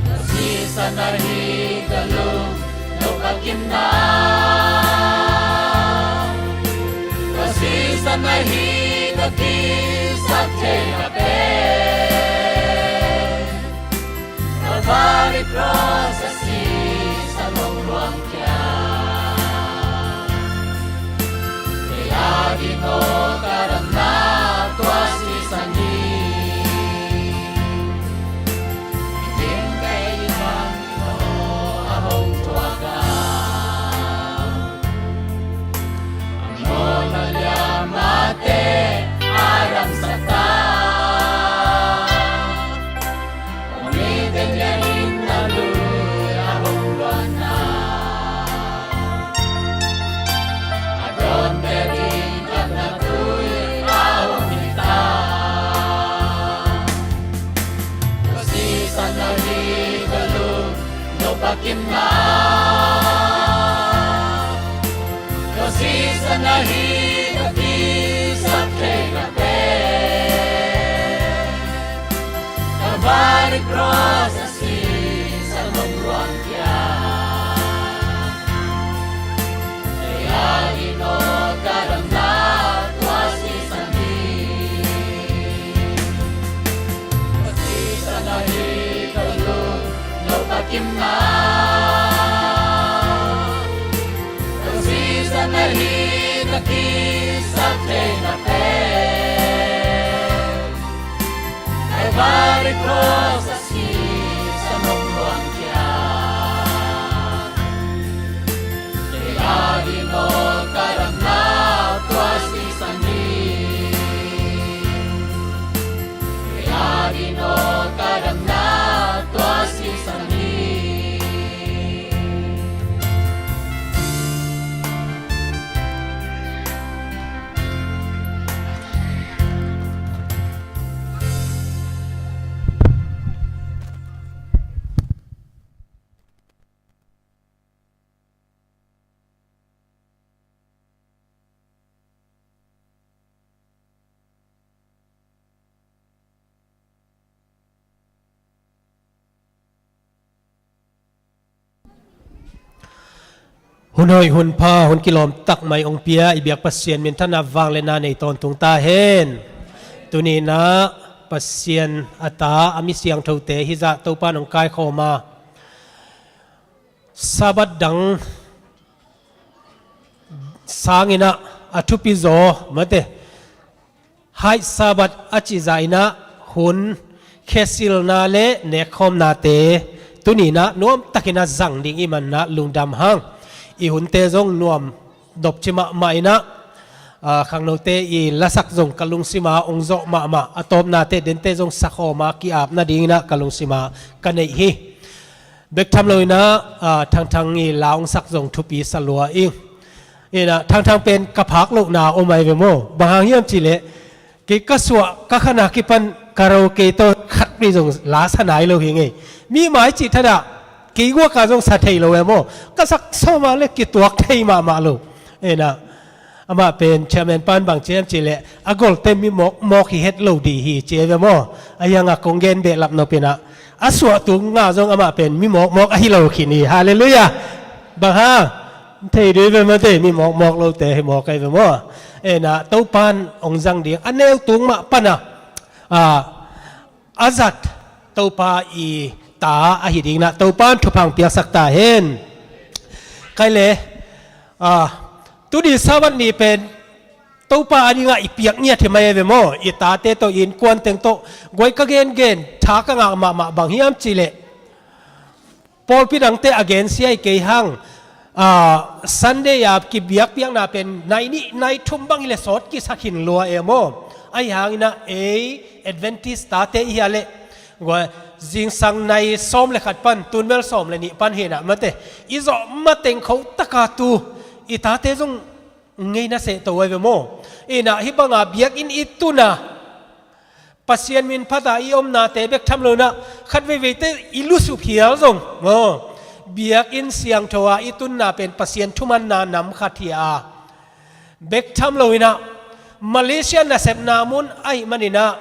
Ka sisan ahi ka lung, no ka kimna. Ka sisan ahi ka kisap theihna pen, Calvary Cross a sisan hong luang khia. Kei a ding aw ka damna tua sisan hi. I tintei tang in aw a hong thuak a, a mawhna lianmate a damsak a, hong itna lian in a lui a hong luanna. A dawnte ding damna tu Ka sisan ahi ka kisap thei na pen Kalvari cross a sisan om luang kia. Kei a ding aw ka damna tua sisan hi. Ka sisan ahi ka lung no ka kimna. Ka sisan ahi ka kisap theina pen Kalvari cross a sisan om luang kia. Kei a ding aw ka damna tua sisan hi. Kei a ding aw ka damna tua sisan hi. Hun hoih, hun pha, hun kilawm tak mai ong pia i biak Pasian minthanna vangliatna nei tawntung ta hen. Tuni-in ah Pasian a ta a mi siangthote hizah Topa in ong kaikhawm a, Sabbath dang sangin ah a thupi zaw mate, Haid Sabbath a cih zah in ah hun khesilna le nekkhawmnate tuni-in ah nuamtakin ah zang ding i hih manin ah lungdam hang. I hunte zong nuam dopci mahmah in ah, aa, khangnote i lasak zong ka lungsim ah ong zawh mahmah, a tawpnate dente zong sakhawm a ki-ap nadingin ah ka lungsim ah ka neih hi. Bek tham loin ah, aa, Thangthang i la ong sak zong thupi sa lua ing. In ah Thangthang pen ka phak lohna om ahi ve maw? Bang hang hiam cih leh kei ka suah ka khan a kipan karaoke tawh khat vei zong la sa nai lo hi ing ei. Mi mai cih thadah kei guak a zong sa thei lo ve maw? Ka sak sawm a le kituak thei mahmah lo. In ah amah pen chairman pan bang ci hiam cih leh a golte mi mawkmawk hi het lo ding hi ci ahi ve maw? Ahi hang a kong gen behlap nop in ah a suah tung ngah zong amah pen mi mawkmawk ahi lo khin hi. Halleluiah. Bang hang? Thei ding ve mate, mi mawkmawk lote hi mawk ahi ve maw? In ah Topa in ong zang ding a neu tung mah pan a, aa, a zat Topa i ta ahi dingin ah Topa in thupha ong piaksak ta hen. Kei le, aa, tuni Sabbath ni pen Topa a dingah i piak ngiat hi mai ahi ve maw? I tate tawh, i innkuan teng tawh, guai ka gengen tha ka ngah mahmah, bang hiam cih leh pawlpi dangte a gensia hi kei hang, aa, Sunday a kibiakpiakna pen nai nih nai thum bang hi leh sawt kisa khin lua e maw? Ahi hangin ah ei Adventist tate i hi a leh, guai, zingsang nai sawm le khat pan tun bel sawm le nih pan hi in ah mate, i zawh mateng khauh tak a tu i tate zong ngei na seh to ahi ve maw? In ah hih bang a biakinn i tun a Pasian min phat a i omnate bek tham loin ah khat veiveite i lusup hial zong maw, biakinn siangtho a i tunna pen Pasian thumanna nam khat hi a, bek tham loin ah Malaysia nasepna mun ahih manin ah,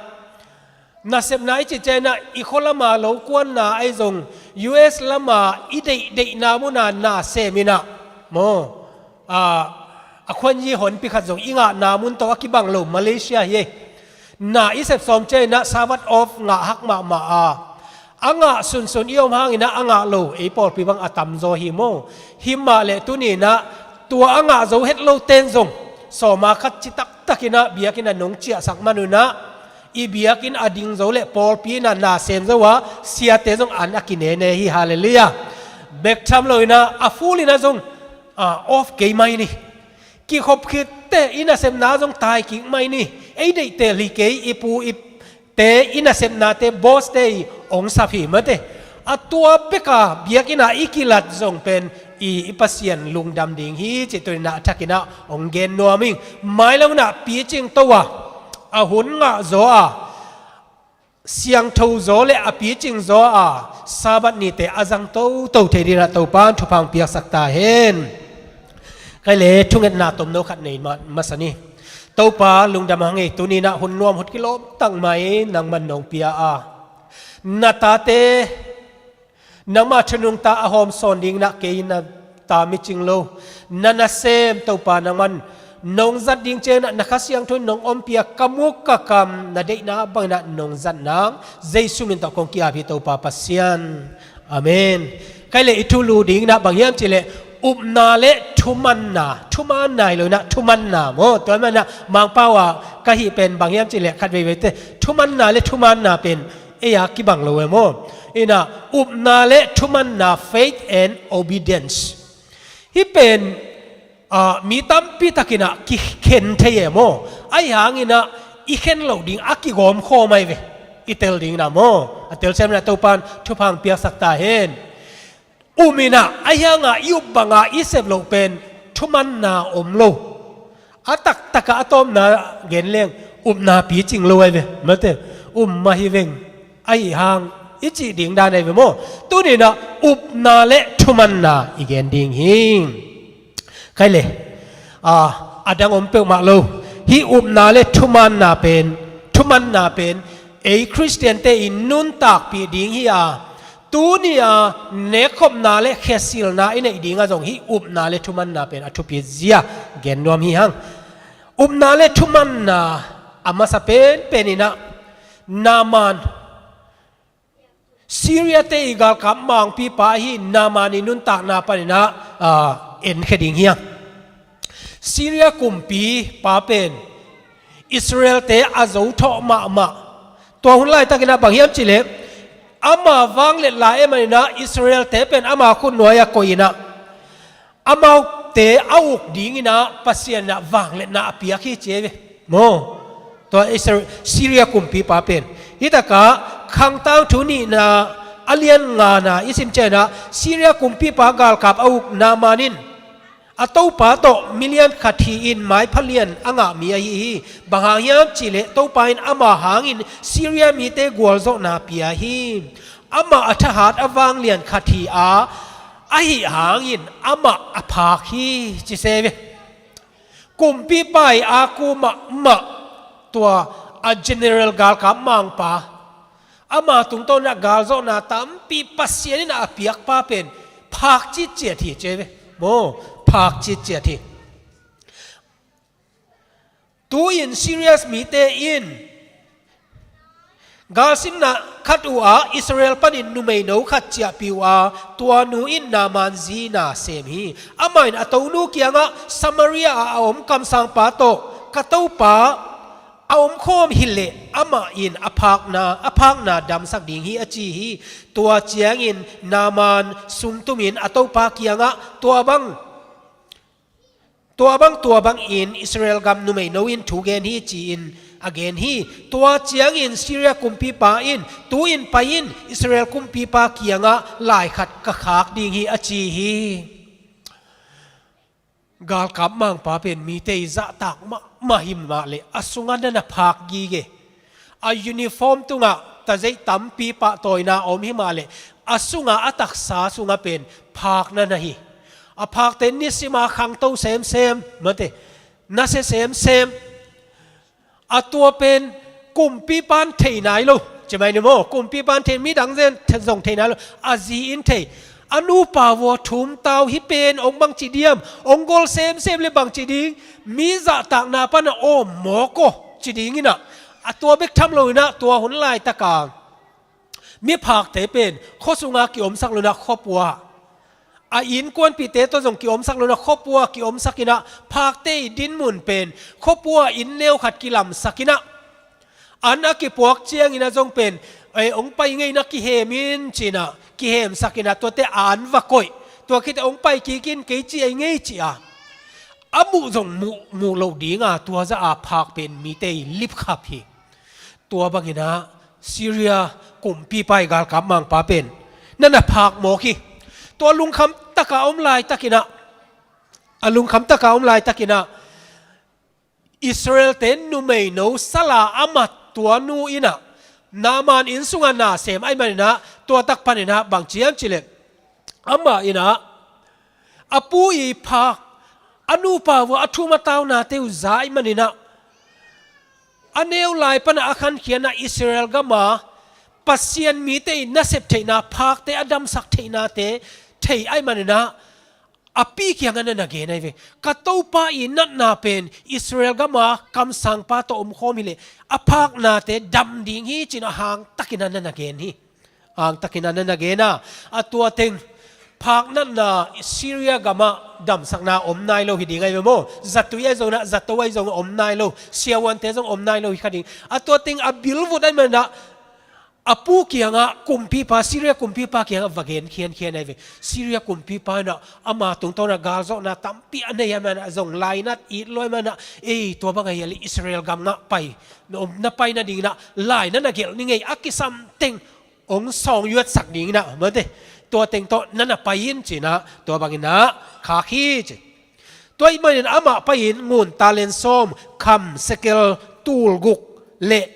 nasepna i cih ciangin ah i khua lam a lo kuanna ahi zong, U S lam a i deihdeihna mun a na sem in ah maw, aa, a khuanyi honpi khat zong i ngahna mun tawh a kibang lo Malaysia hi ei. Na i sep sawm ciangin ah Sabbath off ngah hak mahmah a, a ngah sunsun i om hangin ah a ngah lo ei pawlpi bang a tamzaw hi maw? Hi mah leh tuni-in ah tua a ngah zo het lote in zong sawm a khat ci taktakin ah biakinn ah nong ciahsak man un ah, i biakinn a ding zo le pawlpi in ah na sem zo a, siate zong an a kinene hi. Halleluiah. Bek tham loin ah a full in ah zong, aa, off kei mai ni. Kikhop khitte i nasepna zong tai kik mai ni. Ei deihtel hi kei, i pu i te i nasepnate, boss te i ong sap hi mate. A tua bek a biakinn a i kilat zong pen i, i Pasian lungdam ding hi cih tuni-in ah a thakin ah ong gen nuam ing. Mailam hun ah picing to a, a hun ngah zaw a, siangtho zaw le a picing zaw a Sabbath nite a zang toto thei dinah Topa in thupha piaksak ta hen. Kai le thungetna tomno khat nei ma- masa ni. Topa lungdam hang ei, tuninah hun nuam hun kilawm tak mai nangman nong pia a, na tate nangmah thu nungta a hawm sawn dinginah kei na ta micing lo, na nasem Topa nangman nong zat ding cianginah na Kha Siangtho in nong ompia ka muk ka kam na deihna banginah nong zat nang Jesu min tawh kong ki-ap hi Topa Pasian. Amen. Kai le i thulu dinginah bang hiam cihleh upna le thumanna, thumanna hi lo inah thumanna maw. Tua manah Mangpau ah ka hih pen bang hiam cihleh khat veiveite thumanna le thumanna pen ei a kibang lo e maw. Inah upna le thumanna, faith and obedience, hih pen ah, mi tampi takinah kikhen thei e maw. Ahi hanginah i khen loh ding a kigawm khawm ahi ve. I tel dinginah maw, a telsiam inah Topa in thupha piaksak ta hen. Um inah ahi hanga i up banga i sep loh pen thumanna om lo. A taktakah a tawpna gen leng upna picing lo ahi ve. Mate, um mah hi veng, ahi hang i cih ding dan ahi ve maw. Tuninah upna le thumanna i gen ding hi. Kai le, ah, a dang om peuhmah lo. Hih upna le thumanna pen, thumanna pen ei Khristiante i nuntakpih ding hi a, tuni a nekkhopna le khesilna i neih dingah zong hih upna le thumanna pen a thupi zia gen nuam hi hang. Upna le thumanna a masa penpen inah Naaman, Syria te i galkap mangpipa ahi Naaman i nuntakna paninah, ah, enkhia ding hi hang. Syria kumpipa pen Israel te a zo thawh mahmah. Tua hun laitakinah bang hiam cihleh ama vanglet lai e maninah Israel te pen ama khutnuai a koih inah amaute a uk dinginah Pasian inah vangliatna a piak hi ci e ve maw. Tua Israel, Syria kumpipa pen, hitakah Khangtangthu nihna a lian ngana i sim cianginah Syria kumpipa galkap a uk Naaman in a topa tawh milian khat hi-in maipha lian a ngah mi ahi hi. Bang hang hiam cihleh Topa in ama hangin Syria mite gualzawhna pia hi. Amah a thahat a vanglian khat hi a, ahi hangin amah a phak hi ci se ve. Kumpipa i a ku mahmah, tua a general galkap mangpa, ama tungtawnah galzawhna tampi Pasian in a piakpa pen phak citciat hi ci e ve maw. Phak citciat hi. Tu-in Syria mite in galsimna khat uh ah Israel panin numeino khat ciahpih uh a, tua nu in Naaman zi na sem hi. Amah in a tonu kiangah Samaria ah a om kamsangpa tawh, "Ka topa a omkhawm hileh amah in a phakna, a phakna damsak ding hi," a ci hi. Tua ciangin Naaman sungtumin a topa kiangah, "Tua bang, tua bang, tua bangin Israel gam numeino in thu gen hi," ci-in a gen hi. Tua ciangin Syria kumpipa in, "Tu-in pai in, Israel kumpipa kiangah lai khat ka khak ding hi," a ci hi. Galkap mangpa pen mite i zahtak mahmah hi mah leh a sungah na na phak gige. A uniform tungah tazeih tampi pahtawina a om hi mah leh a sungah, a taksa sungah pen phak na na hi. A phakte nisima khangto semsem, mate, nasia semsem. A tua pen kumpipa in thei nai lo. Ci mai ni maw, kumpipa in thei, midang zen zong thei nai lo. A zi in thei. A nupa vua thum tau, "Hih pen hong bangci diam, hong gol semsem le bangci ding, mi zahtakna pana awm mawk aw," ci dinginah, a tua bek tham loinah tua hun laitaka miphakte pen khuasunga kiomsak loinah khuapua, a innkuanpihte tawh zong kiomsak loinah khuapua kiomsakinah, phakte i dinmun pen khuapua inn neu khat kilamsakinah, an a kipuak cianginah zong pen, "Ei, hong pai ngei na kihem in," cinah kihemsakinah, tuate an va koih. Tua khit hong pai kikin kei ci ei ngei ci-a, a muh zong muh, muh loh dinga tua zah a phak pen mite i lipkhap hi. Tua banginah Syria kumpipa i galkap mangpa pen na na phak mawk hi. Tua lungkham taka om laitakinah, a lungkham taka om laitakinah Israel-te numeino sala a mat tua nu inah Naaman inn sungah na sem ahih maninah, tua tak paninah bang ci hiam cih leh, amah inah a pu i phak, a nupa vua a thum a taunate uh za ahih maninah, a neu lai panah a khankhiatna Israel gama Pasian mite i nasep theihna, phakte a damsak theihnate thei ahih maninah, a pi kiangah na na gen ahi ve. Ka topa i natna pen Israel gama kamsangpa tawh omkhawm hileh a phaknate dam ding hi, ci-in a hangtakin a na na gen hi. Hangtakin a na na gen a, a tua teng phak natna Syria gamah damsakna om nai lo hi ding ahi ve maw? Zatui ahi zongin ah, zato ahi zongin om nai lo, siavuante zong om nai lo hi kha ding. A tua teng a bilvut ahih maninah a pu kiangah, kumpipa, Syria kumpipa kiangah va gen khiankhian ahi ve. Syria kumpipa inah ama tungtawnah galzawhna tampi a nei ahih maninah, zong lainat it lo ahih maninah, ei, tua bang ahi a leh Israel gam ngah pai, na om, na pai nadinginah lai na na gelh ning ei, a kisam teng hong sawng yuatsak dinginah, mate, tua teng tawh na na pai in, ci-inah tua banginah khak hi, ci. Tua ahih manin amah pai-in ngun talent sawm, kham sekel tulguk le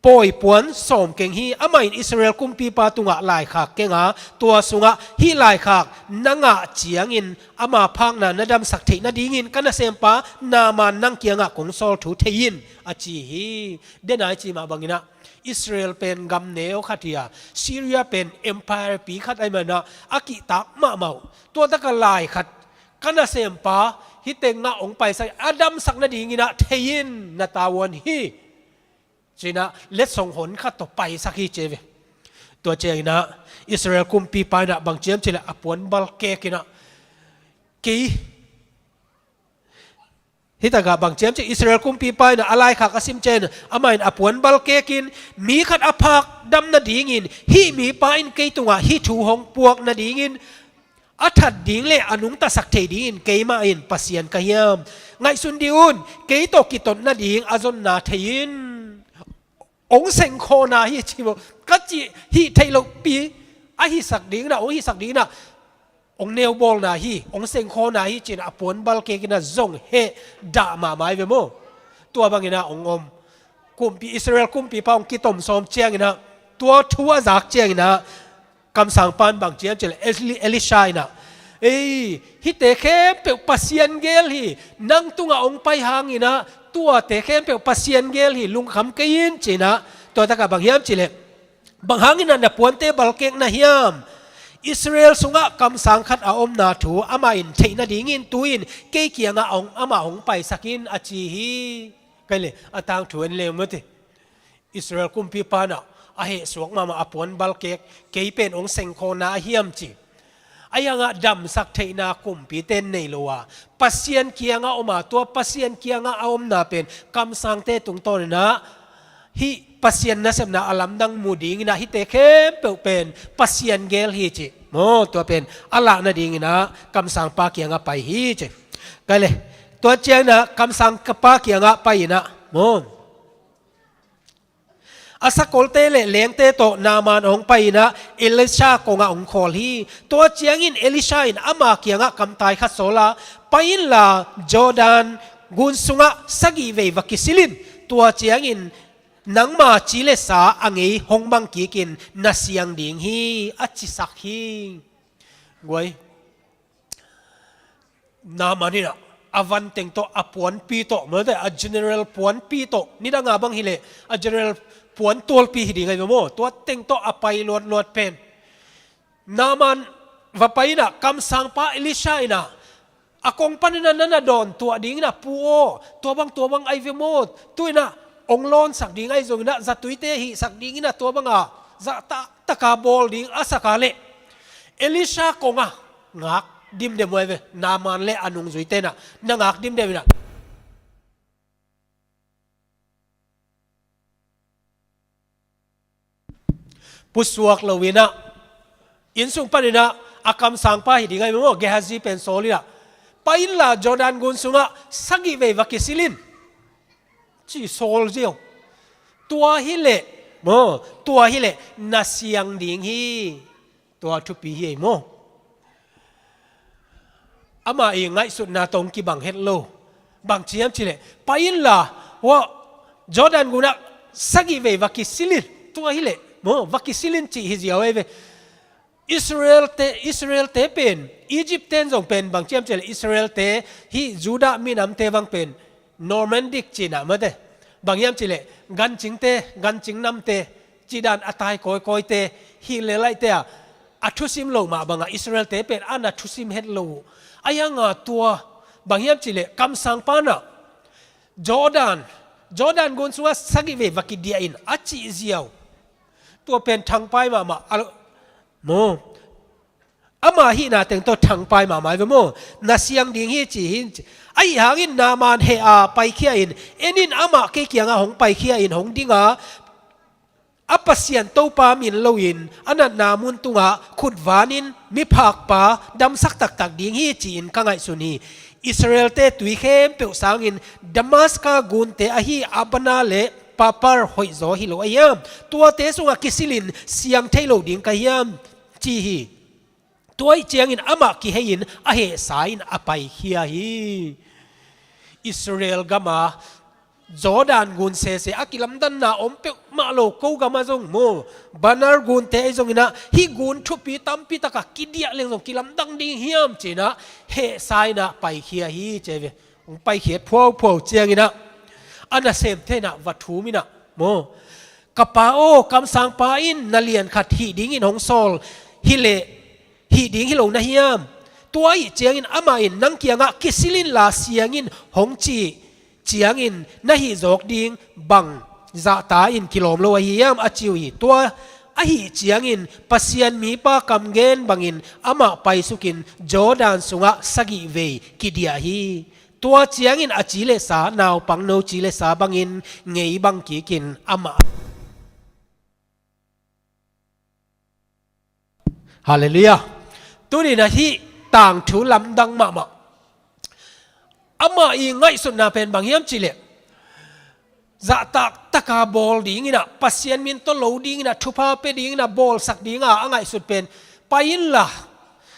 pawi puan sawm keng hi. Amah in Israel kumpipa tungah laikhak keng a, tua sungah, hih laikhak na ngah ciangin ama phakna na damsak theih nadingin ka nasempa Naaman nang kiangah kong sawl thu thei in, a ci hi. Denai ci mah banginah Israel pen gam neu khat hi a, Syria pen empire pi khat ahih maninah a kihtak mahmah uh. Tua takah laikhat, ka nasempa hih teng ngah hong paisak, a damsak nadinginah thei in, na tavuan hi, ci-inah letsong hon khat tawh paisak hi, ci ve. Tua cianginah Israel kumpipa inah bang ci hiam cih leh a puanbal kekinah, kei, hih takah bang ci hiam cih leh Israel kumpipa inah a laikhak a sim ciangin amah in a puanbal kekin, mi khat a phak dam nadingin hih mipa in kei tungah hih thu hong puak nadingin a that ding le a nungtasak thei dingin keimah in Pasian ka hiam? Ngaihsun dih un, kei tawh kitot nading a zonna thei in. Hong sengkhawna hi, ci maw? Ka cih hih theih lohpi a hisak dinginah, hong hisak dinginah hong neubawlna hi, hong sengkhawna hi, ci-inah a puanbal kekinah zong heh dah mahmah hi ve maw? Tua banginah hong om. Kumpi, Israel kumpipa hong kitom sawm cianginah, tua thu a zak cianginah kamsangpa in bang ci hiam cih leh Eli-, Elisha inah, ei, hihte khempeuh Pasian gel hi, nang tungah hong pai hanginah tuate khempeuh Pasian gel hi, lungkham kei in, ci-inah. Tua takah bang hiam cih leh, bang hanginah na puante balkek na hiam? Israel sungah kamsang khat a omna thu amah in theih nadingin tu-in kei kiangah hong, amah hong paisak in, a ci hi. Kei le a tangthu en le, mate. Israel kumpipa inah a hehsuak mahmah a puanbal kek, kei pen hong sengkhawna a hiam ci. Ahi hangah damsak theihna kumpite in nei lo a, Pasian kiangah om a, tua Pasian kiangah a omna pen kamsangte tungtawninah hih Pasian nasepna a lamdang mu dinginah hihte khempeuh pen Pasian gel hi, ci maw? Tua pen a lah nadinginah kamsangpa kiangah pai hi, ci. Kei le, tua cianginah kamsangpa kiangah pai-inah maw, a sakolte le lengte tawh Naaman a hong pai-inah Elisha kongah hong khawl hi. Tua ciangin Elisha in ama kiangah kamtai khat sawl a, pai inla Jordan gun sungah sagih vei va kisil in. Tua ciangin nangma ci le sa a ngei hong bang kikin na siang ding hi, a cisak hi. Guai. Naaman inah a van teng tawh, a puanpi tawh, mate, a general puanpi tawh, nidanga bang hileh a general puan tualpi hi ding ahi ve maw? Tua teng tawh a pai luatluat pen. Naaman va pai inah kamsangpa Elisha inah a kong paninah na na dawn tuah dinginah, pu aw, tua bang tua bang ahi ve maw? Tu inah hong lawnsak ding ahi zonginah zatuite hihsak dinginah tua banga zahtahtaka bawl ding a sak a leh Elisha kongah ngak dimdem uh ahi ve. Naaman le a nungzuite inah na ngak dimdem inah pusuak lo inah, inn sung paninah a kamsangpa hi ding ahi maw, Gehazi pen sawl inah, pai inla Jordan gun sungah sagih vei va kisil in, ci sawl ziau. Tua hileh maw, tua hileh na siang ding hi. Tua thupi hi ei maw? Ama i ngaihsutna tawh hong kibang het lo. Bang ci hiam cih leh, pai inla, hua, Jordan gunah sagih vei va kisil in, Tua hileh maw, va kisil in cih hi ziau ei ve. Israel te, Israel te pen, Egypt ten zong pen bang hiam cihleh Israel te, hih Judah minam te bang pen Normandic cihna mate. Bang hiam cihleh gancing te, gancing nam te, cih dan a tai kawikawi te, hih le laih te a, a thusim lo mah bangah Israel te pen a na thusim het lo uh. A hianga tua, bang hiam cihleh kamsang panah Jordan, Jordan gun sungah sagih vei va kidiah in a cih ziau. Tua pen thangpai mahmah, a lo, maw. Ama hihna teng tawh thangpai mahmah ei ve maw. Na siang ding hi ci hi. Ahi hangin Naaman heh a paikhia in, en in amah kei kiangah hong paikhia in hong dinga, a Pasian Topa min loin a natna mun tungah khutvanin miphakpa damsak taktak ding hi ci-in ka ngaihsun hi. Israel te tui khempeuh sangin Damaska gunte ahi Abana le Papar hoihzaw hi lo a hiam? Tuate sungah kisilin siang thei lo ding ka hiam? Ci hi. Tua ih ciangin amah kihei in a hehsa in a paikhia hi. Israel gama Jordan gun sese a kilamdanna om peuhmah lo, ko gama zong maw, Banar gunte ahi zonginah hih gun thupi tampi takah kidiah leng zong kilamdang ding hiam cinah hehsa inah paikhia hi ci ei ve. Hong paikhiat phuauphuau cianginah a nasemte inah va thum inah maw, ka pa aw, kamsangpa in na lian khat hih dingin hong sawl hileh hih ding hi lo na hiam? Tua ih ciangin amah in nang kiangah kisil inla siang in hong cih ciangin na hih zawk ding bang zahta in kilawm lo ahi hiam? A ci uh hi. Tua ahih ciangin Pasian mipa kamgen bangin amah paisukin Jordan sungah sagih vei kidiah hi. Tua ciangin a ci le sa, naupangno ci le sa bangin ngei bang kikin amah. Halleluiah. Tuninah hih tangthu lamdang mahmah. Amah ih ngaihsutna pen bang hiam cihleh zahtak taka bawl dinginah, Pasian min tawh lo dinginah, thupha pia dinginah, bawlsak dinga a ngaihsut pen, pai inla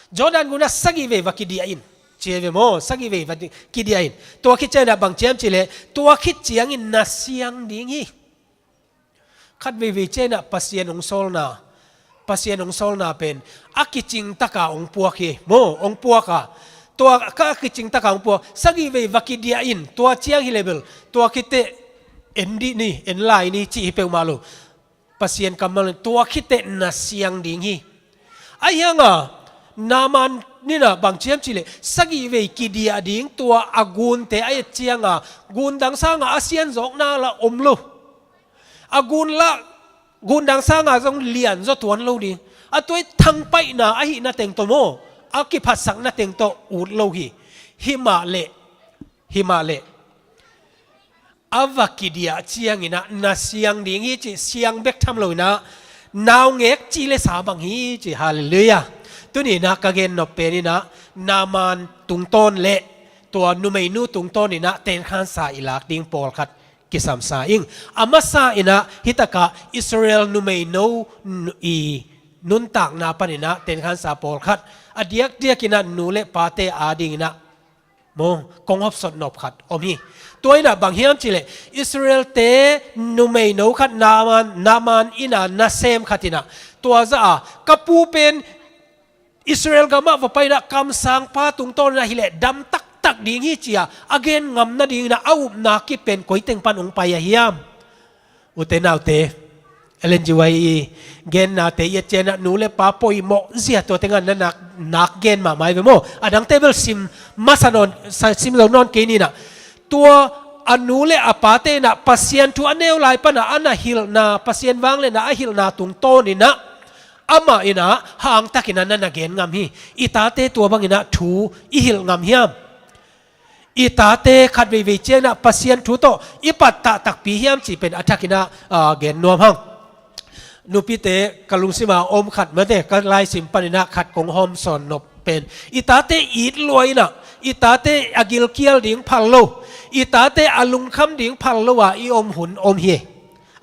Jordan gunah sagih vei va kidiah in ci ei ve maw, sagih vei va kidiah in. Tua khit cianginah bang ci hiam cihleh, tua khit ciangin na siang ding hi. Khat veivei cianginah Pasian hong sawlna, Pasian hong sawlna pen a kicing taka hong puak hi maw, hong puak a. Tua ka a kicing taka hong puak, sagih vei va kidiah in, tua ciang hileh bel tua khit teh en dih ni, en lai ni cih hi peuhmah lo. Pasian kammal in tua khit teh na siang ding hi. Ahi hanga Naaman inah bang ci hiam cihleh sagih vei kidiah ding, tua a gunte a et cianga gundang sanga a sianzawkna lah om lo. A gun lah, gundang sanga zong lianzaw tuan lo ding. A tua ih thangpaihna ahihna teng tawh maw, a kiphatsakna teng tawh ut lo hi. Himahleh, himahleh a va kidiah cianginah na siang ding hi ci, siang bek tham loinah naungek ci le sa bang hi ci. Halleluiah. Tuninah ka gennop peninah Naaman tungtawn le tua numeinu tungtawninah tenkhansa i lak ding pawlkhat kisamsa ing. A masa inah hitakah Israel numeino i nuntakna paninah tenkhansa pawlkhat, a diakdiakinah nu le pate adinginah maw, kong hopsot nop khat om hi. Tua inah bang hiam cihleh Israel-te numeino khat Naaman, Naaman inah nasem khat inah tua zah a, ka pu pen Israel gamah va pai inah kamsangpa tungtawn inah hileh dam taktak ding hi ci-a a gen ngam nadinginah a upna kip pen koi teng pan hong pai a hiam? Ute naute, Ellen G. White i gennate i et cianginah nu le pa poimawh zia tua tengah na nak, nak gen mahmah hi ve maw. A dangte bel sim masa nawn, sa, sim zo nawn kei ninah. Tua a nu le a pate inah Pasian thu a neu lai panah a na hilhna, Pasian vangliatna a hilhna tungtawninah amah inah hangtakinah na na gen ngam hi. I tate tua banginah thu i hilh ngam hiam? I tate khat veivei cianginah Pasian thu tawh i pattah takpi hiam cih pen a thakinah, ah, gen nuam hang. Nupite ka lungsima om khat mate, ka laisim paninah khat kong hawmsawn nop pen, i tate it lua inah, i tate a gilkial ding phal lo, i tate a lungkham ding phal lo a i om hun om hi.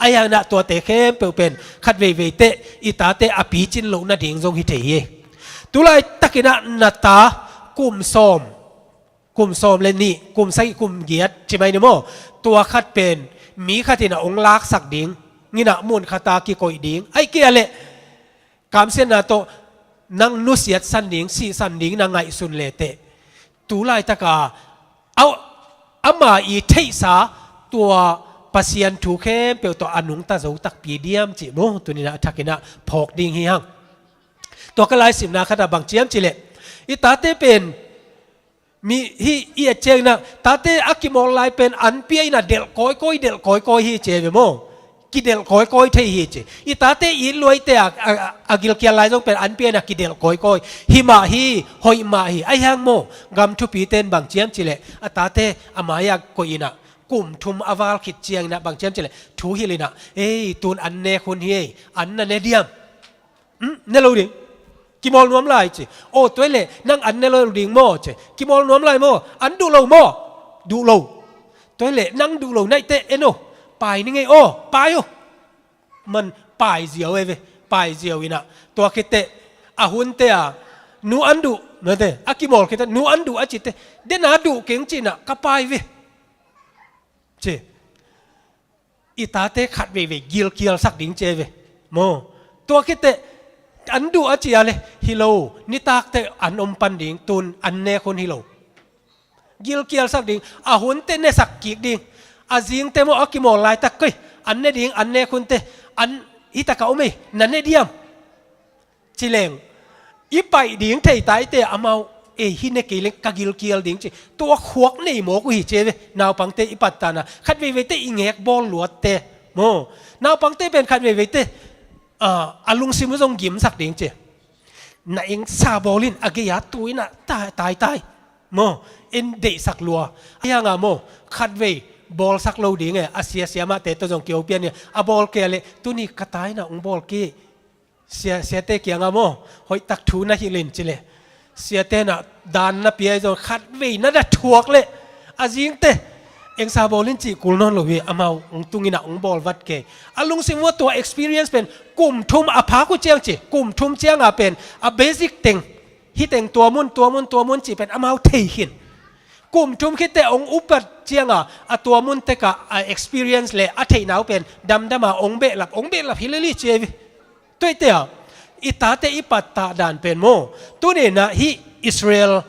Ahi hanginah tuate khempeuh pen khat veivei teh i tate a picin loh nading zong hi thei hi. Tulaitakinah na ta kum sawm, kum sawm le nih, kum sagih, kum giat ci mai ni maw. Tua khat pen mi khat inah hong laksak ding, nginah mun khata kikoih ding. Aih kia leh kamsiatna tawh nang nusiatsan ding, sihsan ding na ngaihsun leteh tu laitaka au ama i theihsa tua Pasian thu khempeuh tawh a nungta zo takpi diam cih mu tuninah a thakinah phawk ding hi hang. Tua ka laisimna khatah bang ciam cileh i tate pen mi hi i a cianginah tate a kimawl lai pen an pia inah delh kawikawi delh kawikawi hi cia ve maw? Kidelh kawikawi thei hi ci. I tate it luaite a, a, a gilkial lai zong pen an pia inah kidelh kawikawi hi mah hi, hoih mah hi. Ahi hang maw, gam thupite in bang ciam cileh a tate a mai-ah koih inah kum thum a val khit cianginah bang ciam cileh thu hilh inah ei tun an nek hun hi ei, an na ne diam? Ne lo ding. Kimawl nuam lai ci. Aw tuai leh nang an ne lo ding maw ci. Kimawl nuam lai maw? An duh lo maw? Duh lo. Tuai leh nang duh lo naihte en aw, pai ni ngei aw, pai aw. Man pai ziau e ve. Pai ziau inah tua khitteh a hunte a nu an duh mate a kimawl khitteh nu an duh a citteh dena duh keng cinah ka pai ve ci. I tate khat veivei gilkialsak ding cia ve maw? Tua khitteh an duh a cia le hi lo, nitakteh an om pan ding, tun an nek hun hi lo. Gilkialsak ding, a hunte nesak kik ding. A zingte maw a kimawl laitak koi an ne ding, an nek hunte an hitaka om ei, na ne diam? Cileng i paih ding thei taite amau ei hi ne kei leng ka gilkial ding ci. Tua khuak nei mawk uh hi cia ve. Naupangte i pattahna khat veiveite i ngek bawl luatte maw? Naupangte pen khat veiveite a lungsim uh zong gimsak ding ci. Na engsa bawl in a gei-a tu inah taitai maw? En deihsak lua. Ahi hanga maw, khat vei bawlsak lo ding e, a siasia mahte tawh zong kihopian ni a bawl kei a leh tuni ka tai inah ung bawl kei. Sia, siate kianga maw, hoihtak thu na hilh in cileh siate na dan na pia i zong khat vei na da thuak leh a zingte engsa bawl in cih kul nawn lo hi. Amau ung tunginah ung bawl vat kei. A lungsim uh a tua experience pen kum thum a phak uh ciang ci, kum thum cianga pen a basic teng, hi teng tua mun, tua mun, tua mun cih pen amau thei khin. Kum thum khitteh ong upat cianga a tua mun tekah a experience le a theihna uh pen damdama ong behlap, ong behlap hi lel hi cia hi. Tuaite ah i tate i pattah dan pen maw, tuninah hih Israel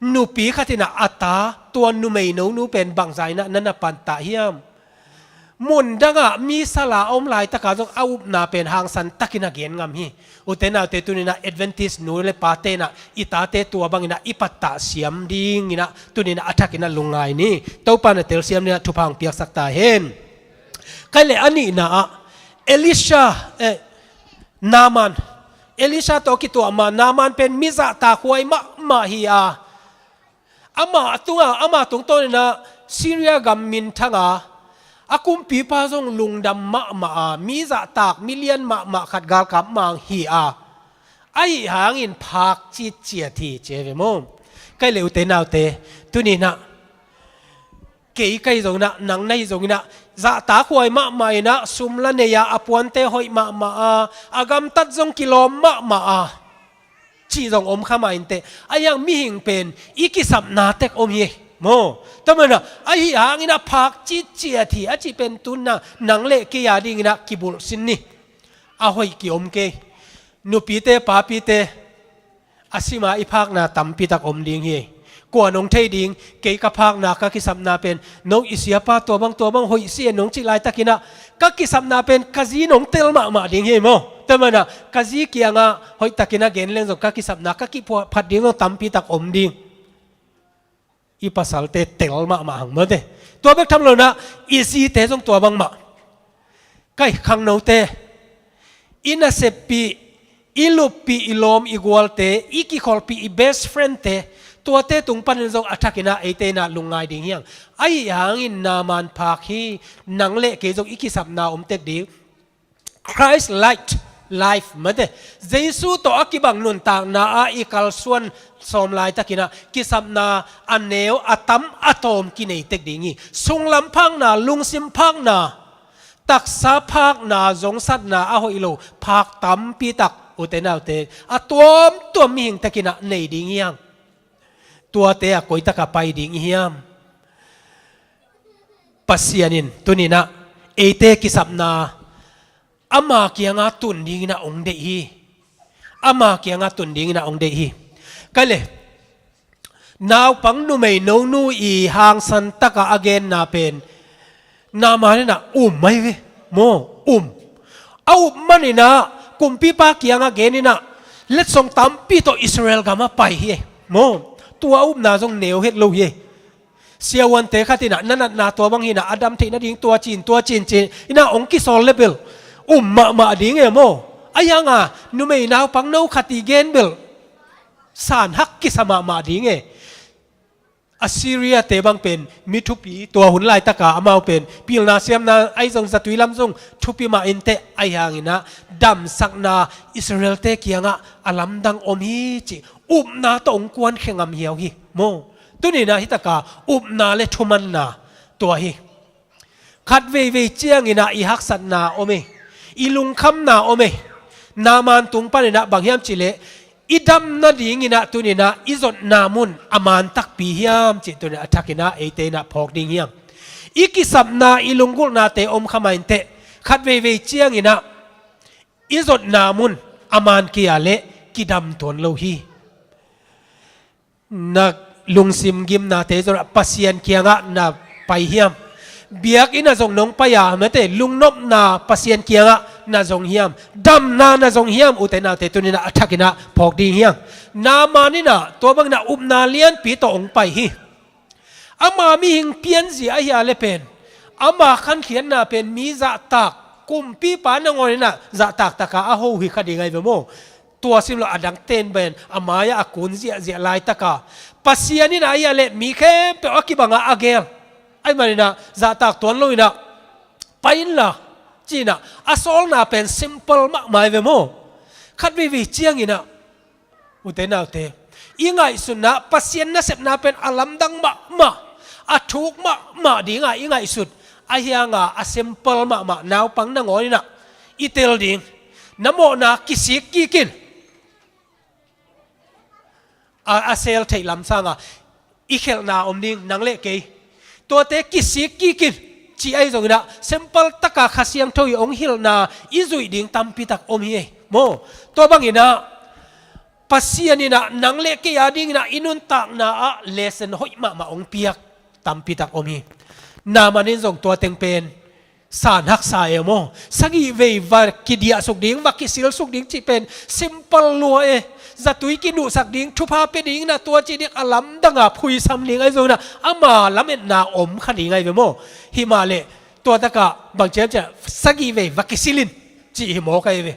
nupi khatinah a ta tua numei nonu pen bangzainah na na pattah hiam? Mundangah mi sala a om laitaka zong a upna pen hangsan takin a gen ngam hi. Ute naute tuninah Adventist nu le pa tenah i tate tua banginah i pattah siam dinginah tuninah a thakinah lungngai ni. Topa na telsiam ninah thupha hong piaksak ta hen. Kai le a nihna ah Elisha, eh, Naaman, Elisha tawh kituah ma Naaman pen mi zahtakhuai mahmah hi a, ama tunga ama tungtawninah Syria gam minthanga a kumpipa zong lungdam mahmah a, mi zahtak milian mahmah khat galkap mang hi a, ahi hangin phak citciat hi ci ve maw? Kai le ute naute tuninah kei kai zonginah nang na hi zonginah zahtakhuai mahmah inah sum la nei a, a puante hoih mahmah a, a gamtat zong kilawm mahmah a cih zong om kha mah inteh. Ahi hang mihing pen i kisapna tek om hi maw? Tua manah ahi hangin a phak citciat hi a cih pen tunna nang le kei a dinginah kibulhsin ni. A hoih kiom kei. Nupite papite a sima i phakna tampitak om ding hi. Kua nong thei ding, kei ka phakna ka kisapna pen no i siapa tua bang tua bang hoih si e nong cih laitakinah ka kisapna pen ka zi nong tel mahmah ding hi maw? Tua manah ka zi kiangah hoihtakin a gen leng zong ka kisapna ka kiphat ding zong tampitak om ding. I pasalte tel mahmah hang mawte. Tua bek tham lonah i zite zong tua bangmah. Kai khangnote, i naseppih, i luppih, i lawm i gualte, i kikholhpih, i best friendte, tuate tung panin zong a thakinah eite inah lungngai ding hiang. Ahi hangin Naaman phak hi. Nang le kei zong i kisapna om tek ding. Christ-like life mate. Jesu tawh a kibang nuntakna ah i kalsuan sawm laitakinah kisapna a neu a tam a tawm kinei tek ding hi. Sunglam phakna, lungsim phakna, taksa phakna, zongsatna a hoih lo phak tampitak ute naute a tuamtuam mihing tekinah nei ding hiang. Tuate a koitaka pai ding i hiam? Pasian in tuninah eite kisapna ama kiangah tun dingin ah hong deih hi. Ama kiangah tun dingin ah hong deih hi. Kei le naupang numei nonu i hangsan takah a genna pen Naaman in ah um mai ve maw, um. A up manin ah kumpipa kiangah genin ah letsong tampi tawh Israel gamah pai hi maw. Tua upna zong neu het lo hi. Siavuante khat in ah na natna tua bang hi in ah a dam theih nading tua ci-in tua ci-in ci-in ah hong kisawl le bel um mahmah ding e maw. Ahi hanga numei naupang no khat i gen bel sanhak kisa mahmah ding e. Assyria-te bang pen mi thupi, tua hun laitaka amau pen pilna siamna ahi zong zatui lam zong thupi mah inteh, ahi hangin ah damsakna Israel-te kiangah a lamdang om hi cih upna tawh hong kuankhe ngam hiau hi maw. Tuni in ah hih taka upna le thumanna tua hi. Khat veivei ciangin ah i haksatna om e, i lungkhamna om e. Naaman tung panin ah bang hiam cih leh i dam nadingin ah tuni in ah i zotna mun a man takpi hiam cih tuni in ah a thakin ah eite in ah phawk ding hi hang. I kisapna, i lunggulhnate om kha mah inteh, khat veivei ciangin ah i zotna mun a man kei a leh kidam tuan lo hi. Na lungsim gimnate zong ah Pasian kiangah na pai hiam? Biakinn ah zong nong pai a, mate, lungnopna Pasian kiangah na zong hiam? Damna na zong hiam? Ute naute, tuni in ah a thakin ah phawk ding hi hang. Naaman in ah tua bangin ah upna lianpi tawh hong pai hi. Ama mihing pianzia ahi a le pen, ama khankhiatna pen mi zahtak, kumpipa nangawnin ah zahtak taka a ho hi kha ding ahi ve maw. Tua simloh a dangten pen a mai-ah a kun ziahziah laitaka Pasian in ah ahi a le mi khempeuh a kibangah a gel. Ahi manin ah zahtak tuan loin ah pai inla ci-in ah a sawlna pen simple mahmah ahi ve maw. Khat veivei ciangin ah, ute naute, i ngaihsutna, Pasian nasepna pen a lamdang mahmah, a thuk mahmah dinga i ngaihsut, ahi hanga a simple mahmah naupang nangawnin ah i tel ding, na mawhna kisik kikin a, a sel theih lam sanga i khelhna om ding, nang le kei. Tuate kisik kikin ci ahi zongin ah simple taka Kha Siangtho i hong hilhna i zuih ding tampi tak om hi ei maw. Tua bangin ah Pasian in ah nang le kei a dingin ah i nuntakna ah lesson hoih mahmah hong piak tampi tak om hi. Naaman in zong tua teng pen san haksa e maw. Sagih vei va kidiahsuk ding, va kisilsuk ding cih pen simple lua e. Zatui kinuhsak ding, thupha pia ding, na tua ci ding a lamdanga phuisam ding ahi zongin ah ama lametna om kha ding ahi ve maw. Himah leh tua takah bang ciamciam sagih vei va kisil in cih hi mawk ahi ve.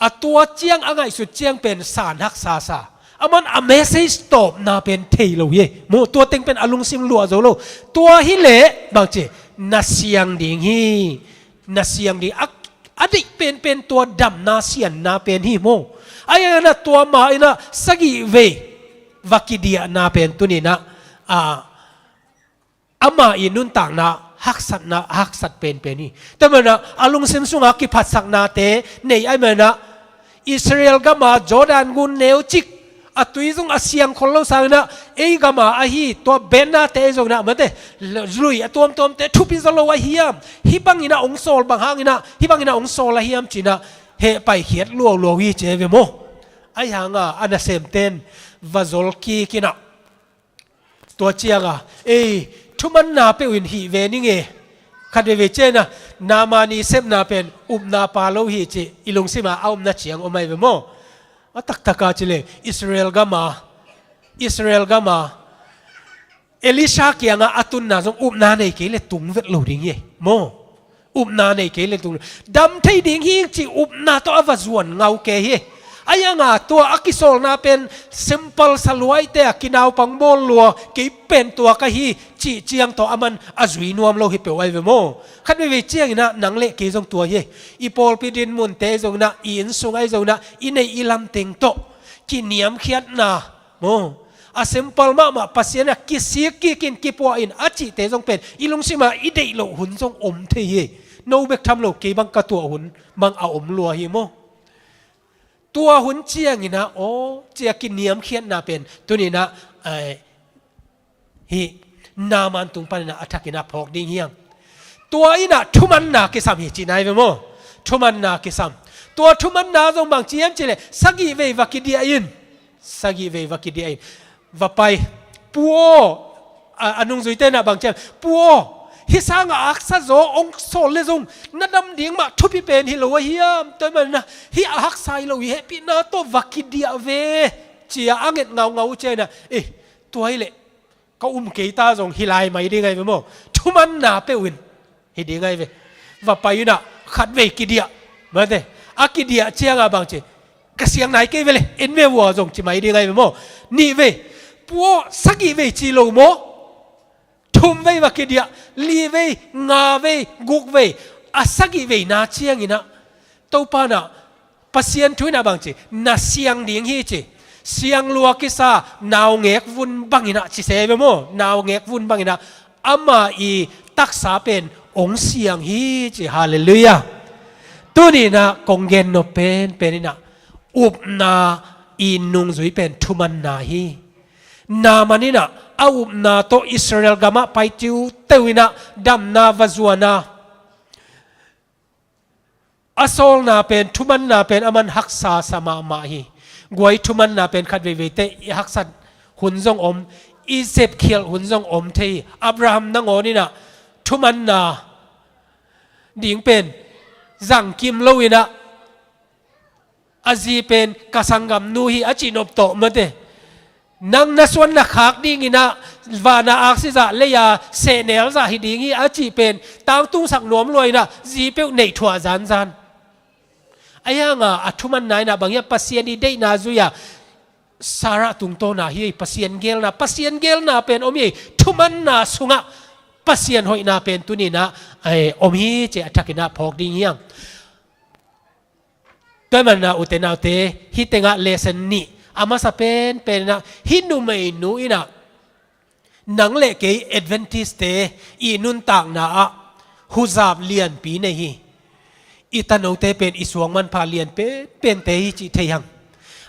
A tua ciang a ngaihsut ciang pen san haksa sa. Aman a message tawpna pen thei lo hi. Mu tua teng pen a lungsim luah zo lo. Tua hileh bangci na siang ding hi. Na siang ding. A, a deih penpen tua damna sianna pen hi mu. A iana tua ma ina sagih vei va kidiahna pen tuninah a ama i nuntakna haksatna, haksat penpen hi. Tua manah a lungsim sunga kiphatsaknate nei ai manah Israel gama Jordan gun neucik a tui zung a siang khol lo sanginah ei gama ahi tua bennate ei zonginah mate lui a tuamtuamte thupi zaw lo ahiam? Hih banginah ong sawl bang hanginah hih banginah ong sawl ahiam cinah heh paikhiat lualuau hi ci ve maw? Ahi hanga a nasemten va zol kikinah tua cianga ei thumanna peuh in hih ve ning e. Khat veve ciana Naaman i sepna pen upna pa lo hi ci i lungsima a upna ciang om ai ve maw? A taktaka ci le Israel gama Israel gama Elisha kianga a tunna zong upna nei kei le tung vet lo ding hi maw? Upna nei kei le tung dam thei ding hi ci upna tawh a va zuan ngau kei hi. Ahi hanga tua a kisawlna pen simple saluaite a kinaupang bawl lua kei pen tua ka hi cih ciang tawh aman a zui nuam lo hi peuh ai ve maw? Khat veivei cianginah nang le kei zong tua hi. I pawlpi dinmunte zonginah i innsung ai zonginah i neih i lamteng tawh kiniamkhiatna maw? A simple mahmah Pasian a kisik kikin kipuah in a cihte zong pen i lungsima i deih loh hun zong om thei hi. No bek tham lo kei bang ka tuah hun bang a om lua hi maw? Tua hun cianginah aw cia kiniamkhiatna pen tuninah ai, hih Naaman tung panin ah a thakin ah phawk ding hi hang. Tua in ah thumanna kisam hi ci nai ve maw? Thumanna kisam. Tua thumanna zong bang ci hiam cih leh sagih vei va kidiah in. Sagih vei va kidiah in. Va pai. Pu aw, a, a nungzuite in ah bang ci hiam? Pu aw, hih sangah a haksa zaw hong sawl leh zong na dam ding mah thupi pen hi lo a hiam? Tua ahih manin ah hih a haksa hi lo hi, hehpihna tawh va kidiah ve, ci-a a nget ngaungau uh ciangin ah, eh, tua hi leh ka um kei ta zong hi lai mai ding ahi ve maw? Thumanna peuh in hi ding ahi ve. Va pai in ah khatvei kidiah. Mate, a kidiah ciangah bang ci? Ka siang nai kei ve leh, en ve vua zong ci mai ding ahi ve maw? Nihvei, pu aw, sagihvei ci lo maw? Thumvei va kidiah, lihvei, ngavei, gukvei, a sagihvei na ciangin ah Topa in ah, Pasian thu in ah bang ci? Na siang ding hi ci. Siang lua kisa naungek vun bangin ah ci se ve maw? Naungek vun bangin ah ama i taksa pen hong siang hi ci. Halleluiah. Tuni in ah kong gen nop penpen in ah upna i nungzui pen thumanna hi. Naaman in ah a upna tawh Israel gamah pai tiuteu in ah damna va zuan a, a sawlna pen, thumanna pen aman haksa sa mahmah hi. Guai, thumanna pen khat veiveite i haksat hun zong om, i sepkhialh hun zong om thei hi. Abraham nangawn in ah thumanna ding pen zangkim lo in ah, a zi pen ka sanggamnu hi a cih nop tawh, mate, nang na suan na khak dingin ah vana aksi zah, lei-a sehnel zah hi ding hi a cih pen tangtungsak nuam lua in ah zi peuh neih thuah zanzan. Ahi hangin a thumanna in ah bang hiam? Pasian i deihna zui-a Sarah tungtawn ah hi. Pasian geelna, Pasian geelna pen om hi. Thumanna sungah Pasian hoihna pen tuni in ah, eh, om hi ci-a a thakin ah phawk ding hi hang. Tua ahih manin ah ute naute, hih tengah lesson nih, a masa penpen in ah hih numeinu in ah nang le kei Adventist-te i nuntakna ah huzap lianpi nei hi. I tanote pen i suang manpha lian penpente hi cih thei hang.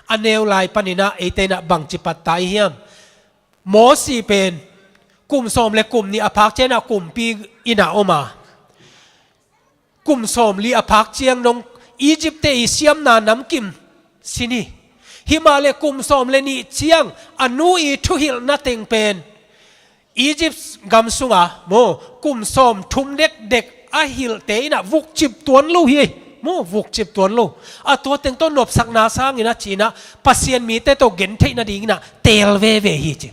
A neu lai panin ah eite in ah bangci patta i hiam? Mosi pen kum sawm le kum nih a phak ciangin ah kumpi in ah om a, kum sawmli a phak ciang dong Egypt-te i siamna namkim sin hi. Himahleh kum sawm le nih ciang a nu i thuhilhna teng pen Egypt gam sunga maw, kum sawmthum dekdek a hilhte in ah vukcip tuan lo hi. Maw, vukcip tuan lo. A tua teng tawh nopsakna sangin ah ci-in ah Pasian mite tawh gentheih nadingin ah teel veve hi ci.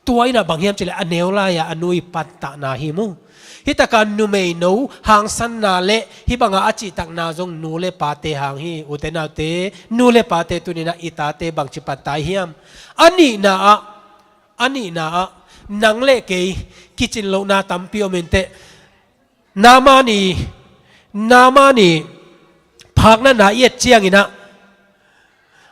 Tua in ah bang hiam cih leh a neu lai-a a nu i pattahna hi maw. Hih takah numeino hangsanna le hih banga a cihtakna zong nu le pate hang hi. Ute naute, nu le pate tuni in ah i tate bangci patta i hiam? A nihna ah, a nihna ah nang le kei kicin lohna tampi om inteh. Naaman i, Naaman i phak natna i et ciangin ah,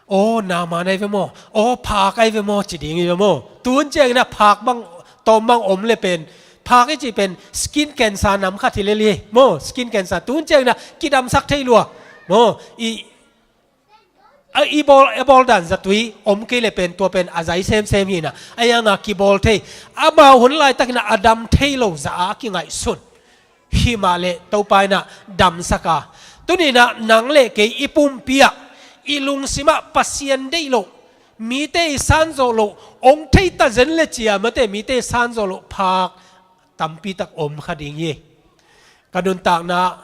aw, Naaman ahi ve maw, aw, phak ahi ve maw ci ding hi ve maw. Tun ciangin ah phak bang, tawm bang om le pen, phak i cih pen skin cancer nam khat hi lel hi maw, skin cancer. Tun ciangin ah kidamsak thei lua maw. I, a, i bawl, a bawl dan zatui om kei le pen tua pen a zai semsem hi in ah, ahi hangin kibawl thei. Amau hun laitakin ah a dam thei lo zah a kingaihsun. Himahleh Topa in ah damsak a, tuni in ah nang le kei i pumpi ah, i lungsim ah Pasian deih loh, mite i sanzawh loh, hong thei ta zen le ci-a, mate, mite i sanzawh loh phak tampi tak om kha ding hi. Ka nuntakna,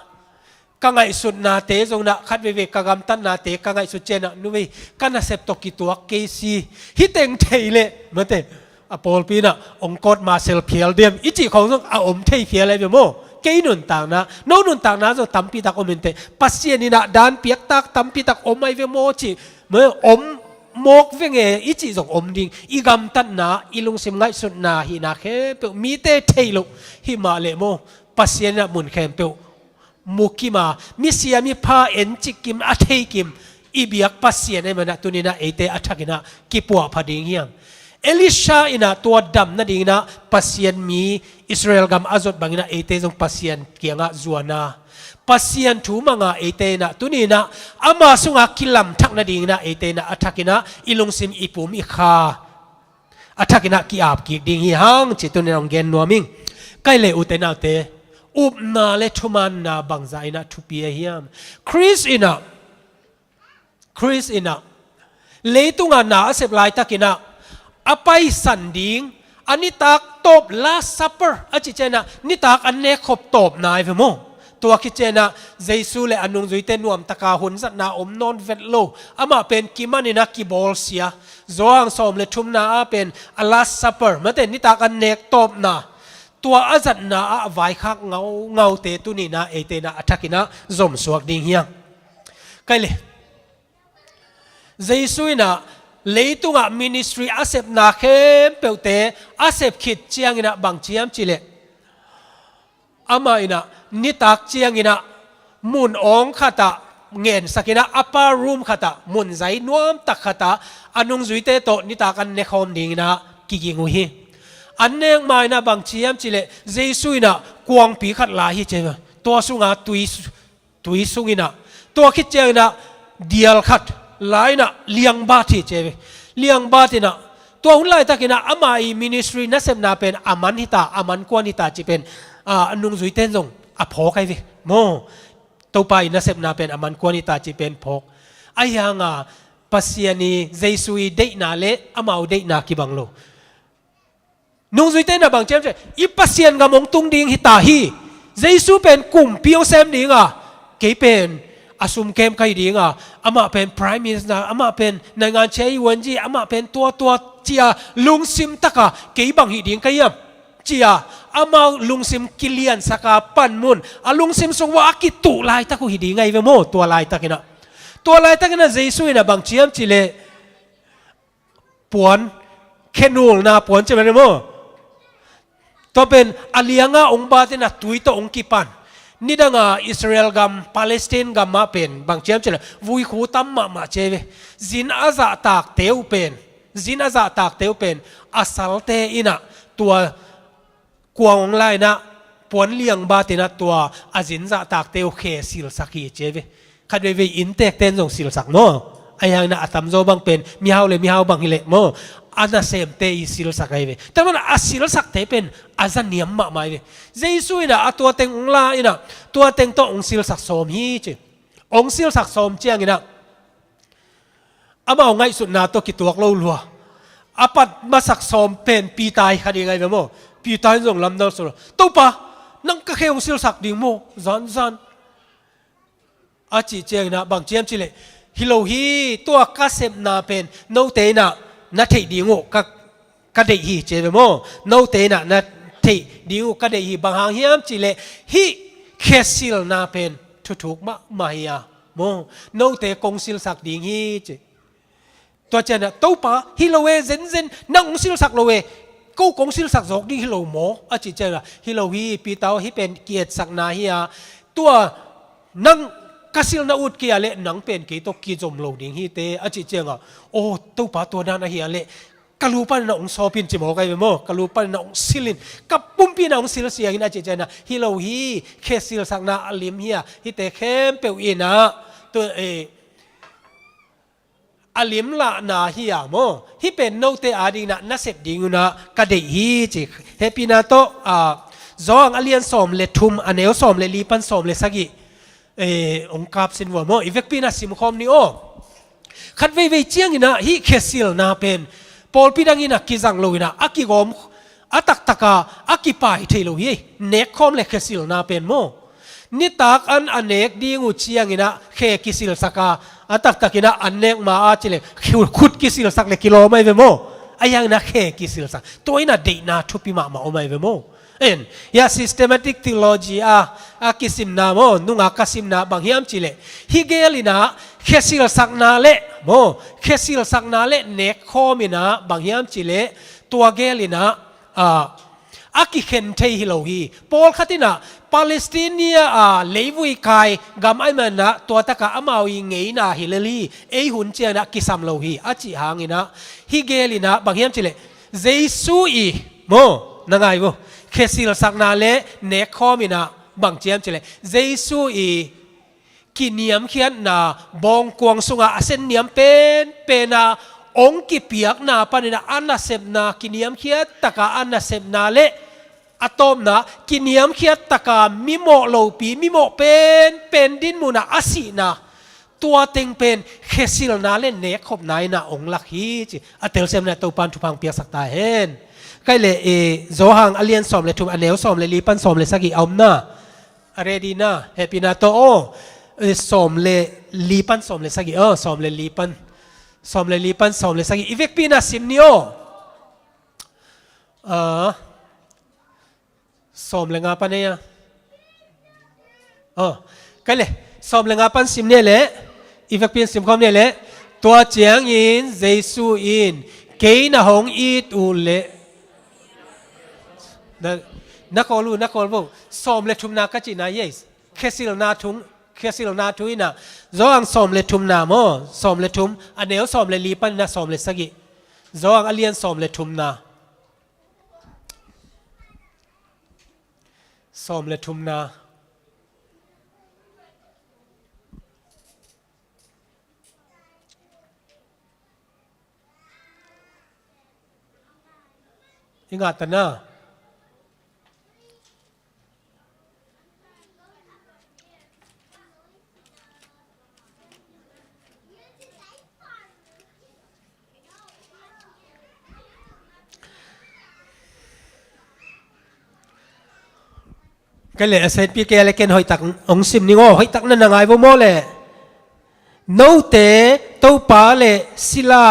ka ngaihsutnate zong in ah khat veivei ka gamtatnate ka ngaihsut ciangin ah, nu vei, ka nasep tawh kituak kei si, hih teng thei leh, mate, a pawlpi in ah hong court martial phial diam i cih khawng zong a om thei phial ahi ve maw. Kei nuntakna, no nuntakna zong tampi tak om inteh. Pasian in ah dan piaktak tampi tak om ahi ve maw cih, maw, om mawk ve nge i cih zong om ding. I gamtatna, i lungsim ngaihsutna hihna khempeuh mite thei loh. Himahleh maw, Pasian in ah mun khempeuh mu kim a, misia mipha encik kim, a thei kim i biak Pasian ahih manin ah tuni in ah eite a thakin ah kipuahpha ding hi hang. Elisha in ah tua dam nadingin ah Pasian mi, Israel gam a zot bangin ah eite zong Pasian kiangah zuan a, Pasian thu mang a, eite in ah tuni in ah ama sungah kilamthak nadingin ah eite in ah a thakin ah i lungsim, i pum, i kha, a thakin ah ki-ap kik ding hi hang ci tunin hong gen nuam ing. Kai le ute naute, upna le thumaanna bangzah in ah thupi a hiam? Khrist in ah, Khrist in ah, leitungah na a sep laitakin ah, a paisan ding, a nitak tawp, Last Supper a cih ciangin ah, nitak an nek khop tawpna hi ve maw. Tua khit ciangin ah, Jesu le a nungzuite nuamtaka hun zatna om nawn vet lo, amah pen kimanin ah kibawlsia. Johan sawm le thumna ah pen a Last Supper, mate, nitak an nek tawpna, tua a zatna ah vaikhak ngaungaute tuni in ah eite in ah a thakin ah zomsuak ding hi hang. Kai le, Jesu in ah leitungah ministry a sepna khempeuhte a sep khit ciangin ah bang ci hiam cih leh, amah in ah nitak ciangin ah mun awng khatah ngensakin ah, upper room khatah, mun zai nuamtak khatah, a nungzuite tawh nitak an nekhawm dingin ah kiging uh hi. An nek ma in ah bang ci hiam cih leh, Jesu in ah kuangpi khat la hi ci ve. Tua sungah tui tui sungin ah, tua khit ciangin ah dial khat la in ah liangbat hi ci ve. Liangbat in ah, tua hun laitakin ah ama i ministry nasepna pen a man hi ta, a man kuan hi ta cih pen, ah, a nungzuite in zong a phawk ahi ve maw. Topa i nasepna pen a man kuan hi ta cih pen phawk. Ahi hang a, Pasian i, Jesu i deihna le amau deihna kibang lo. Nungzuite in ah bang ci hiam cih leh, i Pasian gam hong tung ding hi ta hi. Jesu pen kumpi hong sem ding a, kei pen a sumkem ka hi ding a, amah pen Prime Minister, amah pen naingan chia i wan ji, amah pen tua tua ci a, lungsim taka kei bang hi ding ka hiam ci a, amau lungsim kiliansak a, panmun a lungsim sung uah a kituh laitak uh hi ding ahi ve maw. Tua laitakin ah, tua laitakin ah Jesu in ah bang ci hiam cih leh, puan, khenulna puan ci mah ni maw. Tua pen a lianga hong bat in ah tui tawh hong kipan. Nidanga Israel gam, Palestine gam ah pen bang ci hiam cih leh, vuikhu tam mahmah ci ve. Zin a zahtakte uh pen, zin a zahtakte uh pen, a salte in ah tua kuang hong la in ah, puan liangbat in ah tua a zin zahtakte uh khe silsak hi ci ve. Khat veivei inntekte in zong silsak maw. Ahi hangin ah a tamzaw bang pen mihau le mihau bang hi leh maw, a nasemte i silsak ahi ve. Tua manin ah a silsakte pen a za niam mahmah hi ve. Jesu in ah a tua teng hong la in ah, tua teng tawh hong silsak sawm hi ci. Hong silsak sawm ciangin ah, amau ngaihsutna tawh kituak lo lua. A pat masak sawm pen Peter hi kha ding ahi ve maw. Peter in zong lamdang sawm lo, "Topa, nang ka khe hong silsak ding maw zanzan?" a cih ciangin ah bang ci hiam cih leh, "Hi lo hi, tua ka sepna pen note in ah na theih ding uh ka ka deih hi," ci ve maw. "Note in ah na theih ding uh ka deih hi, bang hang hiam cih leh hih khesilna pen thuthuk mahmah hi a maw, note kong silsak ding hi," ci. Tua ciangin ah, "Topa, hi lo e, zenzen nang hong silsak lo e, ko kong silsak zawk ding hi lo maw?" a cih ciangin ah, "Hi lo hi, Peter aw, hih pen ki-etsakna hi a, tua nang ka silna ut kei a leh nang pen kei tawh kizom lo ding hi teh," a cih ciangin ah, "Aw Topa, tua dan ahi a leh ka lu panin ah hong sawp in," ci mawk ahi ve maw. "Ka lu panin ah hong sil in, ka pumpi in ah hong silsia in," a cih ciangin ah, "Hi lo hi, khe silsakna a lim hi a, hihte khempeuh in ah tua, eh, a limlahna hi a maw, hih pen note adingin ah na sep ding un ah ka deih hi," ci. Hehpihna tawh, ah, Johan a lian sawm le thum, a neu sawm le li pan sawm le sagih, eh, hong kapsin vua maw. I vekpi in ah simkhawm ni aw. Khat veivei ciangin ah hih khesilna pen pawlpi dangin ah kizang lo in ah, a kigawm, a taktaka a kipai thei lo hi. Nekkhawm le khesilna pen maw, nitak an a nek ding uh ciangin ah khe kisilsak a, a taktakin ah an nek ma a cih leh khut, khut kisilsak le kilawm ahi ve maw. Ahi hangin ah khe kisilsak, tua in ah deihna thupi mahmah om ahi ve maw. En, hia systematic theology a, a kisimna maw, nunga ka simna bang hiam cih leh, hih gel in ah khesilsakna le maw, khesilsakna le nekkhawm in ah bang hiam cih leh, tua gel in ah, ah, a kikhen thei hi lo hi. Pawlkhat in ah Palestine a, ah, leivui kai gam ahih manin ah tua takah amau i ngeina hi lel hi, ei hun ciangin ah kisam lo hi, a cih hangin ah, hih gel in ah bang hiam cih leh, Jesu i maw, na ngai maw, khesilsakna le nekkhawm in ah bang ci hiam cih leh, Jesu i kiniamkhiatna bawngkuang sungah a sen niam penpen a hong kipiakna panin a nasepna, kiniamkhiat taka a nasepna le a tawpna, kiniamkhiat taka mimawh lopi, mimawh penpen dinmun a a sihna, tua teng pen khesilna le nekkhopna in a hong lak hi ci a telsiamna Topan thupha piaksak ta hen. Kai le, eh, Johan a lian sawm le thum, a neu sawm le li pan sawm le sagih a omna. A ready na, hehpihna tawh aw. Eh, sawm le li pan sawm le sagih, aw, sawm le li pan. Sawm le li pan sawm le sagih. I vekpi na sim ni aw. Ah, sawm le nga pan ei a. Aw, kai le, sawm le nga pan sim ni le, i vekpi in sim khawm ni le. Tua ciangin Jesu in, kei na hong it uh le. Na, na kawl uh, na kawl vo. Sawm le thumna ka cihna, yes. Khesilna thung, khesilna thu in a. Johan sawm le thumna maw, sawm le thum, a neu sawm le li pan in a sawm le sagih. Johan a lian sawm le thumna. Sawm le thumna. I ngah ta na. Ka le a senpi kei a le ken hoihtak hong sim ning aw, hoihtak na na ngai vo maw le. Note Topa le sila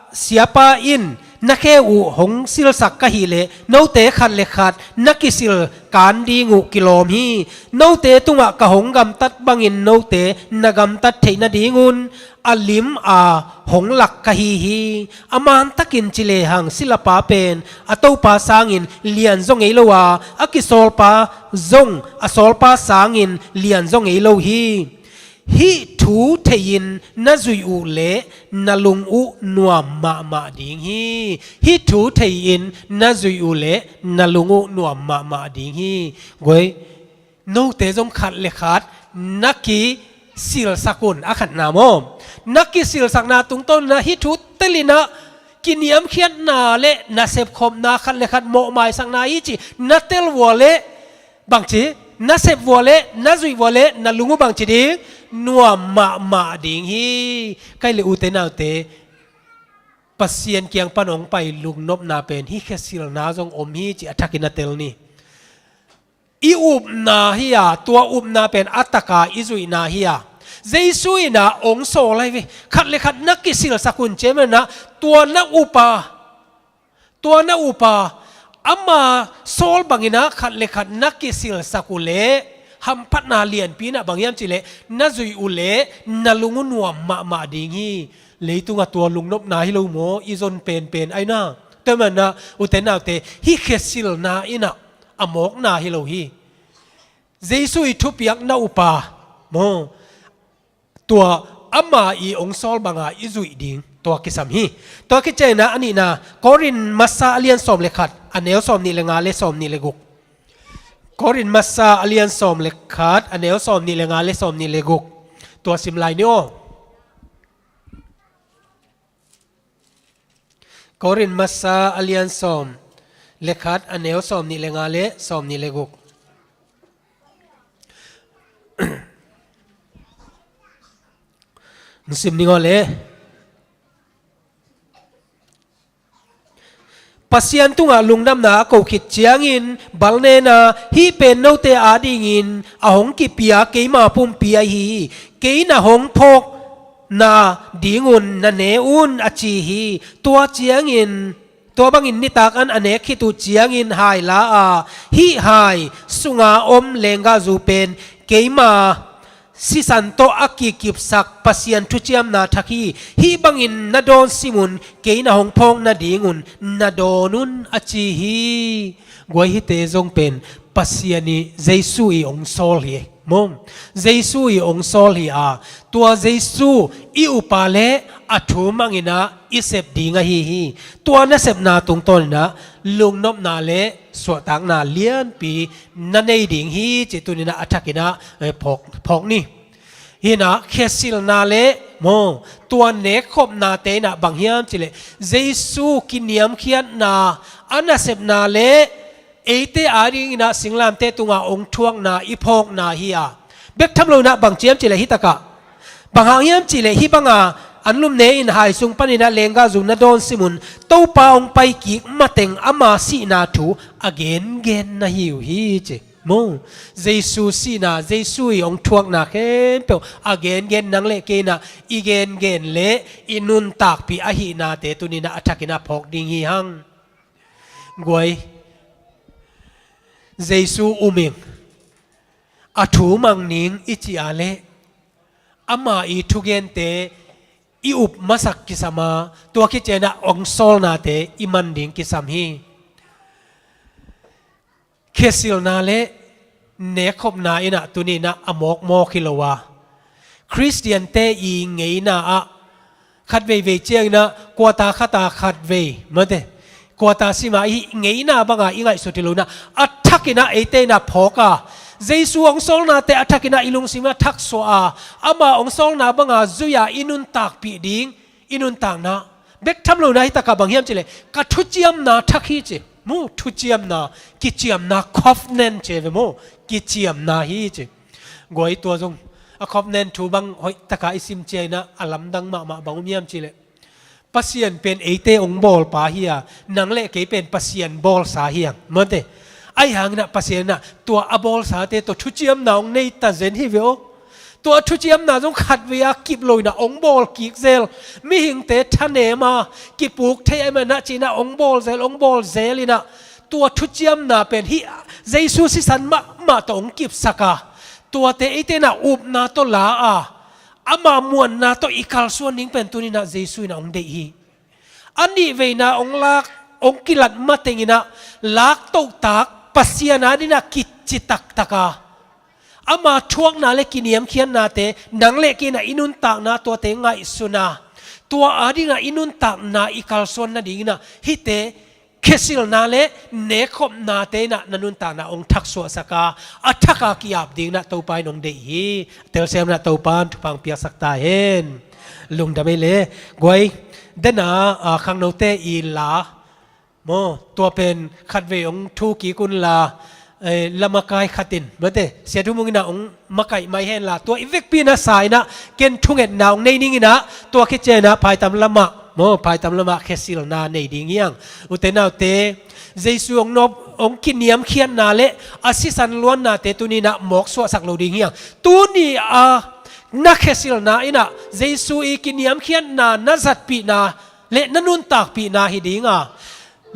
siapa in na khe uh hong silsak ka hih leh, note khat le khat na kisil kan ding uh kilawm hi. Note tungah ka hong gamtat bangin note na gamtat theih nadingun a lim a hong lak ka hi hi. A mantakin ci lehang silapa pen a topa sangin lian zaw ngei lo a, a kisawlpa zong a sawlpa sangin lian zaw ngei lo hi. Hih thu thei-in na zuih uh leh na lung uh nuam mahmah ding hi. Hih thu thei-in na zuih uh leh na lung uh nuam mahmah ding hi. Guai, note zong khat le khat na kisilsak un, a khatna maw. Na kisilsakna tungtawn in a hih thu tel in a kiniamkhiatna le na sepkhopna, khat le khat mawhmaisakna hi ci na tel vua leh bangci, na sep vua leh, na zuih vua leh, na lung uh bangci ding, nuam mahmah ding hi. Kai le ute naute, Pasian kiang pan hong pai lungnopna pen hih khesilna zong om hi ci a thakin a tel ni. I upna hi a, tua upna pen a taka i zuihna hi a. Jesu in a hong sawl ahi ve. Khat le khat na kisilsak un ci a, tua na upa, tua na upa, ama sawl bangin a khat le khat na kisilsak uh leh hamphatna lianpi in a bang hiam cih leh, na zuih uh leh na lung uh nuam mahmah ding hi. Leitungah tua lungnopna hi lo maw, i zon penpen ahi na. Tua manin a ute naute, hih khesilna in a a mawkna hi lo hi. Jesu i thupiakna upa maw, tua ama i hong sawl banga i zuih ding, tua kisam hi. Tua kician in a nihna, Korin masa a lian sawm le khat, a neu sawm nih le nga le sawm nih le guk. Korin masa a lian sawm le khat, a neu sawm nih le nga le sawm nih le guk. Tua sim lai ni aw. Korin masa a lian sawm le khat, a neu sawm nih le nga le sawm nih le guk. Sim ning aw le. Pasian tungah lungdamna a ko khit ciangin balnena hih pen note adingin a hong kipia keima pumpi ahi hi. Kei na hong phawkna dingun na ne un a ci hi. Tua ciangin, tua bangin nitak an a nek khit uh ciangin hai la a, hih hai sunga om lenggahzu pen keima sisan tawh a kikipsak Pasian thuciamna thak hi. Hih bangin na dawn simun, kei na hong phawk nadingun na dawn un a ci hi. Guai, hihte zong pen Pasian i Jesu i hong sawl hi. Maw, Jesu i hong sawl hi a, tua Jesu i upa le a thu mangin a i sep ding ahi hi. Tua nasepna tungtawn in a lungnopna le suahtakna lianpi na nei ding hi ci tuni in a a thakin a, eh, phawk, phawk ni. Hi in a khesilna le Maw, tua nekkhopnate inah bang hiam cih leh Jesu kiniamkhiatna, a nasepna le eite ading inah singlamteh tungah hong thuakna i phawkna hi a, bek tham lo inah bang ci hiam cih leh hih takah bang hang hiam cih leh hih banga an lumne in hai sung panin ah lenggahzu na dawn simun Topa hong paikik mateng ama sihna thu a gengen na hi uh hi ci. Maw, Jesu sihna, Jesu i hong thuakna khempeuh a gengen nang le kei inah i gengen le i nuntakpih ahihnate tuni inah a thak inah phawk ding hi hang. Guai, Jesu um ing, a thu mang ning i cih a leh ama i thugente i up masak kisam a, tua khit ciang inah hong sawlnate i man ding kisam hi. Khesilna le nekkhopna inah tuni inah a mawkmawk hi lo a, Khristiante i ngeina ah khat veivei ciang inah kuata khata khat vei, mate, kuata sima i ngeina banga i ngaihsut hi lo inah a thak inah eite inah phawk a, Jesu hong sawlnate a thak inah i lungsim ah thaksuah a, ama hong sawlna banga zui a i nuntakpih ding, i nuntakna bek tham lo inah hih takah bang hiam cih leh ka thuciamna thak hi ci. Maw, thuciamna, kiciamna, covenant ci ve maw, kiciamna hi ci. Guai, tua zong a covenant thu bang hoih takah i sim ciang inah a lamdang mahmah bang um hiam cih leh Pasian pen eite hong bawlpa hi a, nang le kei pen Pasian bawlsa hi hang, mate. Ahi hang inah Pasian inah tua a bawlsate tawh thuciamna hong nei ta zen hi ve aw. Tua thuciamna zong khat vei a kip lo inah hong bawlkik zel. Mihingte thanem a kipuk thei ahih manin ah ci inah hong bawl zel, hong bawl zel inah tua thuciamna pen hih Jesu sisan mahmah tawh hong kipsak a, tuate eite inah upna tawh la a, ama muanna tawh i kalsuan ding pen tuni inah Jesu inah hong deih hi. A nih veina hong lak, hong kilat mateng inah lak tohtak Pasian ading inah kici taktak a, ama thuakna le kiniamkhiatnate nang le kei inah i nuntakna tuate ngaihsun a, tua ading inah i nuntakna i kalsuan nading inah hihte khesilna le nekkhopnate inah na nuntakna hong thaksuahsak a, a thak a ki-ap ding inah Topa in hong deih hi. Telsiam inah Topa in thupha hong piaksak ta hen. Lungdam ei le. Guai, dena, ah, khangnote i la, maw, tua pen khat vei hong thu kik un la, eh, lamakai khat in, mate, Sia Thu Mung inah hong makaih mai hen la, tua i vekpi inah sa inah ken thungetna hong nei ning inah, tua khit ciang inah phaitam lamah, maw, phaitam lamah khesilna nei ding hi hang. Ute naute, Jesu hong nop, hong kiniamkhiatna le a sisan luannate tuni inah mawksuahsak lo ding hi hang. Tuni a na khesilna inah Jesu i kiniamkhiatna na zatpihna le na nuntakpihna hi ding a,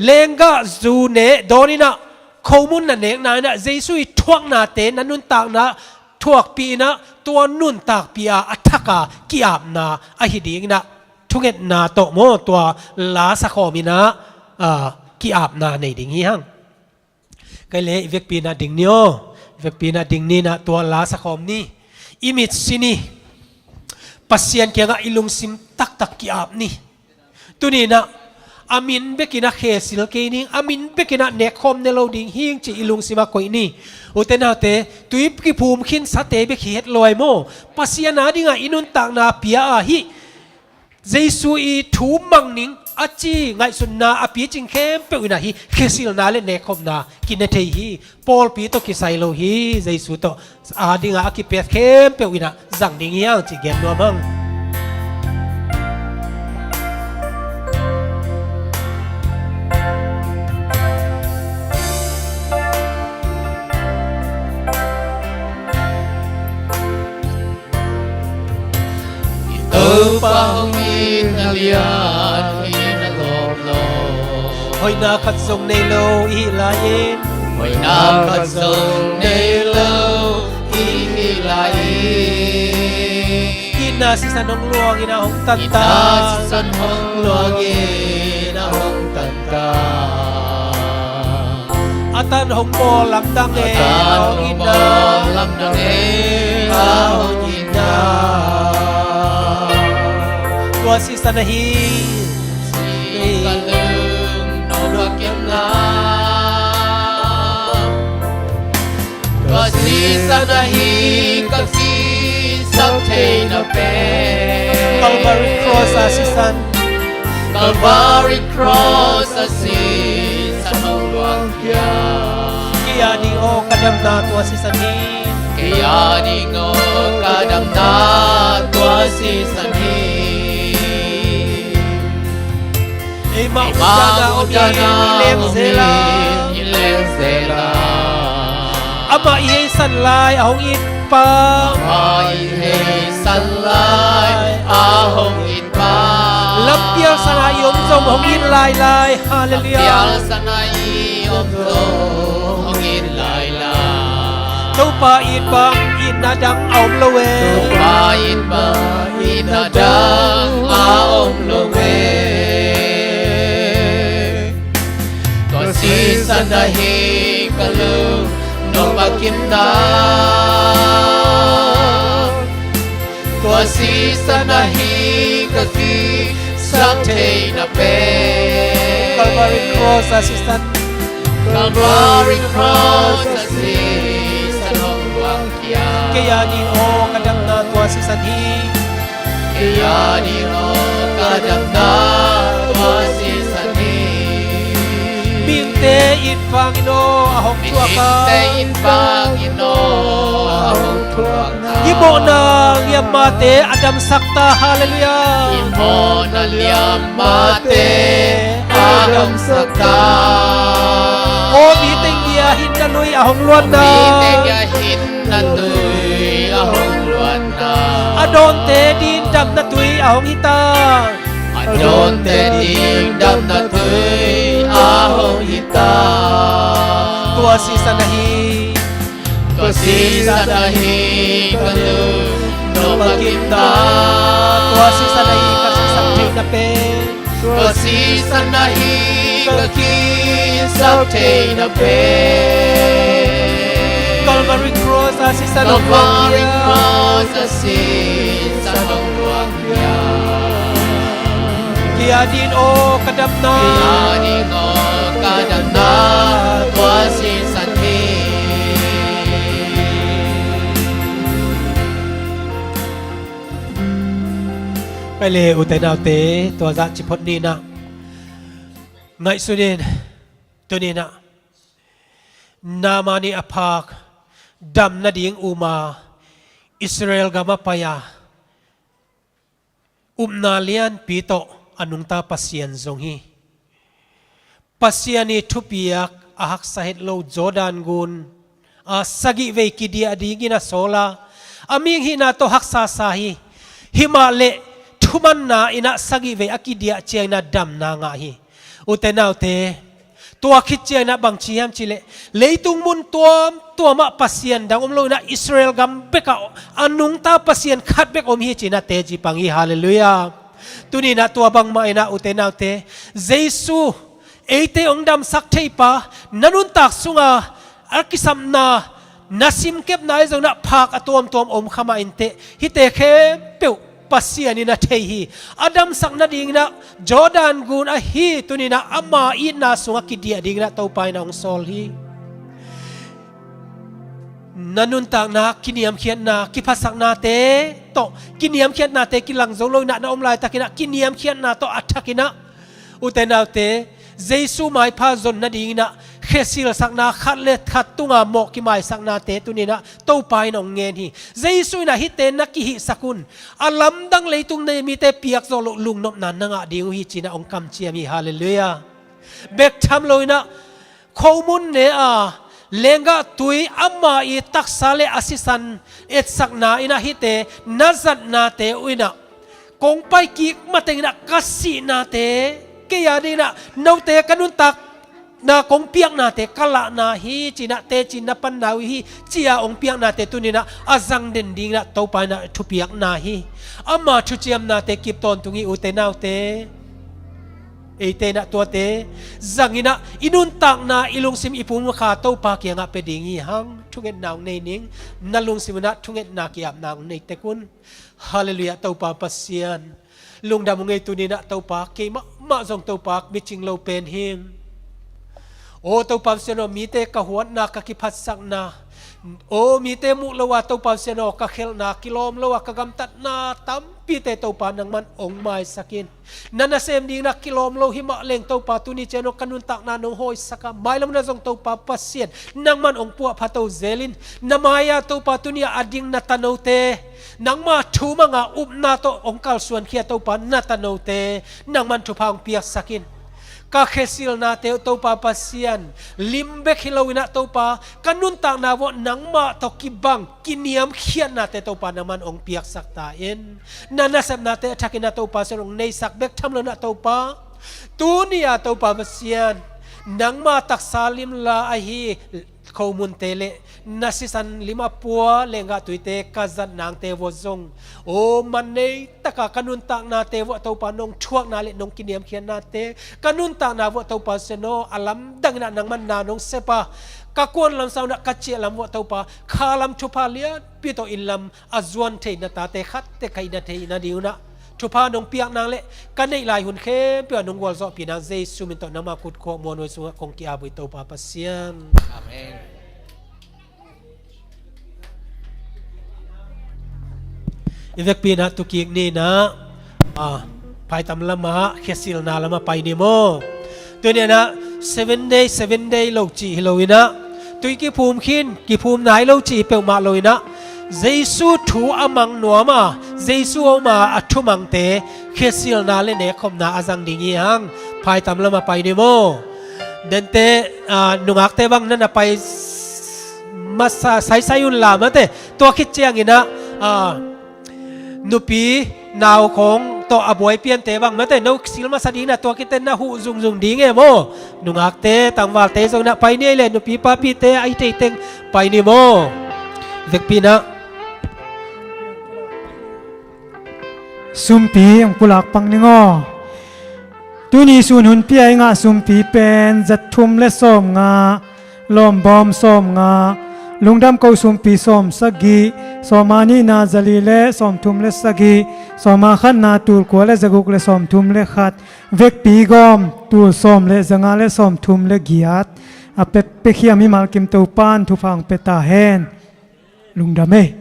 lenggahzu ne dawn inah khomun na nekna inah Jesu i thuaknate na nuntakna thuakpih inah tua nuntakpih a, a thak a ki-apna ahi ding inah thungetna tawh maw, tua la sakhawm inah, ah, ki-apna nei ding hi hang. Kei le i vekpi inah ding ni aw. I vekpi inah ding ni inah tua la sakhawm ni. I mitsi ni. Pasian kiangah i lungsim taktak ki-ap ni. Tuni inah a min bek inah khesil kei ning, a min bek inah nekkhawm ne lo ding hing ci i lungsim ah koih ni. Ute naute, tui kiphum khinsate bek hi het lo ai maw. Pasian ading a i nuntakna pia a, hih Jesu i thu mang ning a ci ngaihsutna a picing khempeuh inah hih khesilna le nekkhopna kine thei hi. Pawlpi tawh kisai lo hi. Jesu tawh ading a a kipet khempeuh inah zang ding hi hang ci gen nuam hang. I Topa hong itna lian hi na gawp lo. Hoihna khat zong nei lo i hih lai-in. Hoihna khat zong nei lo i hih lai-in. Itna sisan hong luangin a hong tantan. Itna sisan hong luangin a hong tantan. A tan hong bawl lamdang e, a hong itna. Tua sisan ahi. Tua sisan ahi ka sisan theihna pen. Calvary Cross a sisan. Calvary Cross a sisan hong luang khia. Kei a ding aw ka damna tua sisan hi. Kei a ding aw ka damna tua sisan hi. Eimah, eimah umdan a hong it i leng zel a. Amah i heisan lai a hong it pa. Amah i heisan lai a hong it pa. Lampial san a i om zong hong it lailai. Halleluiah. Lampial san a i om zong hong it lailai. Topa it bang itna dang a om lo e. Topa it bang itna dang a om lo e. Tua sisan ahi ka lung nop a kimna. Tua sisan ahi ka kisap theihna pen. Calvary Cross a sisan. Calvary Cross a sisan hong luang khia. Kei a ding aw ka damna tua sisan hi. Kei a ding aw ka damna tua sisan hi. Mihingte in vangin aw a hong thuak a. Mihingte in vangin aw a hong thuak a. I mawhna ngiammate a damsak ta. Halleluiah. I mawhna ngiammate a damsak ta. Aw mi teng bia hinna lui a hong luanna. Aw mi teng bia hinna lui a hong luanna. A dawnte ding damna tui a hong hi ta. A dawnte ding damna tui a hong hi ta. Tua sisan ahi. Tua sisan ahi ka lung nop a kimna. Tua sisan ahi ka kisap theihna pen. Tua sisan ahi ka kisap theihna pen. Calvary Cross a sisan hong luang khia. Calvary Cross a sisan hong luang khia. Kei a ding aw ka damna. Kei a ding aw ka damna tua sisan hi. Pai le, ute naute, tua zah ci phot ni in ah ngaihsun in, tuni in ah Naaman i a phak dam nading um a Israel gam ah pai a, upna lianpi tawh a nungta Pasian zong hi. Pasian i thupiak a haksa het lo Jordan gun a sagih vei kidiah dingin a sawl a, a mihing hihna tawh haksa sa hi. Himah leh thumanna in ah sagih vei a kidiah ciangin ah damna ngah hi. Ute naute, tua khit ciangin ah bang ci hiam cih leh, leitung mun tuamtuam ah Pasian dang om lo in ah Israel gam bek ah a nungta Pasian khat bek om hi ci-in ah teci pang hi. Halleluiah. Tuni in ah tua bangmah in ah, ute naute, Jesu eite hong damsak theipa, na nuntak sunga a kisapna, na simkepna ahi zongin ah phak a tuamtuam om kha mah inteh, hihte khempeuh Pasian in a thei hi. A damsak nadingin ah Jordan gun ahi, tuni in ah ama itna sungah kidiah dingin ah Topa in a hong sawl hi. Na nuntakna, kiniamkhiatna, kiphasaknate tawh, kiniamkhiatnate kilang zo lo in ah na om laitakin ah kiniamkhiatna tawh a thakin ah, ute naute, Jesu maipha zon nadingin ah khe silsakna, khat le khat tunga mawh kimaisaknate tuni in ah Topa in hong ngen hi. Jesu in ah hihte na kihihsak un, a lamdang leitung nei mite piak zawh loh lungnopna na ngah ding uh hi ci-in ah hong kamciam hi. Halleluiah. Bek tham lo in ah khomun ne a lenggah tui ama i taksa le a sisan etsakna in ah hihte na zatnate uh in ah, kong pai kik mateng in ah ka sihnate, kei a dingin ah note ka nuntakna kong piaknate ka lahna hi ci-in ah teci na panna uh hi, ci-a hong piaknate tuni in ah a zang den dingin ah Topa in ah thupiakna hi. Ama thuciamnate kip tawntung hi, ute naute. Eite in ah tuate zangin ah i nuntakna, i lungsim, i pumkhat Topa kiangah pia ding hi hang. Thungetna hong nei ning. Na lungsim in ah thungetna ki-apna hong nei tek un. Halleluiah. Topa Pasian, lungdam hong ei, tuni in ah Topa, kei mahmah zong Topa micing lo pen hi ing. Aw Topa Pasian aw, mite ka huatna, ka kiphatsakna, aw mite muh lo a Topa Pasian aw, ka khelhna, kilawm lo a ka gamtatna tampite Topa nangman ong maisak in. Na nasem dingin ah kilawm lo hi mah leng Topa, tuni ciang aw ka nuntakna nong hawisak a, mailam na zong Topa Pasian nangman ong puahphat aw zel in. Na mai-ah Topa tuni-ah a ding na tanote, nangma thu manga upna tawh ong kalsuankhia Topa na tanote nangman thupha ong piaksak in. Ka khesilnate uh Topa Pasian, lim bek hi loin ah Topa, ka nuntakna vuah nangmah tawh kibang kiniamkhiatnate Topa nangman ong piaksak ta in. Na nasepnate a thakin ah Topa Pasian ong neisak bek tham loin ah Topa, tuni-ah Topa Pasian, nangma taksa lim la ahi khomunte le na sisan lim a pua lenggah tuite ka zat nangte vuah zong, aw man nei taka ka nuntaknate vuah Topa nong thuakna le nong kiniamkhiatnate, ka nuntakna vuah Topa Pasian aw a lamdangin ah nangman na nong sep a, ka kuan lam sang un ah ka ciah lam vuah Topa kha lam thupha lianpi tawh inn lam a zuan theihna tate khatte ka hih na theihna ding un ah thupha nong piak nang le ka neih lai hun khempeuh ah nong gualzawhpih nang Jesu min tawh nangma kut khuak muanhuai sungah kong ki-ap uh hi Topa Pasian. Amen. I vekpi in ah tukik ni in ah, ah, phaitam lamah khesilna lamah pai ni maw? Tuni in ah seven day, seven day lo cih hi loin ah, tui kiphum khin, kiphum nai lo cih hi peuhmah loin ah, Jesu thu a mang nuam a, Jesu a om a, a thumangte khesilna le nekkhopna a zang ding hi hang. Phaitam lamah pai ni maw? Dente, ah, nungakte bang na na pai s-, masa saisai un la mate, tua khit ciangin ah, ah, nupi nau khawng tawh a buai piante bang mate, no sil masa ding na tua khit teh na huh zungzung ding e maw? Nungakte, tangvalte zong na pai ni ei le, nupi papite a i theiteng pai ni maw? Vekpi in ah sumpi ong pulak pak ning aw. Tuni sun hun pia i ngah sumpi pen za thum le sawmnga, lawmbawm sawmnga, lungdam ko sumpi sawmsagih, sawma nihna zali le sawmthum le sagih, sawma khatna tulkua le zaguk le sawmthum le khat, vekpi gawm tulsawm le zanga le sawmthum le giat. A pe, pekhiam i malkim Topan thupha ong pe ta hen. Lungdam ei.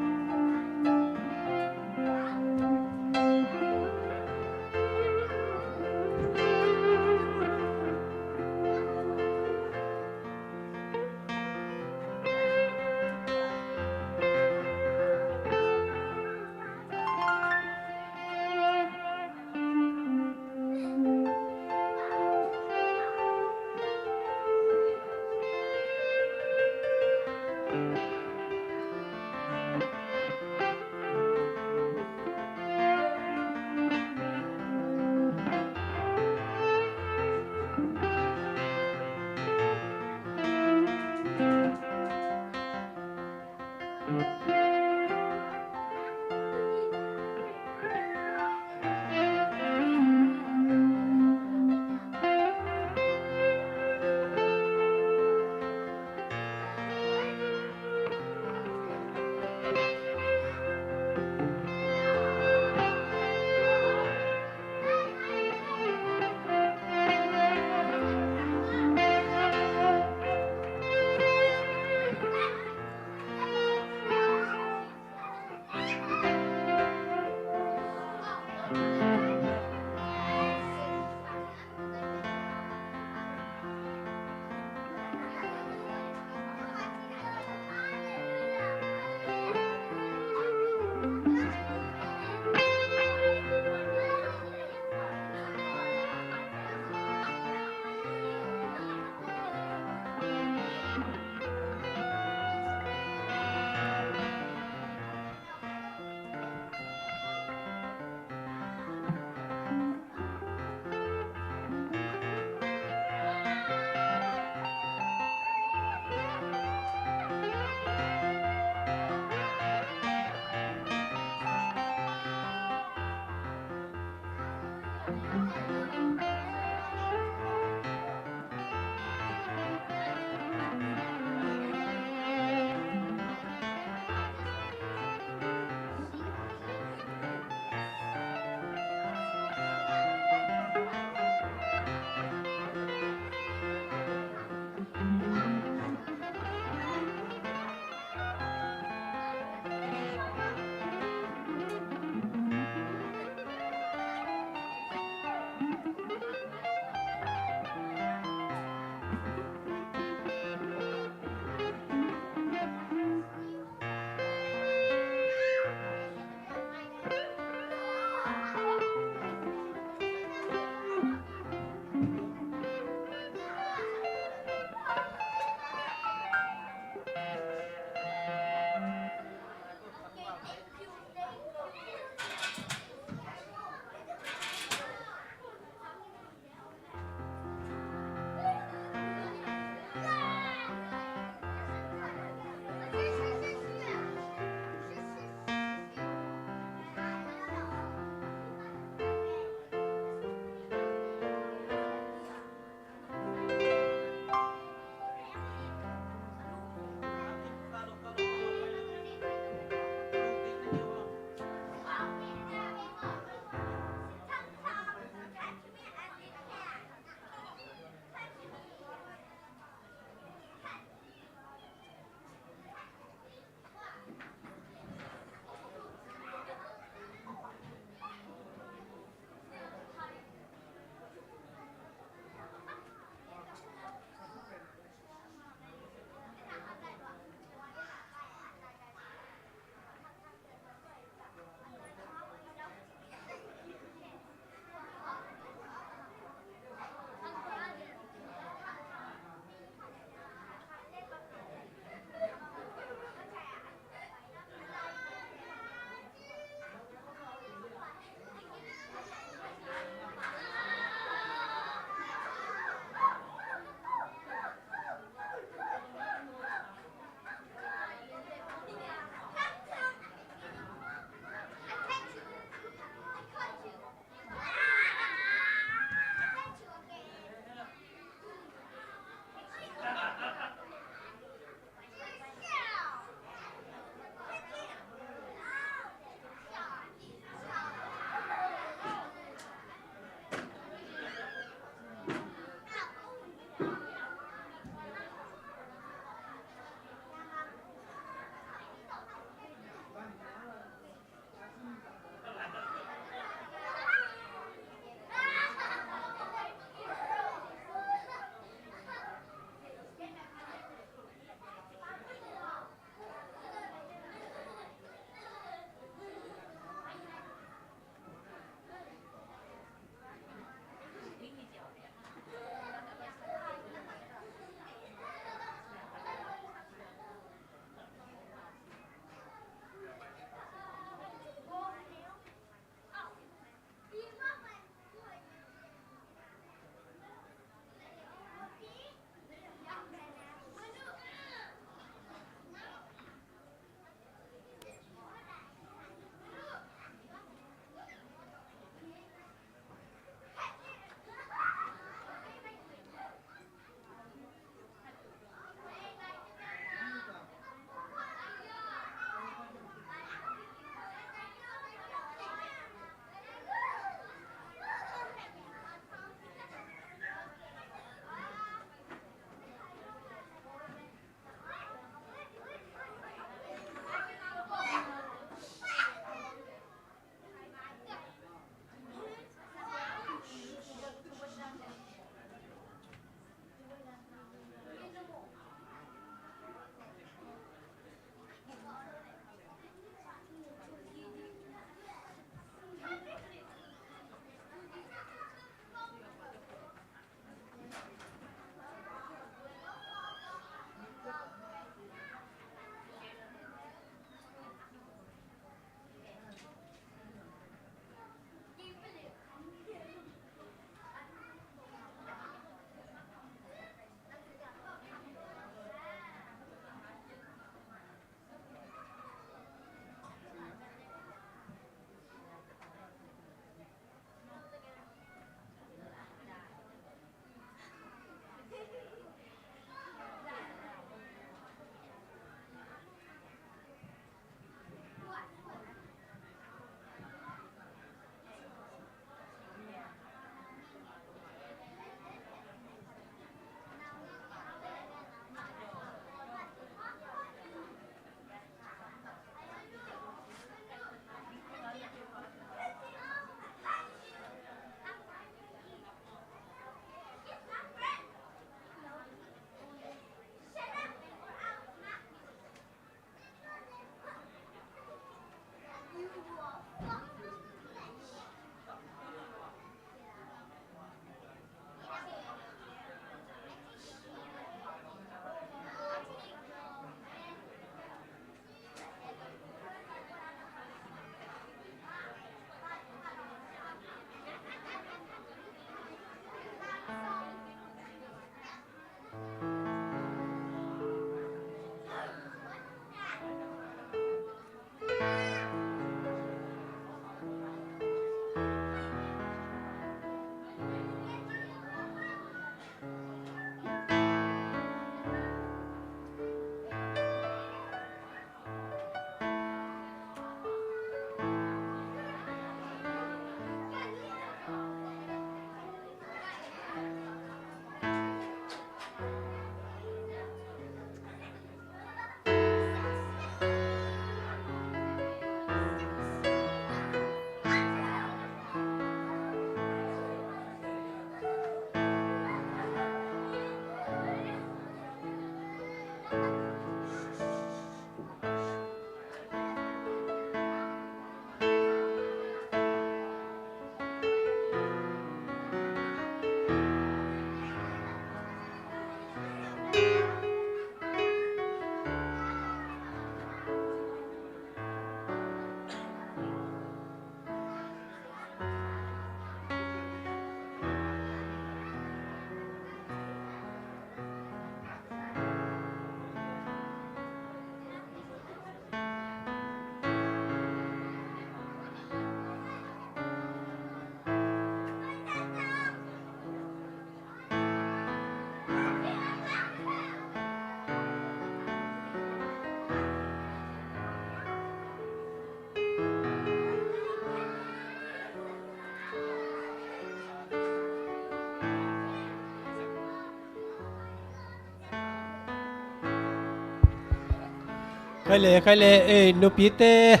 Khai le, khai le, ei, nupite,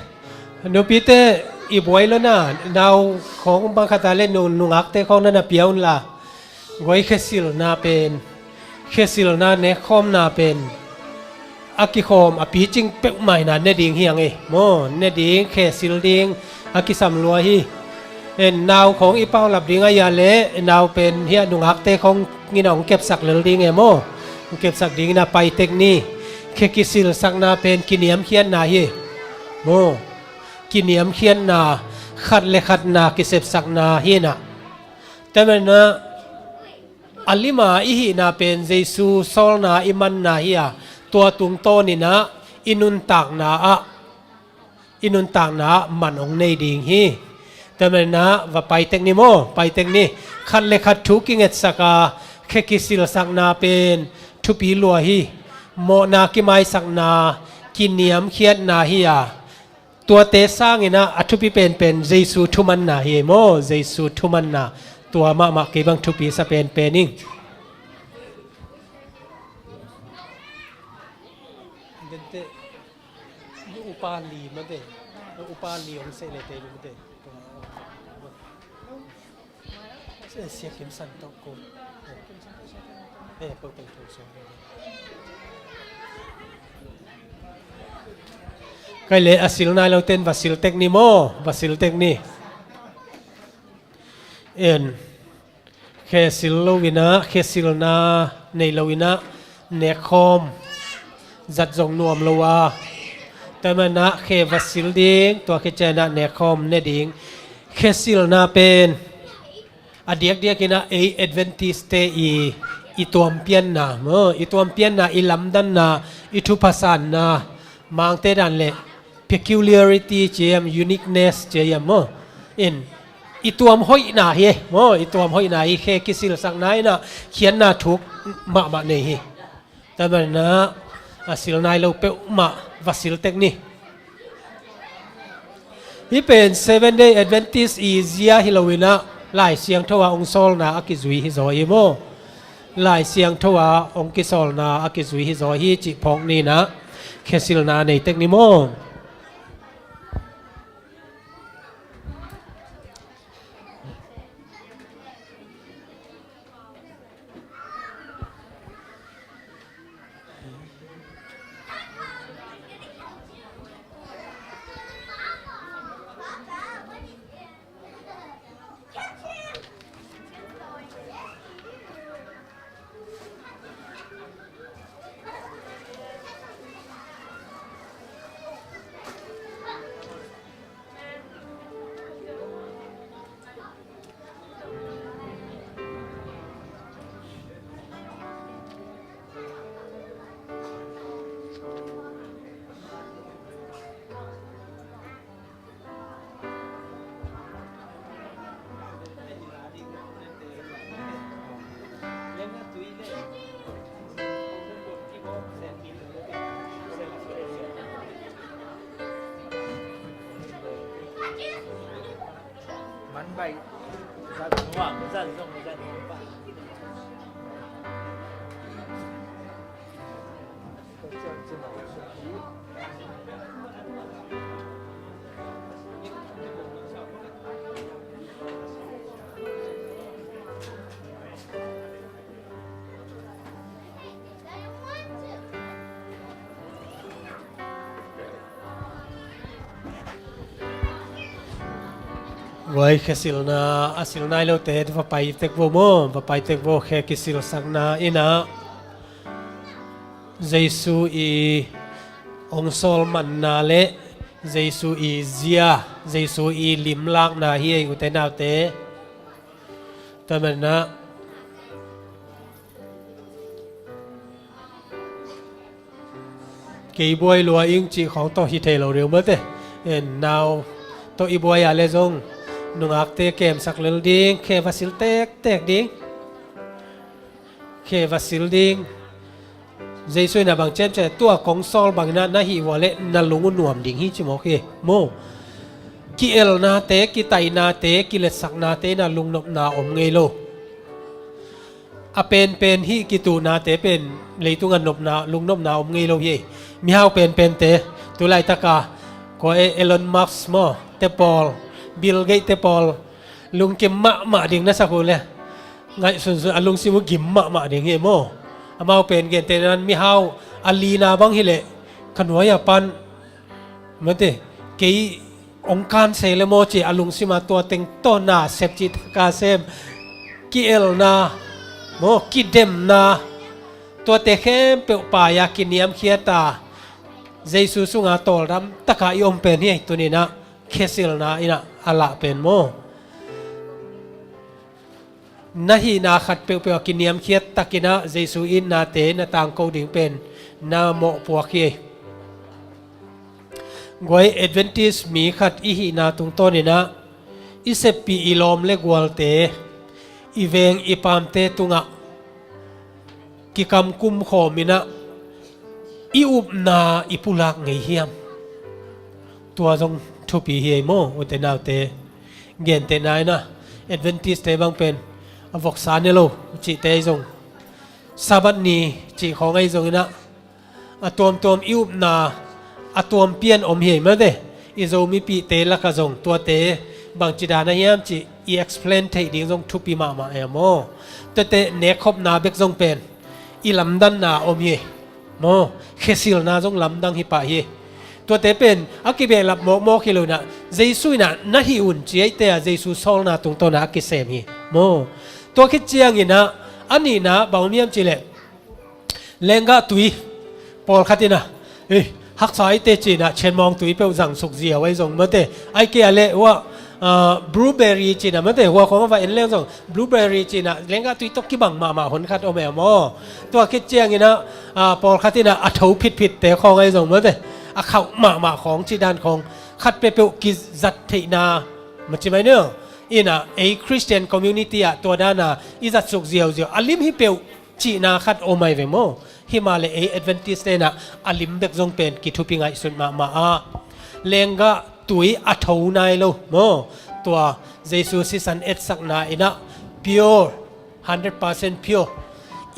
nupite, i buai lo na, nau khawng bang khat a le nu, nungakte khawng na na pia un la. Guai, khesilna pen, khesilna nekkhawmna pen a kikhawm a picing peuhmah hi na, ne ding hi hang e maw, ne ding, khesil ding a kisam lua hi. En, nau khawng i paulap ding a hia le, nau pen hiah nungakte khawng in a hong kepsak lel ding e maw. Hong kepsak ding in a pai tek ni. Khe kisilsakna pen kiniamkhiatna hi e maw. Kiniamkhiatna, khat le khat na kisepsakna hi na. Tua manin ah a lima i hihna pen Jesu sawlna i manna hi a, tua tungtawnin ah i nuntakna ah, i nuntakna ah man hong nei ding hi. Tua manin ah va pai tek ni maw, pai tek ni. Khat le khat thu kingetsak a, khe kisilsakna pen thupi lua hi. Mawhna kimaisakna, kiniamkhiatna hi a, tuate sangin ah a thupi penpen Jesu thumanna hi e maw, Jesu thumanna. Tua mahmah kei bang thupi sa penpen ing. Dente, upa li mate, upa li hong seh le te mate. Sia Kim San tawh ko. Eh, ko teng teng suang. Kai le a sil nai lo ten va sil tek ni maw, va sil tek ni. En, khe sil lo in ah, khe silna nei lo in ah, nekkhawm zat zong nuam lo a. Tua manin ah khe va sil ding, tua khit ciangin ah nekkhawm ne ding. Khe silna pen a diakdiakin ah ei Adventist-te i, i tuampianna maw, i tuampianna, i lamdanna, i thupha sanna, Mangte dan le peculiarity ci hiam, uniqueness ci hiam maw. In, i tuam hoihna hi e maw, i tuam hoihna hi, khe kisilsakna in ah khiatna thuk mahmah nei hi. Tua manin ah a sil nai lo peuhmah va sil tek ni. Hih pen Seven Day Adventist i zia hi lo in ah Lai Siangtho a hong sawlna a kizui hi zaw hi maw. Lai Siangtho a hong kisawlna a kizui hi zaw hi cih phawk ni in ah khe silna nei tek ni maw. Guai, khe silna a sil nai lote va pai tek vo maw, va pai tek vo, khe kisilsakna in ah Jesu i hong sawl manna le Jesu i zia, Jesu i limlakna hi ei, ute naute. Tua manin ah kei buai lua ing cih khawng tawh hi thei lo deuh mate. En, nau tawh i buai a le zong nungakte kemsak lel ding, khe va sil tektek ding. Khe va sil ding. Jesu in ah bang ciamciam, tua kong sawl bangin ah na hih uh a le na lung uh nuam ding hi ci mawk hi maw. Ki-elnate, kitaihnate, kiletsaknate in ah lungnopna om ngei lo. A penpen hih kituhnate pen leitungah nopna, lungnopna om ngei lo hi. Mihau penpente Tulaitaka kua e, Elon Musk maw, te pawl, Bill Gates te pawl lungkim mahmah ding na sak uh le, ngaihsunsun a lungsim uh gim mahmah ding hi maw. Amau pen gentehna in mihau a lina bang hileh ka nuai a pan mate, kei ong kan sei le maw ci a lungsim a tua teng tawh na sep cih taka sem, ki-elna maw, kidemna, tuate khempeuh pai-a kiniamkhiat a Jesu sunga tawldam taka i om pen hi. Tuninah khesilna inah a lah pen maw. Na hihna khat peuhpeuh a kiniamkhiat takinah Jesu itnate na tangko ding pen na mawhpuak hi. Guai Adventist mi khat i hihna tungtawninah i seppi i lawm le gualte, i veng i paamte tungah kikamkum khawminah i upna i pulak ngei hiam? Tua zong thupi hi ei maw, ute naute. Gentehna inah Adventist-te bang pen a voksa ne lo cihte ahi zong, Sabbath ni cih khawng ahi zonginah a tuamtuam i upna a tuam pian om hi ei mate. I Zomipihte lakah zong tuate bangci dan ahiam cih i explain theih ding zong thupi mahmah e maw. Tuate nekkhopna bek zong pen i lamdanna om hi maw. Khesilna zong lamdang hi pah hi. Tuate pen a kibehlap mawkmawk hi lo inah Jesu inah na hih un ci eite a Jesu sawlna tungtawnah a kisem hi maw. Tua khit cianginah a nihna bang om hiam cihleh, lenggah tui, pawlkhat inah, eh, haksa eite cinah chenmawng tui peuh zangsuk ziau ahi zong mate. Ai kei a leh uah, ah, blueberry cinah mate, hua khawng a va en leng zong blueberry cinah lenggah tui tawh kibang mahmah honkhat om e maw. Tua khit cianginah, ah, pawlkhat inah a tho phitphitte khawng ahi zong mate, a khauh mahmah khawng cih dan khawng khat peuhpeuh kizat theihna maci mai ni. Inah ei Christian community ah tua dana i zatsuk ziauziau a lim hi peuh cihna khat om ai ve maw. Himahleh ei Adventist tenah a lim bek zong pen kithupi ngaihsut mahmah a, lenggah tui a tho nai lo maw. Tua Jesu sisan etsakna inah pure, hundred percent pure,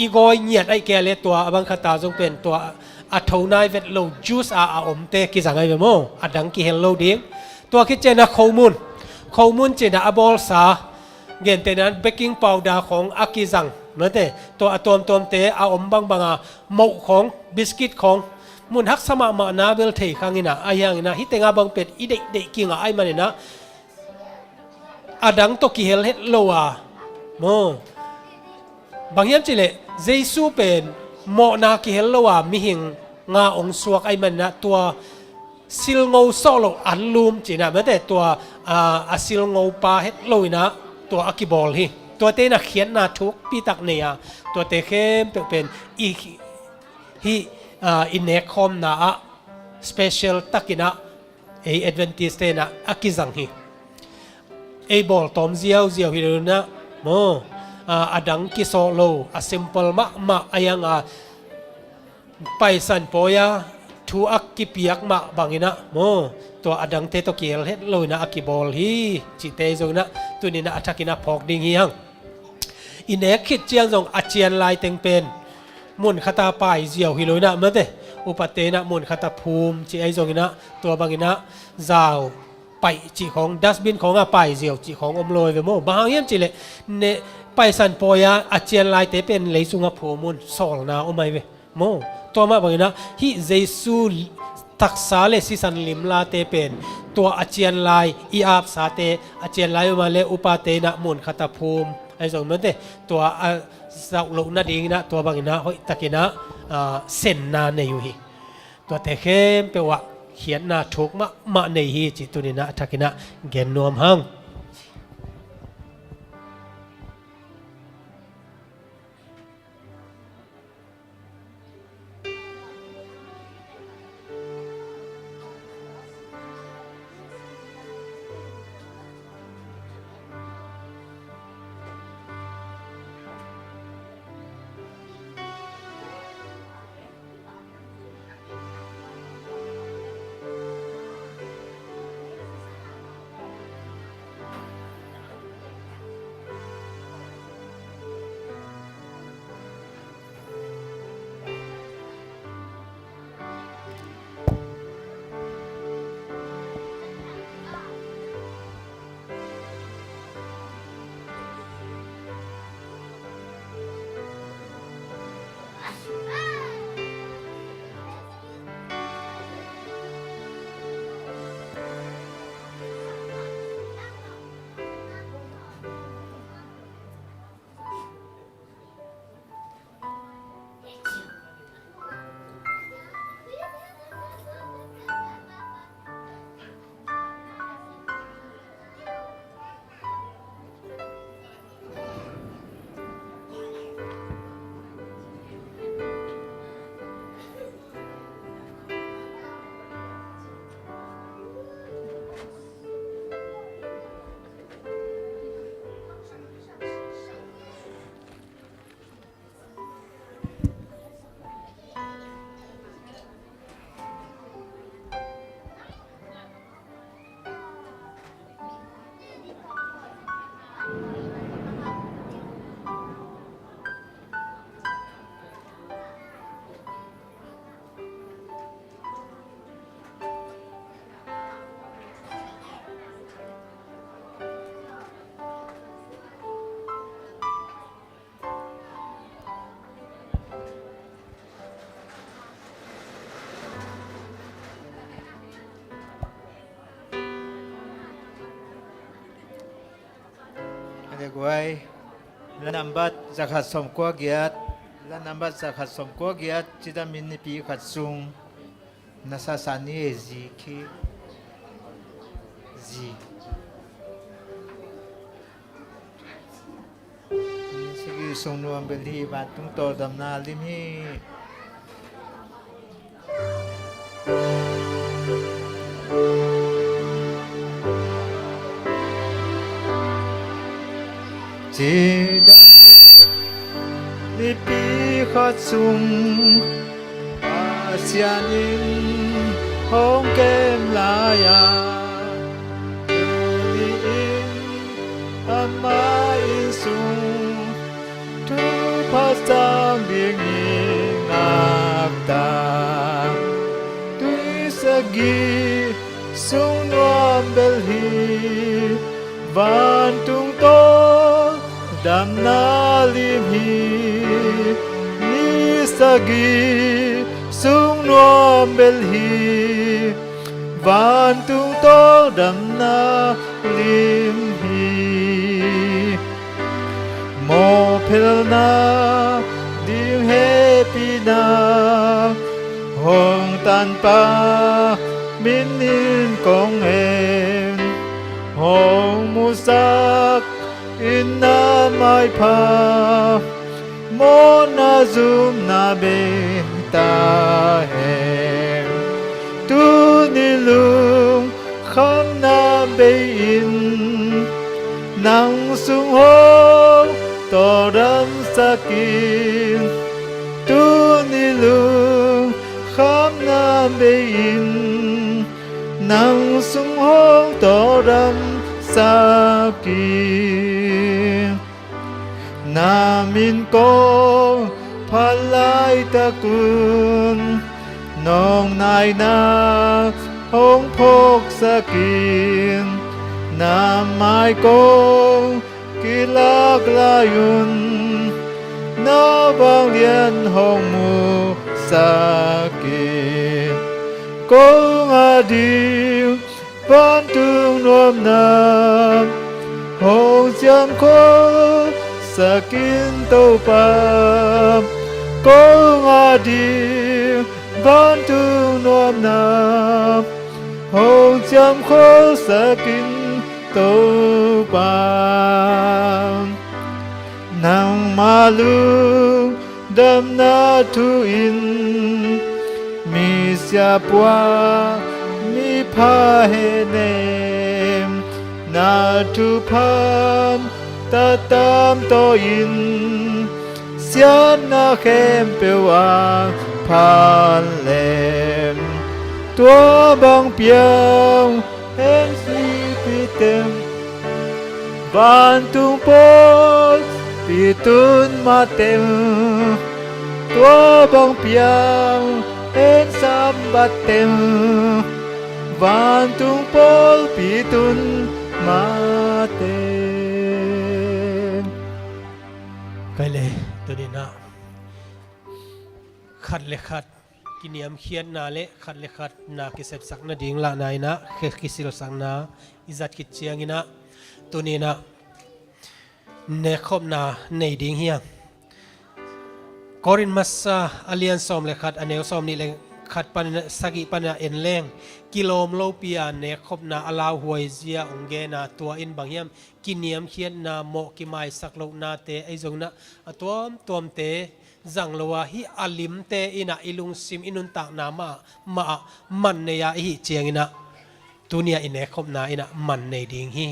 i gawi ngiat aih kei a le tua a bangkhata zong pen tua a tho nai vet lo juice a a omte kizang ai ve maw. A dang kihel lo ding. Tua khit cianah khomun, khomun cinah a bawlsa, gentehna baking powder khawng a kizang mate, tua a tuamtuamte a om bangbanga moh khawng, biscuit khawng, mun haksa mahmah na bel thei khanginah, ahi hanginah hih tenga bang pen i deihdeih kingah ahi maninah a dang tawh kihel het lo a maw. Bang hiam cihleh Jesu pen mawhna kihel lo a mihing nga ong suak ahi maninah tua silngo sawh loh anlum cinah mate, tua, ah, a silngo pa het lo inah tua a kibawl hi. Tuate inah khiatna thukpitak nei a, tuate khempeuh pen i hih, ah, i nekkhawmna ah special takinah ei Adventist tenah a kizang hi. Ei bawltawm ziauziau hi lo inah maw, ah, a dang kisawh lo, a simple mahmah a, ianga Paisan pawi-a thu a kipiak mah banginah maw, tua a dangte tawh kihel het lo inah a kibawl hi cihte zonginah tuninah a thakinah phawk ding hi hang. I nek khit ciang zong a cian lai teng pen mun khata pai ziau hi lo inah mate, upate inah mun khata phum cih ahi zonginah tua banginah zau paih cih khawng, dustbin khawngah pai ziau cih khawng om lo ai ve maw. Bang hang hiam cihleh ne, Paisan pawi-a a cian laite pen lei sungah phum un, sawlna om ai ve maw. Tua mah banginah hih Jesu taksa le sisan limlate pen tua a cian lai i apsate, a cian lai uma le upate inah mun khata phum ahi zong mate, tua a zauh loh nadinginah tua banginah hoihtakinah, ah, senna nei uh hi. Tuate khempeuh ah khiatna thuk mahmah nei hi cih tuninah a thakinah gen nuam hang. Guai, la nambat zakhat sawmkua giat, la nambat zakhat sawmkua giat, cita min nipi khat sung, na sasa ni e zi khi, zi. Ni sagih sung nuam bel hi, vantung tawldamna lim hi. Cidam nipi khat sung Pasian in hong kem lai-a, tuni in ama inn sung thupha sang ding i ngakta. Tuni sagih sung nuam bel hi, vantung tawldamna lim hi. Ni sagih sung nuam bel hi, vantung tawldamna lim hi. Mawhphelhna ding hehpihna hong tanpa min in kong en, hong musak in na maipha mawhna zumna bei ta hen. Tuni lungkhamna bei in nang sung hong tawldamsak in. Tuni lungkhamna bei in nang sung hong tawldamsak in. Na min kong phat laitak un nawngnaina hong phawksak in. Na mai kong kilak lai un na vanglian hong musak in. Kong a ding vantung nuamna hong ciamkholsak in Topa. Kong a ding vantung nuamna hong ciamkholsak in Topa. Nangma lungdamna thu in misiah pua mipha hehnem, na thupha tatam tawh in siatna khempeuh a phat lem. Tua bang piang en sipi tem, vantung pawlpi tun mah tem. Tua bang piang en Sabbath tem, vantung pawlpi tun mah tem. Kai le, tuni in ah khat le khat kiniamkhiatna le khat le khat na kisepsak nading lahna in ah, ki-, kisilsakna i zat khit ciangin ah, tuni in ah nekkhopna nei ding hi hang. Korin Masa a lian sawm le khat, a neu sawmnih le khat pan, sagih pan a en leng, kilawm lopi-a nekkhopna a lauhuai zia hong gen a, tua in bang hiam, kiniamkhiatna, mawh kimaisak lohnate, ahi zongin ah a tuamtuamte zang lo a, hih a limte in ah i lungsim, i nuntakna mah, mah ah man nei a i hih ciangin ah, tuni-a i nekkhopna in ah man nei ding hi.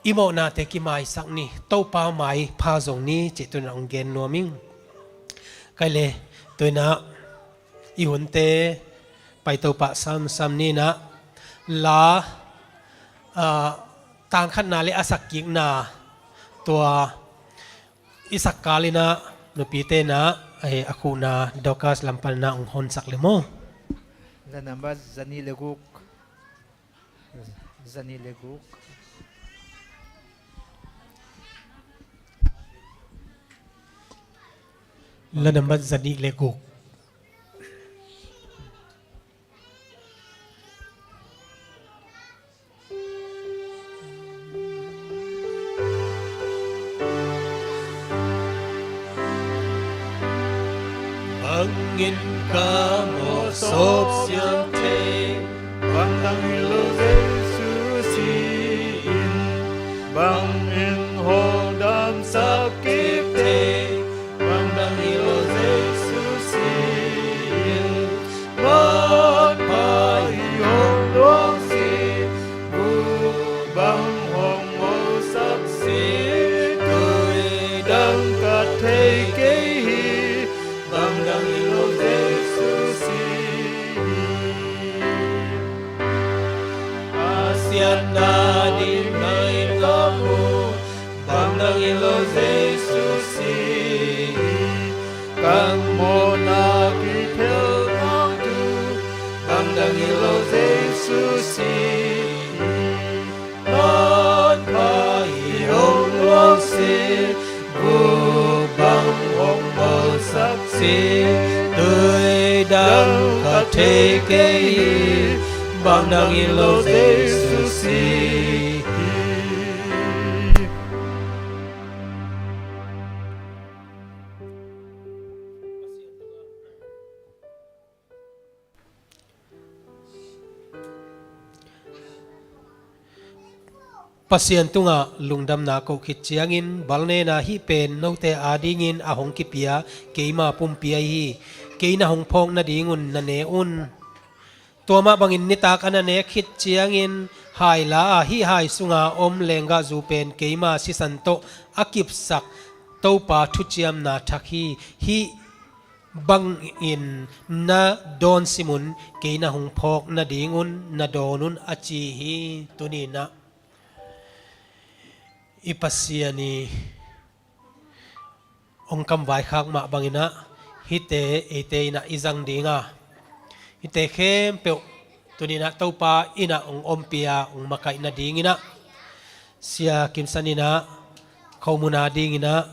I mawhnate kimaisak ni, Topa maipha zong ni, cih tuni-in ah hong gen nuam ing. Kai le, tuni in ah i hunte pai Topa samsam ni in ah, la, ah, tangkhatna le a sakkikna tua i sak kal in ah nupite in ah, eh, a khuhna Dorcas lam pan in ah hong honsak le maw. La nambat za nih le guk. Za nih le guk. La nambat za nih le guk. in ka mawh sawp siam thei. Bang dang hi lo Jesu si in, bang in hawldamsak kip thei. Bang dang hi lo Jesu si in, manpha hi hong luang si. Buk bang hong mawhsak si, tui dang ka thei kei hi. Bang dang hi lo Jesu si hi. A siatna ding ngai ka mu, bang dang hi lo Jesu si hi. Ka mawhna kiphelna tu, bang dang hi lo Jesu si hi. Manpha hi hong luang si, buk bang hong mawhsak si, tui dang ka thei kei hi. Bang dang hi lo Jesu si hi. Pasian tungah lungdamna koh khit ciangin, balnena hih pen note adingin a hong kipia keima pumpi ahi hi. Kei na hong phawk nadingun na ne un. Tua mah bangin nitak a na nek khit ciangin, hai la a hih hai sunga om lenggahzu pen keima sisan tawh a kipsak Topa thuciamna thak hi. Hih bangin na dawn simun, kei na hong phawk nadingun na dawn un, a ci hi. Tuninah i Pasian i hong kamvaikhak mah banginah hihte eite innah i zang dinga, hihte khempeuh tuninah Topa innah hong ompia hong makaih nadinginah Sia Kimsan innah khomun a dinginah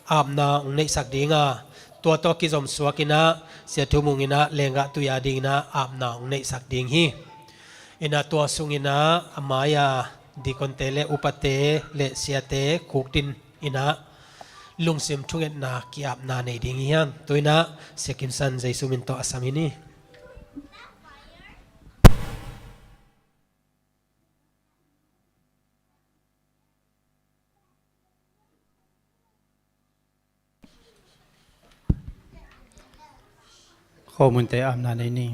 apna hong neihsak dinga, tua tawh kizom suakinah Sia Thumung innah lenggah tui a dinginah apna hong neihsak ding hi. Innah tua sunginah a mai-a dikonte le upate le siate khukdin innah lungsim thungetna ki-apna nei ding hi hang. Tuinah Sia Kimsan Jesu min tawh a sam in hi. Khomunte apna nei ni.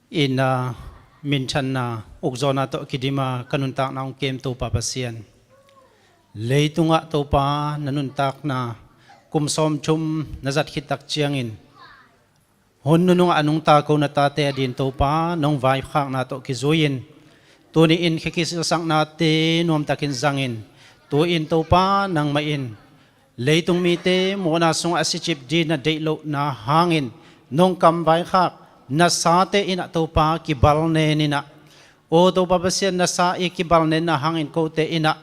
Itna, minthanna, ukzawhna tawh kidima ka nuntakna hong kem Topa Pasian, leitungah Topa na nuntakna kum sawmthum na zat khit tak ciangin, hun nunungah a nungta ko na tate adin Topa nong vaikhakna tawh kizui-in, tuni-in khia kisilsaknate nuamtakin zangin, tu-in Topa nangmah in leitung mite mawhna sungah a sicip ding na deih lohna hangin nong kamvaikhak na sate innah Topa kibalnen innah, aw Topa Pasian, na sa i kibalnenna hangin kote innah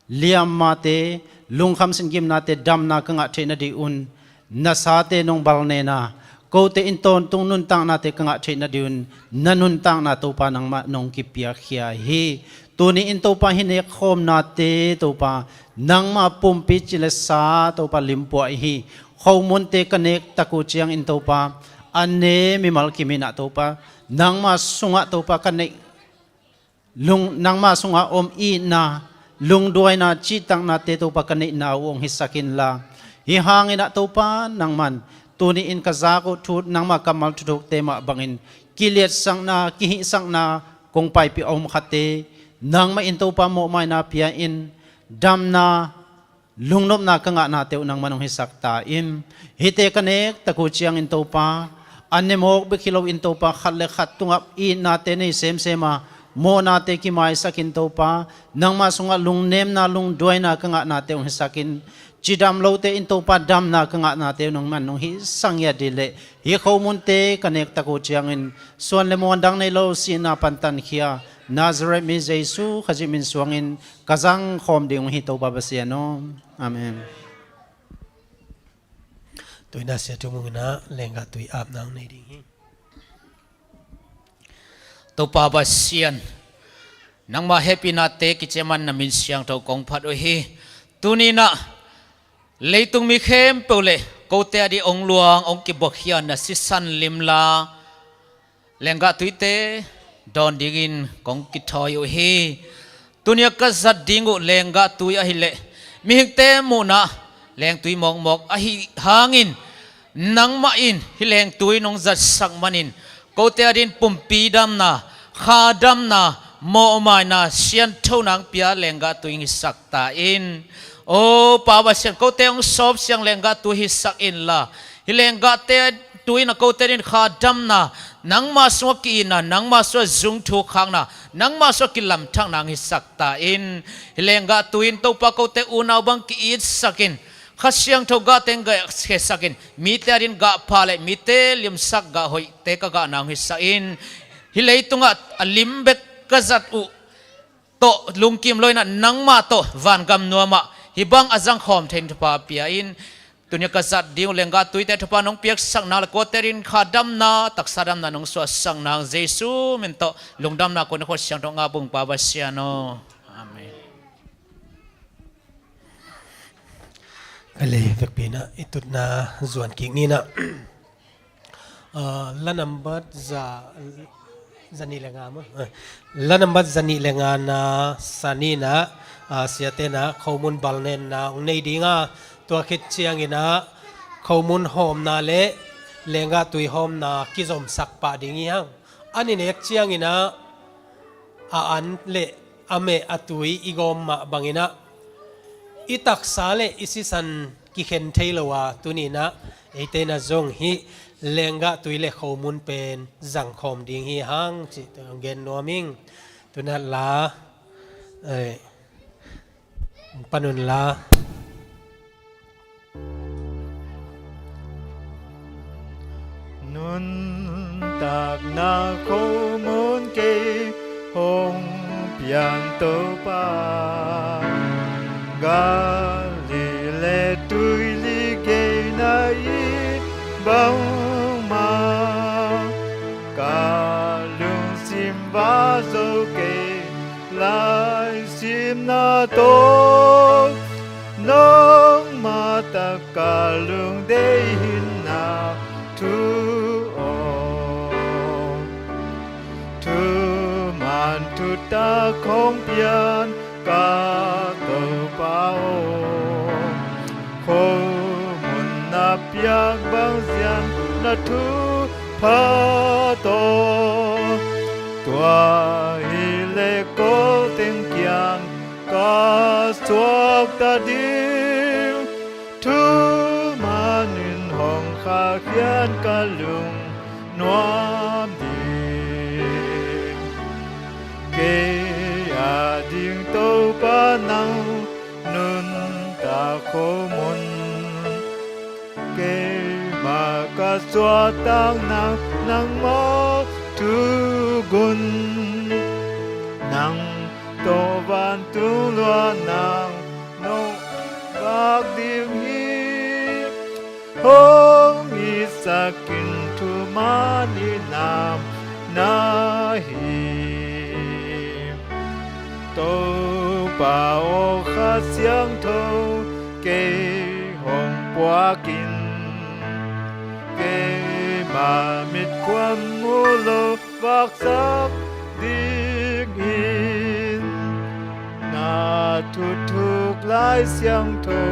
liammate, lungkham sin gimnate damna ka ngah theih nadingun, na sate nong balnena, kote in tawntung nuntaknate ka ngah theih nadingun, na nuntakna Topa nangmah nong kipiakkhia hi. Tuni-in Topa hih nekkhawmnate Topa nangmah pumpi ci le sa Topa limpuah hi. Khomunte ka nek tak uh ciangin Topa, a ne mimal kim innah Topa nangmah sungah Topa ka neih lung, nangmah sungah om itna, lungduaina, cihtaknate Topa ka neihna uh hong hisak inla, hih hanginah Topa nangman tuni-in ka zak uh thu, nangmah kammal thuthukte mah bangin kiliatsakna, kihihsakna kong paipih a om khate nangmah in Topa mawhmaina pia-in, damna, lungnopna ka ngahnate uh nangman hong hisak ta in. Hihte ka nek tak uh ciangin Topa, a ne mawk bek hi loin Topa, khat le khat tungah itnate nei semsem a, mawhnate kimaisak in Topa, nangmah sungah lungnemna, lungduaina ka ngahnate hong hisak in. Cidam lote in Topa damna ka ngahnate uh nangman hong hisak ngiat dih leh, hih khomunte ka nek tak uh ciangin suan le muan dang nei lo sihna pantankhia Nazareth mi Jesu Khazih min suangin ka zangkhawm ding uh hi Topa Pasian aw. Amen. Tuinah Sia Thumung innah lenggah tui apna hong nei ding hi. Topa Pasian, nangmah hehpihnate kiciaman na min siangtho kong phat uh hi. Tuninah leitung mi khempeuh le kote a ding hong luang, hong kibuakkhia na sisan limla lenggah tuite dawn dingin kong kithawi uh hi. Tuni-a ka zat ding uh lenggah tui ahih leh mihingte muhna lengtui mawkmawk ahih hangin, nangmah in hih lengtui nong zatsak manin kote a dingin pumpi damna, kha damna, mawhmaina, sianthona hong pia lenggah tui hong hisak ta in. O Pa Pasian, kote hong sawp siang lenggah tui hisak inla, hih lenggahte tui in a kote a dingin kha damna, nangma sungah ki-itna, nangma sungah zungthuk khakna, nangma sungah kilamthakna hong hisak ta in. Hih lenggah tui in Topa, kote unau bang ki-itsak in, Kha Siangtho gahte hong gahkhiasak in, mite a dingin gah pha le mite limsak gah hoihte ka gahna hong hisak in. Hih leitungah a lim bek ka zat uh tawh lungkim lo in ah, nangmah tawh vangam nuamah hih bang a zangkhawm thei in thupha pia in. Tuni-a ka zat ding uh lenggah tuite thupha nong piaksak nang le kote a dingin kha damna, taksa damna nong suahsak nang, Jesu min tawh lungdamna kong khuan, Siangtho ngah bung Pa Pasian aw. Amen. Ka lei vekpi in ah i tutna zuan kik ni in ah. Ah, la nambat za, za nih le nga maw? Eh, la nambat za nih le nga na san in ah, ah, siate in ah khomun balnenna hong nei ding a, tua khit ciangin ah khomun hawmna le lenggah tui hawmna kizomsak pah ding hi hang. An i nek ciangin ah a an le a meh a tui i gawm mah bangin ah i taksa le i sisan kikhen thei lo a, tuni in ah eite in ah zong hih lenggah tui le khomun pen zangkhawm ding hi hang cih tua gen nuam ing. Tu in ah la, eh, pan un la. Nuntakna khomun kei hong pian Topa, Galilee tuili gei na it bangmah, ka lungsim va zo kei, laisimna tawh nangmah tak ka lungdei hi na thu aw. Thuman thutak hong pian ka Topa aw, khomun na piak bang zian na thupha tawh, tua hi leh ko teng kiang ka suakta ding, thuman in hong khahkhia in ka lung nuam ding. Kei a ding Topa nang nuntak khomun, keimah ka suahtak nang, nangmah thugun, nang tawh vantung luah nang nong vak ding hi. Hong itsak in, thuman in nam na hi. Topa aw, Kha Siangtho kei hong puak in, keimah mit kuam mu lo vaksak dingin, na thuthuk Lai Siangtho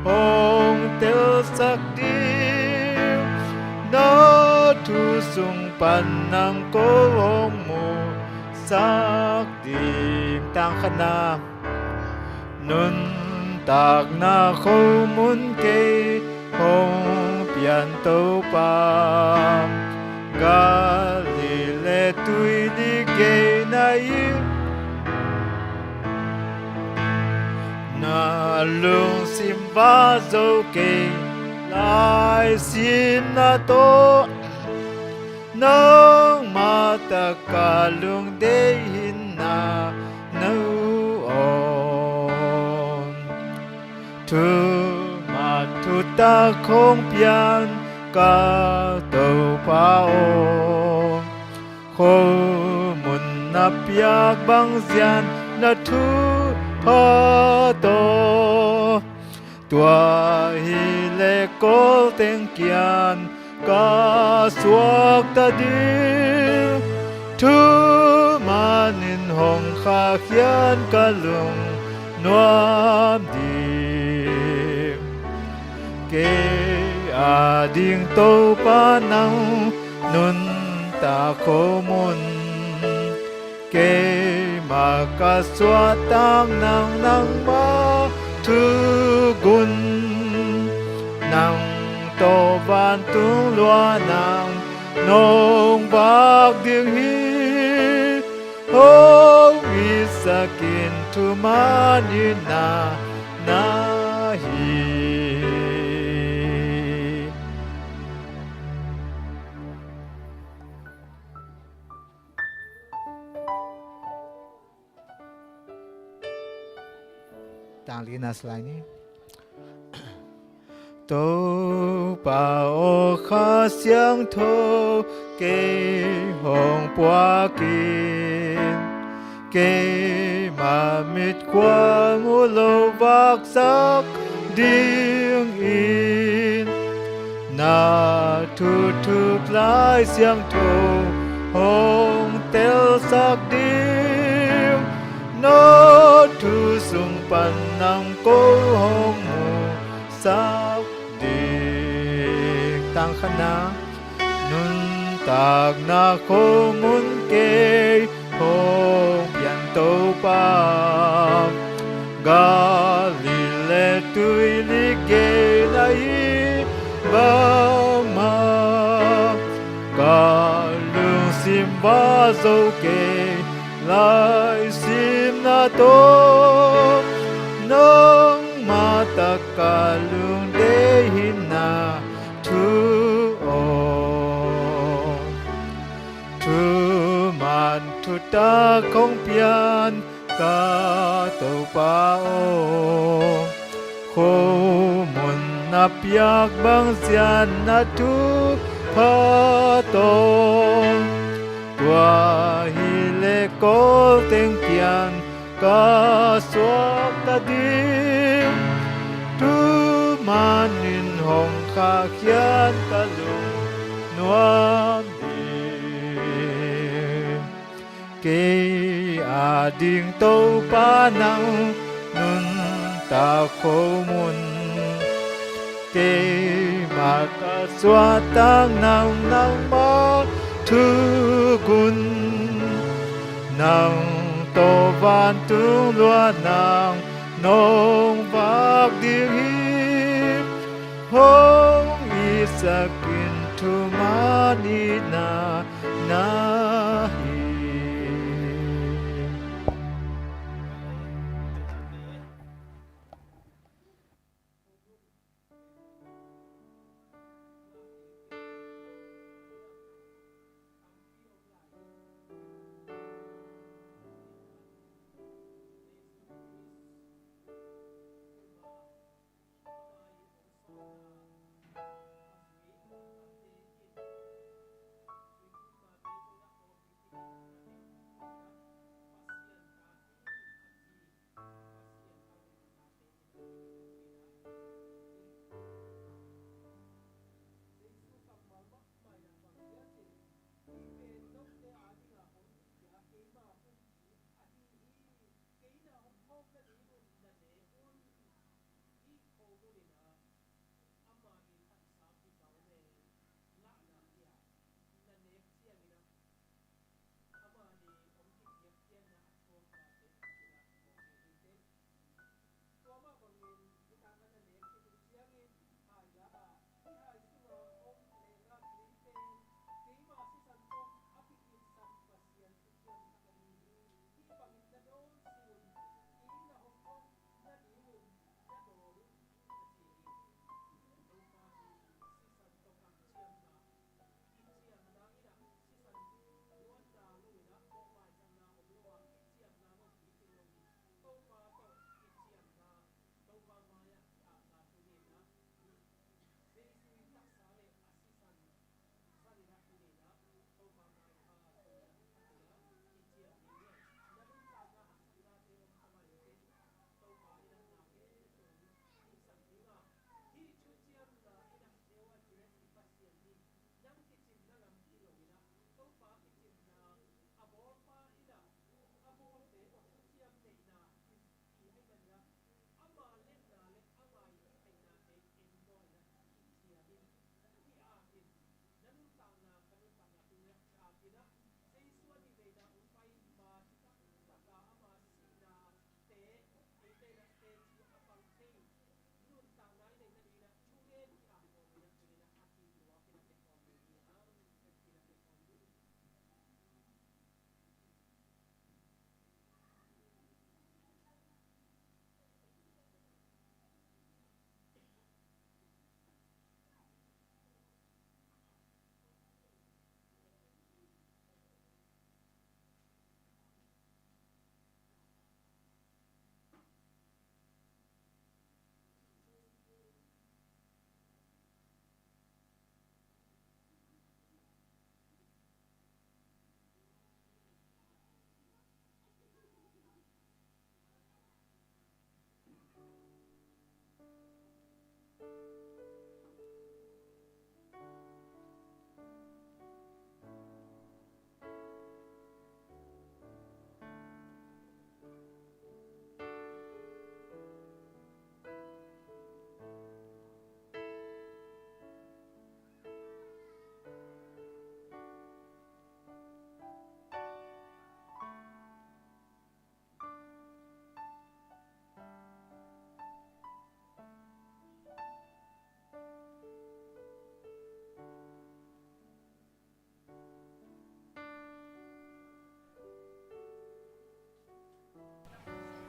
hong telsak ding, na thu sung pan nang ko hong musak ding. Tang khatna. Nuntakna khomun kei hong pian Topa, Galilee tuili gei na it, na lungsim va zo kei, laisimna tawh nangmah tak ka lungdei hi na thu aw. Thuman thutak hong pian ka Topa aw, khomun na piak bang zian na thupha tawh, tua hi leh Kawl teng kiang ka suakta ding, thumanin hong khahkhiat ka lungnuam ding. Kei ading Topa nang nuntak khomun, keimah ka suahtak nang, nangmah thugun. Nang tawh vantung luanna nong vak ding hi. Hong itsak in, thuman itna na hi. Tang li na slide ni. Topa aw, Kha Siangtho kei hong puak in, keima mitkhua mu lo vaksak dingin, na thuthup Lai Siangtho hong telsak ding, na thu sung pan nang ko hong musak ding. Tang khatna. Nuntakna khomun kei hong pian Topa, Galilee tuili gei na hi bangmah, ka lungsim va zo kei, laisimna tawh nangmah tak ka lungdei hi na thu aw. Thuman thutak hong pian ka Topa aw, khomun na piak bang zian na thupha tawh, tua hileh Kawl teng kiang ka suakta ding, thumanin hong khahkhiat ka lungnuam ding. Kei ading Topa nang nuntak khomun, keima ka suahtak nang, nangmah thugun. Nang tawh vantung luanna nong vak ding hi. Hong itsak in, thuman itna na hi.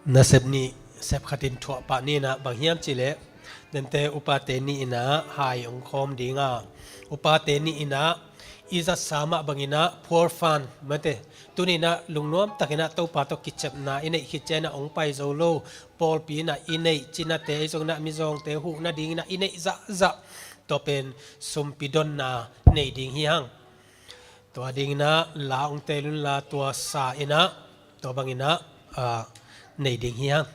Nasep nih, sep khatin thuah pah ni in ah, bang hiam cih leh, nente upate nih in ah hai hong khawm ding a, upate nih in ah i zatsa mah bangin ah poor fund mate, tuni in ah lungnuam takin ah Topa tawh kicepna i neih khit ciangin ah hong pai zo lo, pawlpi in ah i neih cinate, ei zong in ah mizawngte huh nadingin ah i neih zahzah, tua pen sumpi donna nei ding hi hang. Tua dingin ah la hong tel un la, tua sa in ah tua bangin ah, ah, nei ding hi hang.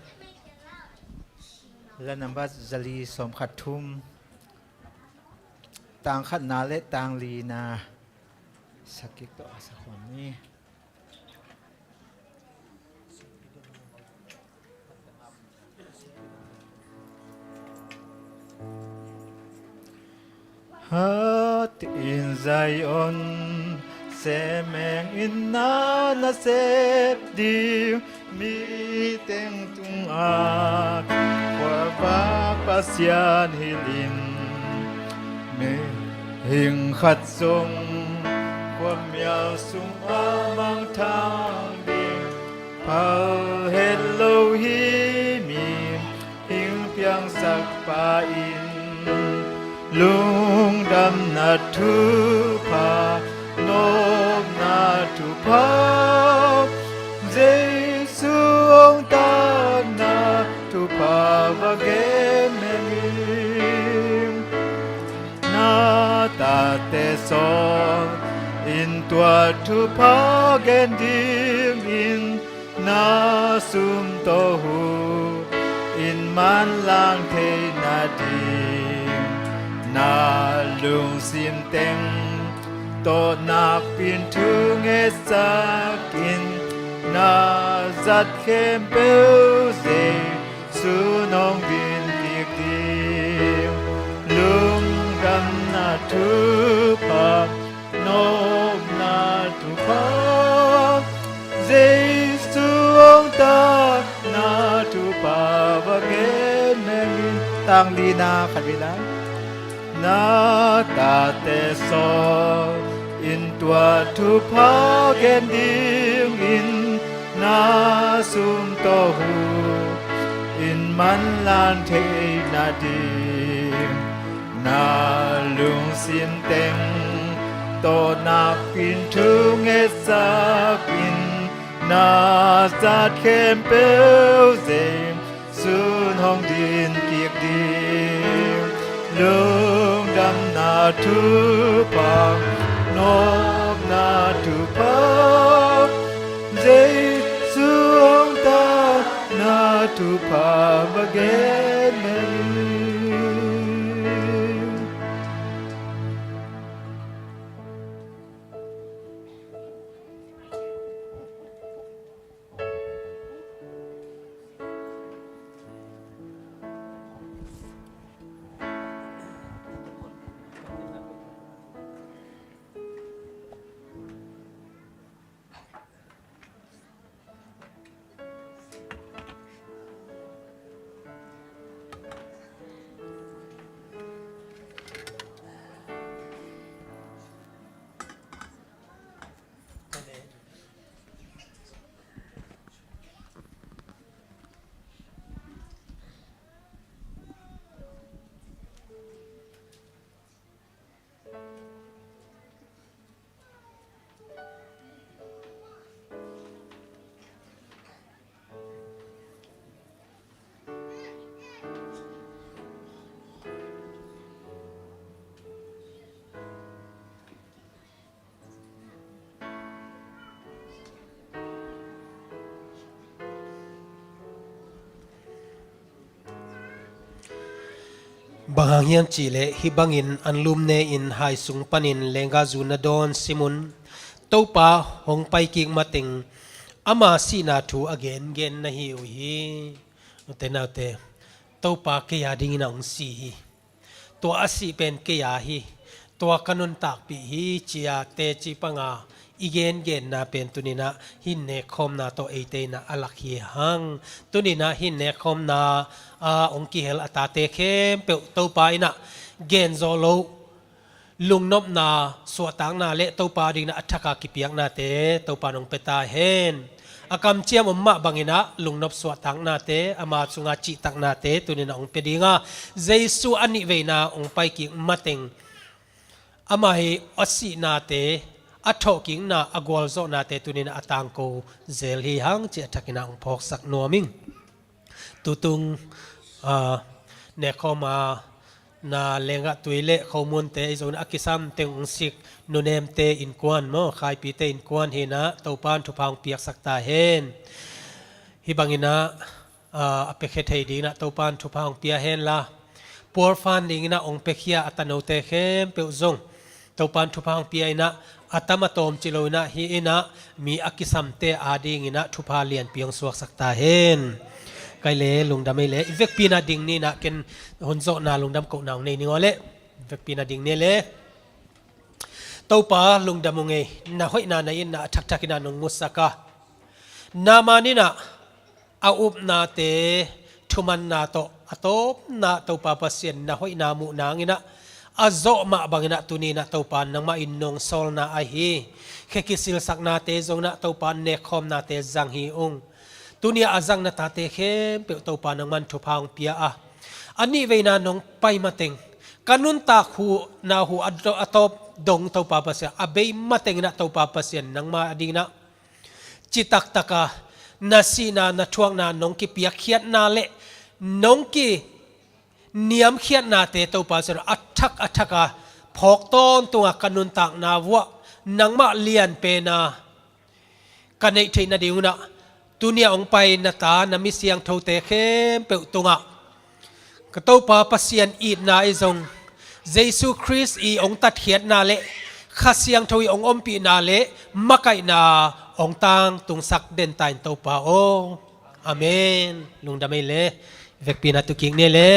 La nambat zali sawmkhat thum, tang khatna le tang lina sakik tawh a sakhuam ni. Hat in Zion semeng in na nasep ding, miteng tungah khuavak Pasian hilh in, mihing khat zong khuamial sungah mangthang ding phal het lo hi. Mihing piangsakpa in lungdamna thupha, nopna thupha, Jesu hong tatna thupha va gen meng in. Na tate sawl in tua thupha gen dingin, na sum tawh huh in manlang thei nading, na lungsim teng tawh nakpi in thu ngetsak in, na zat khempeuh Jesu sun hong din kik ding. Lungdamna thupha, nopna thupha, Jesu hong tatna thupha va gen meng in. Tang lina khat vei la. Na tate sawl in tua thupha gen dingin, na sum tawh huh in manlang thei nading, na lungsim teng tawh nakpi in thu ngetsak in, na zat khempeuh Jesu sun hong din kik ding. Lungdamna thupha, nopna thupha, Jesu hong tatna thupha va gen meng in. Bang hang hiam cihleh hih bangin anlum ne-in hai sung panin lenggahzu na dawn sim un. Topa hong pai kik mateng ama sihna thu a gengen na hi uh hi. Ute naute, Topa kei a dingin a hong si hi. Tua a sih pen kei a hi, tua ka nuntakpih hi, ci-a teci panga i gengenna pen tuninah hih nekkhawmna tawh eite inah a lak hi hang. Tuninah hih nekkhawmna a hong kihel a tate khempeuh Topa inah genzawh loh lungnopna, suahtakna le Topa dinginah a thaka kipiaknate Topa nong pia ta hen. A kamciam om mah bangin ah lungnop suahtaknate, ama cungah cihtaknate tuni-in ah hong pia ding a, Jesu a nih veina hong pai kik mateng ama hi a sihnate, a thawhkikna, a gualzawhnate tuni-in ah a tangko zel hi hang cih a thakin ah hong phawksak nuam ing. Tutung, ah, nekkhawm a na lengah tui le khomunte i zong a kisam teng hong sik nunemte innkuan maw, khaipite innkuan hi-in ah Topa'n thupha hong piaksak ta hen. Hih bangin ah, ah, a piakhia thei dingin ah Topa'n thupha hong pia hen la, pualfan dingin ah hong piakhia a tanote khempeuh zong Topa'n thupha hong pia-in ah, a tam a tawm ci lo-in ah, hih in ah mi a kisamte adingin ah thupha lianpi hong suaksak ta hen. Kai le lungdam ei le, i vekpi-in ah ding ni-in ah ken hun zawhna lungdam kohna hong nei ning aw le. Vekpi-in ah ding ni le. Topa lungdam ung ei, na hoihna na itna a thakthak-in ah nong musak a, na man in ah a upnate thumanna tawh a tawpna Topa Pasian na hoihna muh nangin ah, a zawh mah bangin ah tuni-in ah Topa nangmah in nong sawlna ahi, khe kisilsaknate zong in ah Topa nekkhawmnate zang hi ung. Tuni-ah a zang na tate khempeuh Topa nangman thupha hong pia a, a nih veina nong pai mateng ka nuntak huhna hu a do-, a tawp dong Topa Pasian, a bei matengin ah Topa Pasian nangmah adingin ah citaktak a na sihna, na thuakna, nong kipiakkhiatna le nong kiniamkhiatnate Topa Pasian a thak a thak a phawk tawntung a ka nuntakna vuah nangmah lianpen a ka neih theih nadingun ah, tuni-ah hong pai na ta, na mi siangthote khempeuh tungah ka Topa Pasian itna i zong, Jesu Khrist i hong tatkhiatna le Kha Siangtho i hong ompihna le makaihna hong tangtungsak den ta in Topa aw. Amen. Lungdam ei le. Vekpi-in ah tu kik ni le.